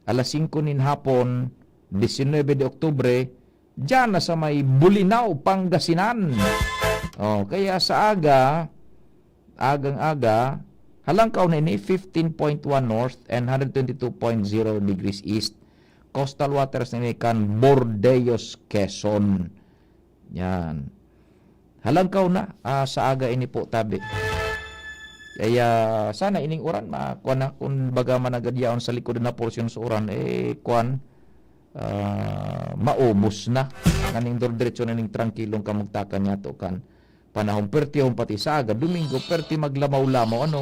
alas singko nin hapon, disinwebe de Oktubre, diyan na sa may Bolinao, Pangasinan. Oh, kaya sa aga, agang-aga, halangkaw na ini, fifteen point one north and hundred twenty-two point zero degrees east. Coastal waters na ini kan Bordeos, Quezon. Yan. Halangkaw na, ah, sa aga ini po, tabi. Kaya sana ining uran, ma-, kuwan na, kung baga managad yaon sa likod na porsyon sa uran, eh, kuwan, ah, maubos na. Nganing dur-, diretso na ning trangkilong kamugtakan niyato kan panahon. Perti hon pati Saga, Domingo, perti maglamaw-lamaw, ano?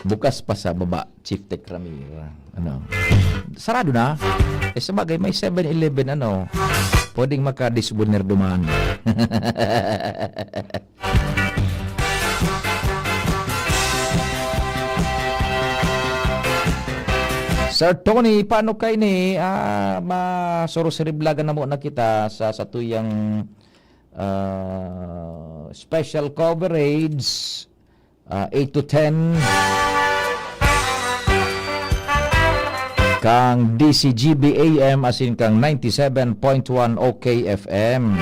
Bukas pa sa baba, Chief Tech Ramir. Ano? Sarado na. Eh, sa bagay, may seven eleven, ano? Pwedeng maka-disbunir duman. Sir Tony, paano kaini? Ah, masurusiriblagan na muna kita sa, sa tuyang, ah, special coverage, ah, eight to ten. Kang D C G B A M asin kang ninety-seven point one O K F M.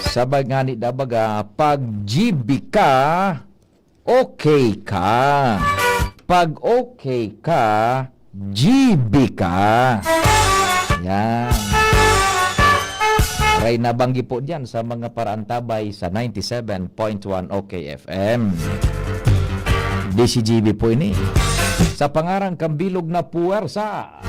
Sabay nga ni dabaga, pag G B ka, okay ka. Pag okay ka, G B ka. Yan. Aray, nabanggi po dyan sa mga paraantabay sa ninety-seven point one O K F M. D C G B po ini. Sa pangaran kang bilog na puwersa.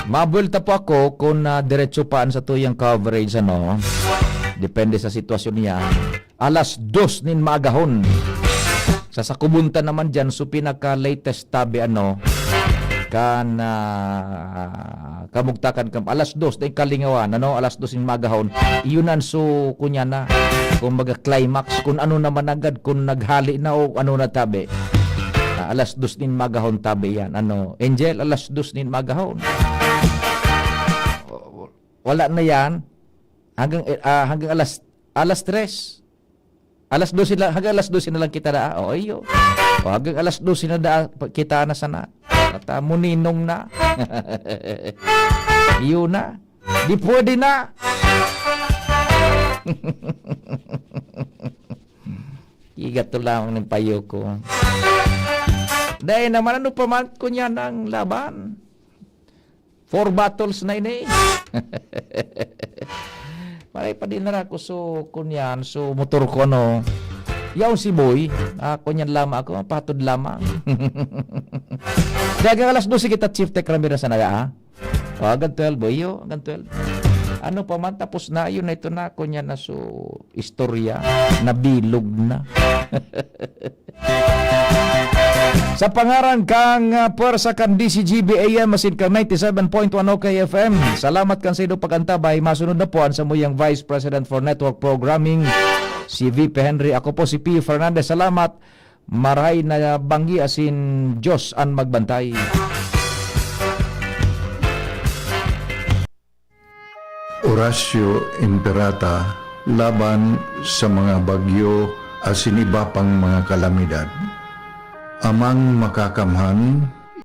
Mabuelta po ako kung, ah, diretso pa an satuyang coverage, ano, depende sa sitwasyon niya. Alas dos nin maagahon. Sa sakubon ta naman dyan, so pinaka-latest tabi, ano, kan, ah, kamugtakan kam-, alas dos na yung kalingawan, ano, alas dos nin maagahon. Iyon ang so, kunya na, kumbaga climax, kung ano naman agad, kung naghali na o ano na tabi. Ah, alas dos nin maagahon tabi yan. Ano, Angel, alas dos nin maagahon. Wala na yan. Hanggang, eh, ah, hanggang alas, alas tres. Alas dose la-, hanggang alas dose na lang kita na, ah, o, iyo. O, hanggang alas dose na da-, pa-, kita na sana. At, ah, muninong na. Iyo na. Di pwede na. Igat to lamang ng payo ko. Dahil naman, ano pa man, kunya ng laban. Four bottles na ini. Maray pa din na ako, so, kunyan, so, motor ko, no. Yaon si Boy. Ah, kunyan lamang ako, patod lamang. Kaya hanggang alas dose kita, Chief Tech Ramirez, na naga, ah. O, hanggang twelve, Boy, yo, hanggang twelve. Ano pa man, tapos na, yun na, ito na, kunyan na, so, istorya, nabilog na. Sa pangaran kang, ah, pwersa kan D C G B A M asin kang ninety-seven point one O K F M, salamat kan saindo pag-antabay. Masunod na po an samuyang Vice President for Network Programming, si V P Henry. Ako po si P Fernandez. Salamat. Marahay na banggi asin Diyos an magbantay. Horacio Imperata laban sa mga bagyo asin iba pang mga kalamidad. Amang Makakamhan,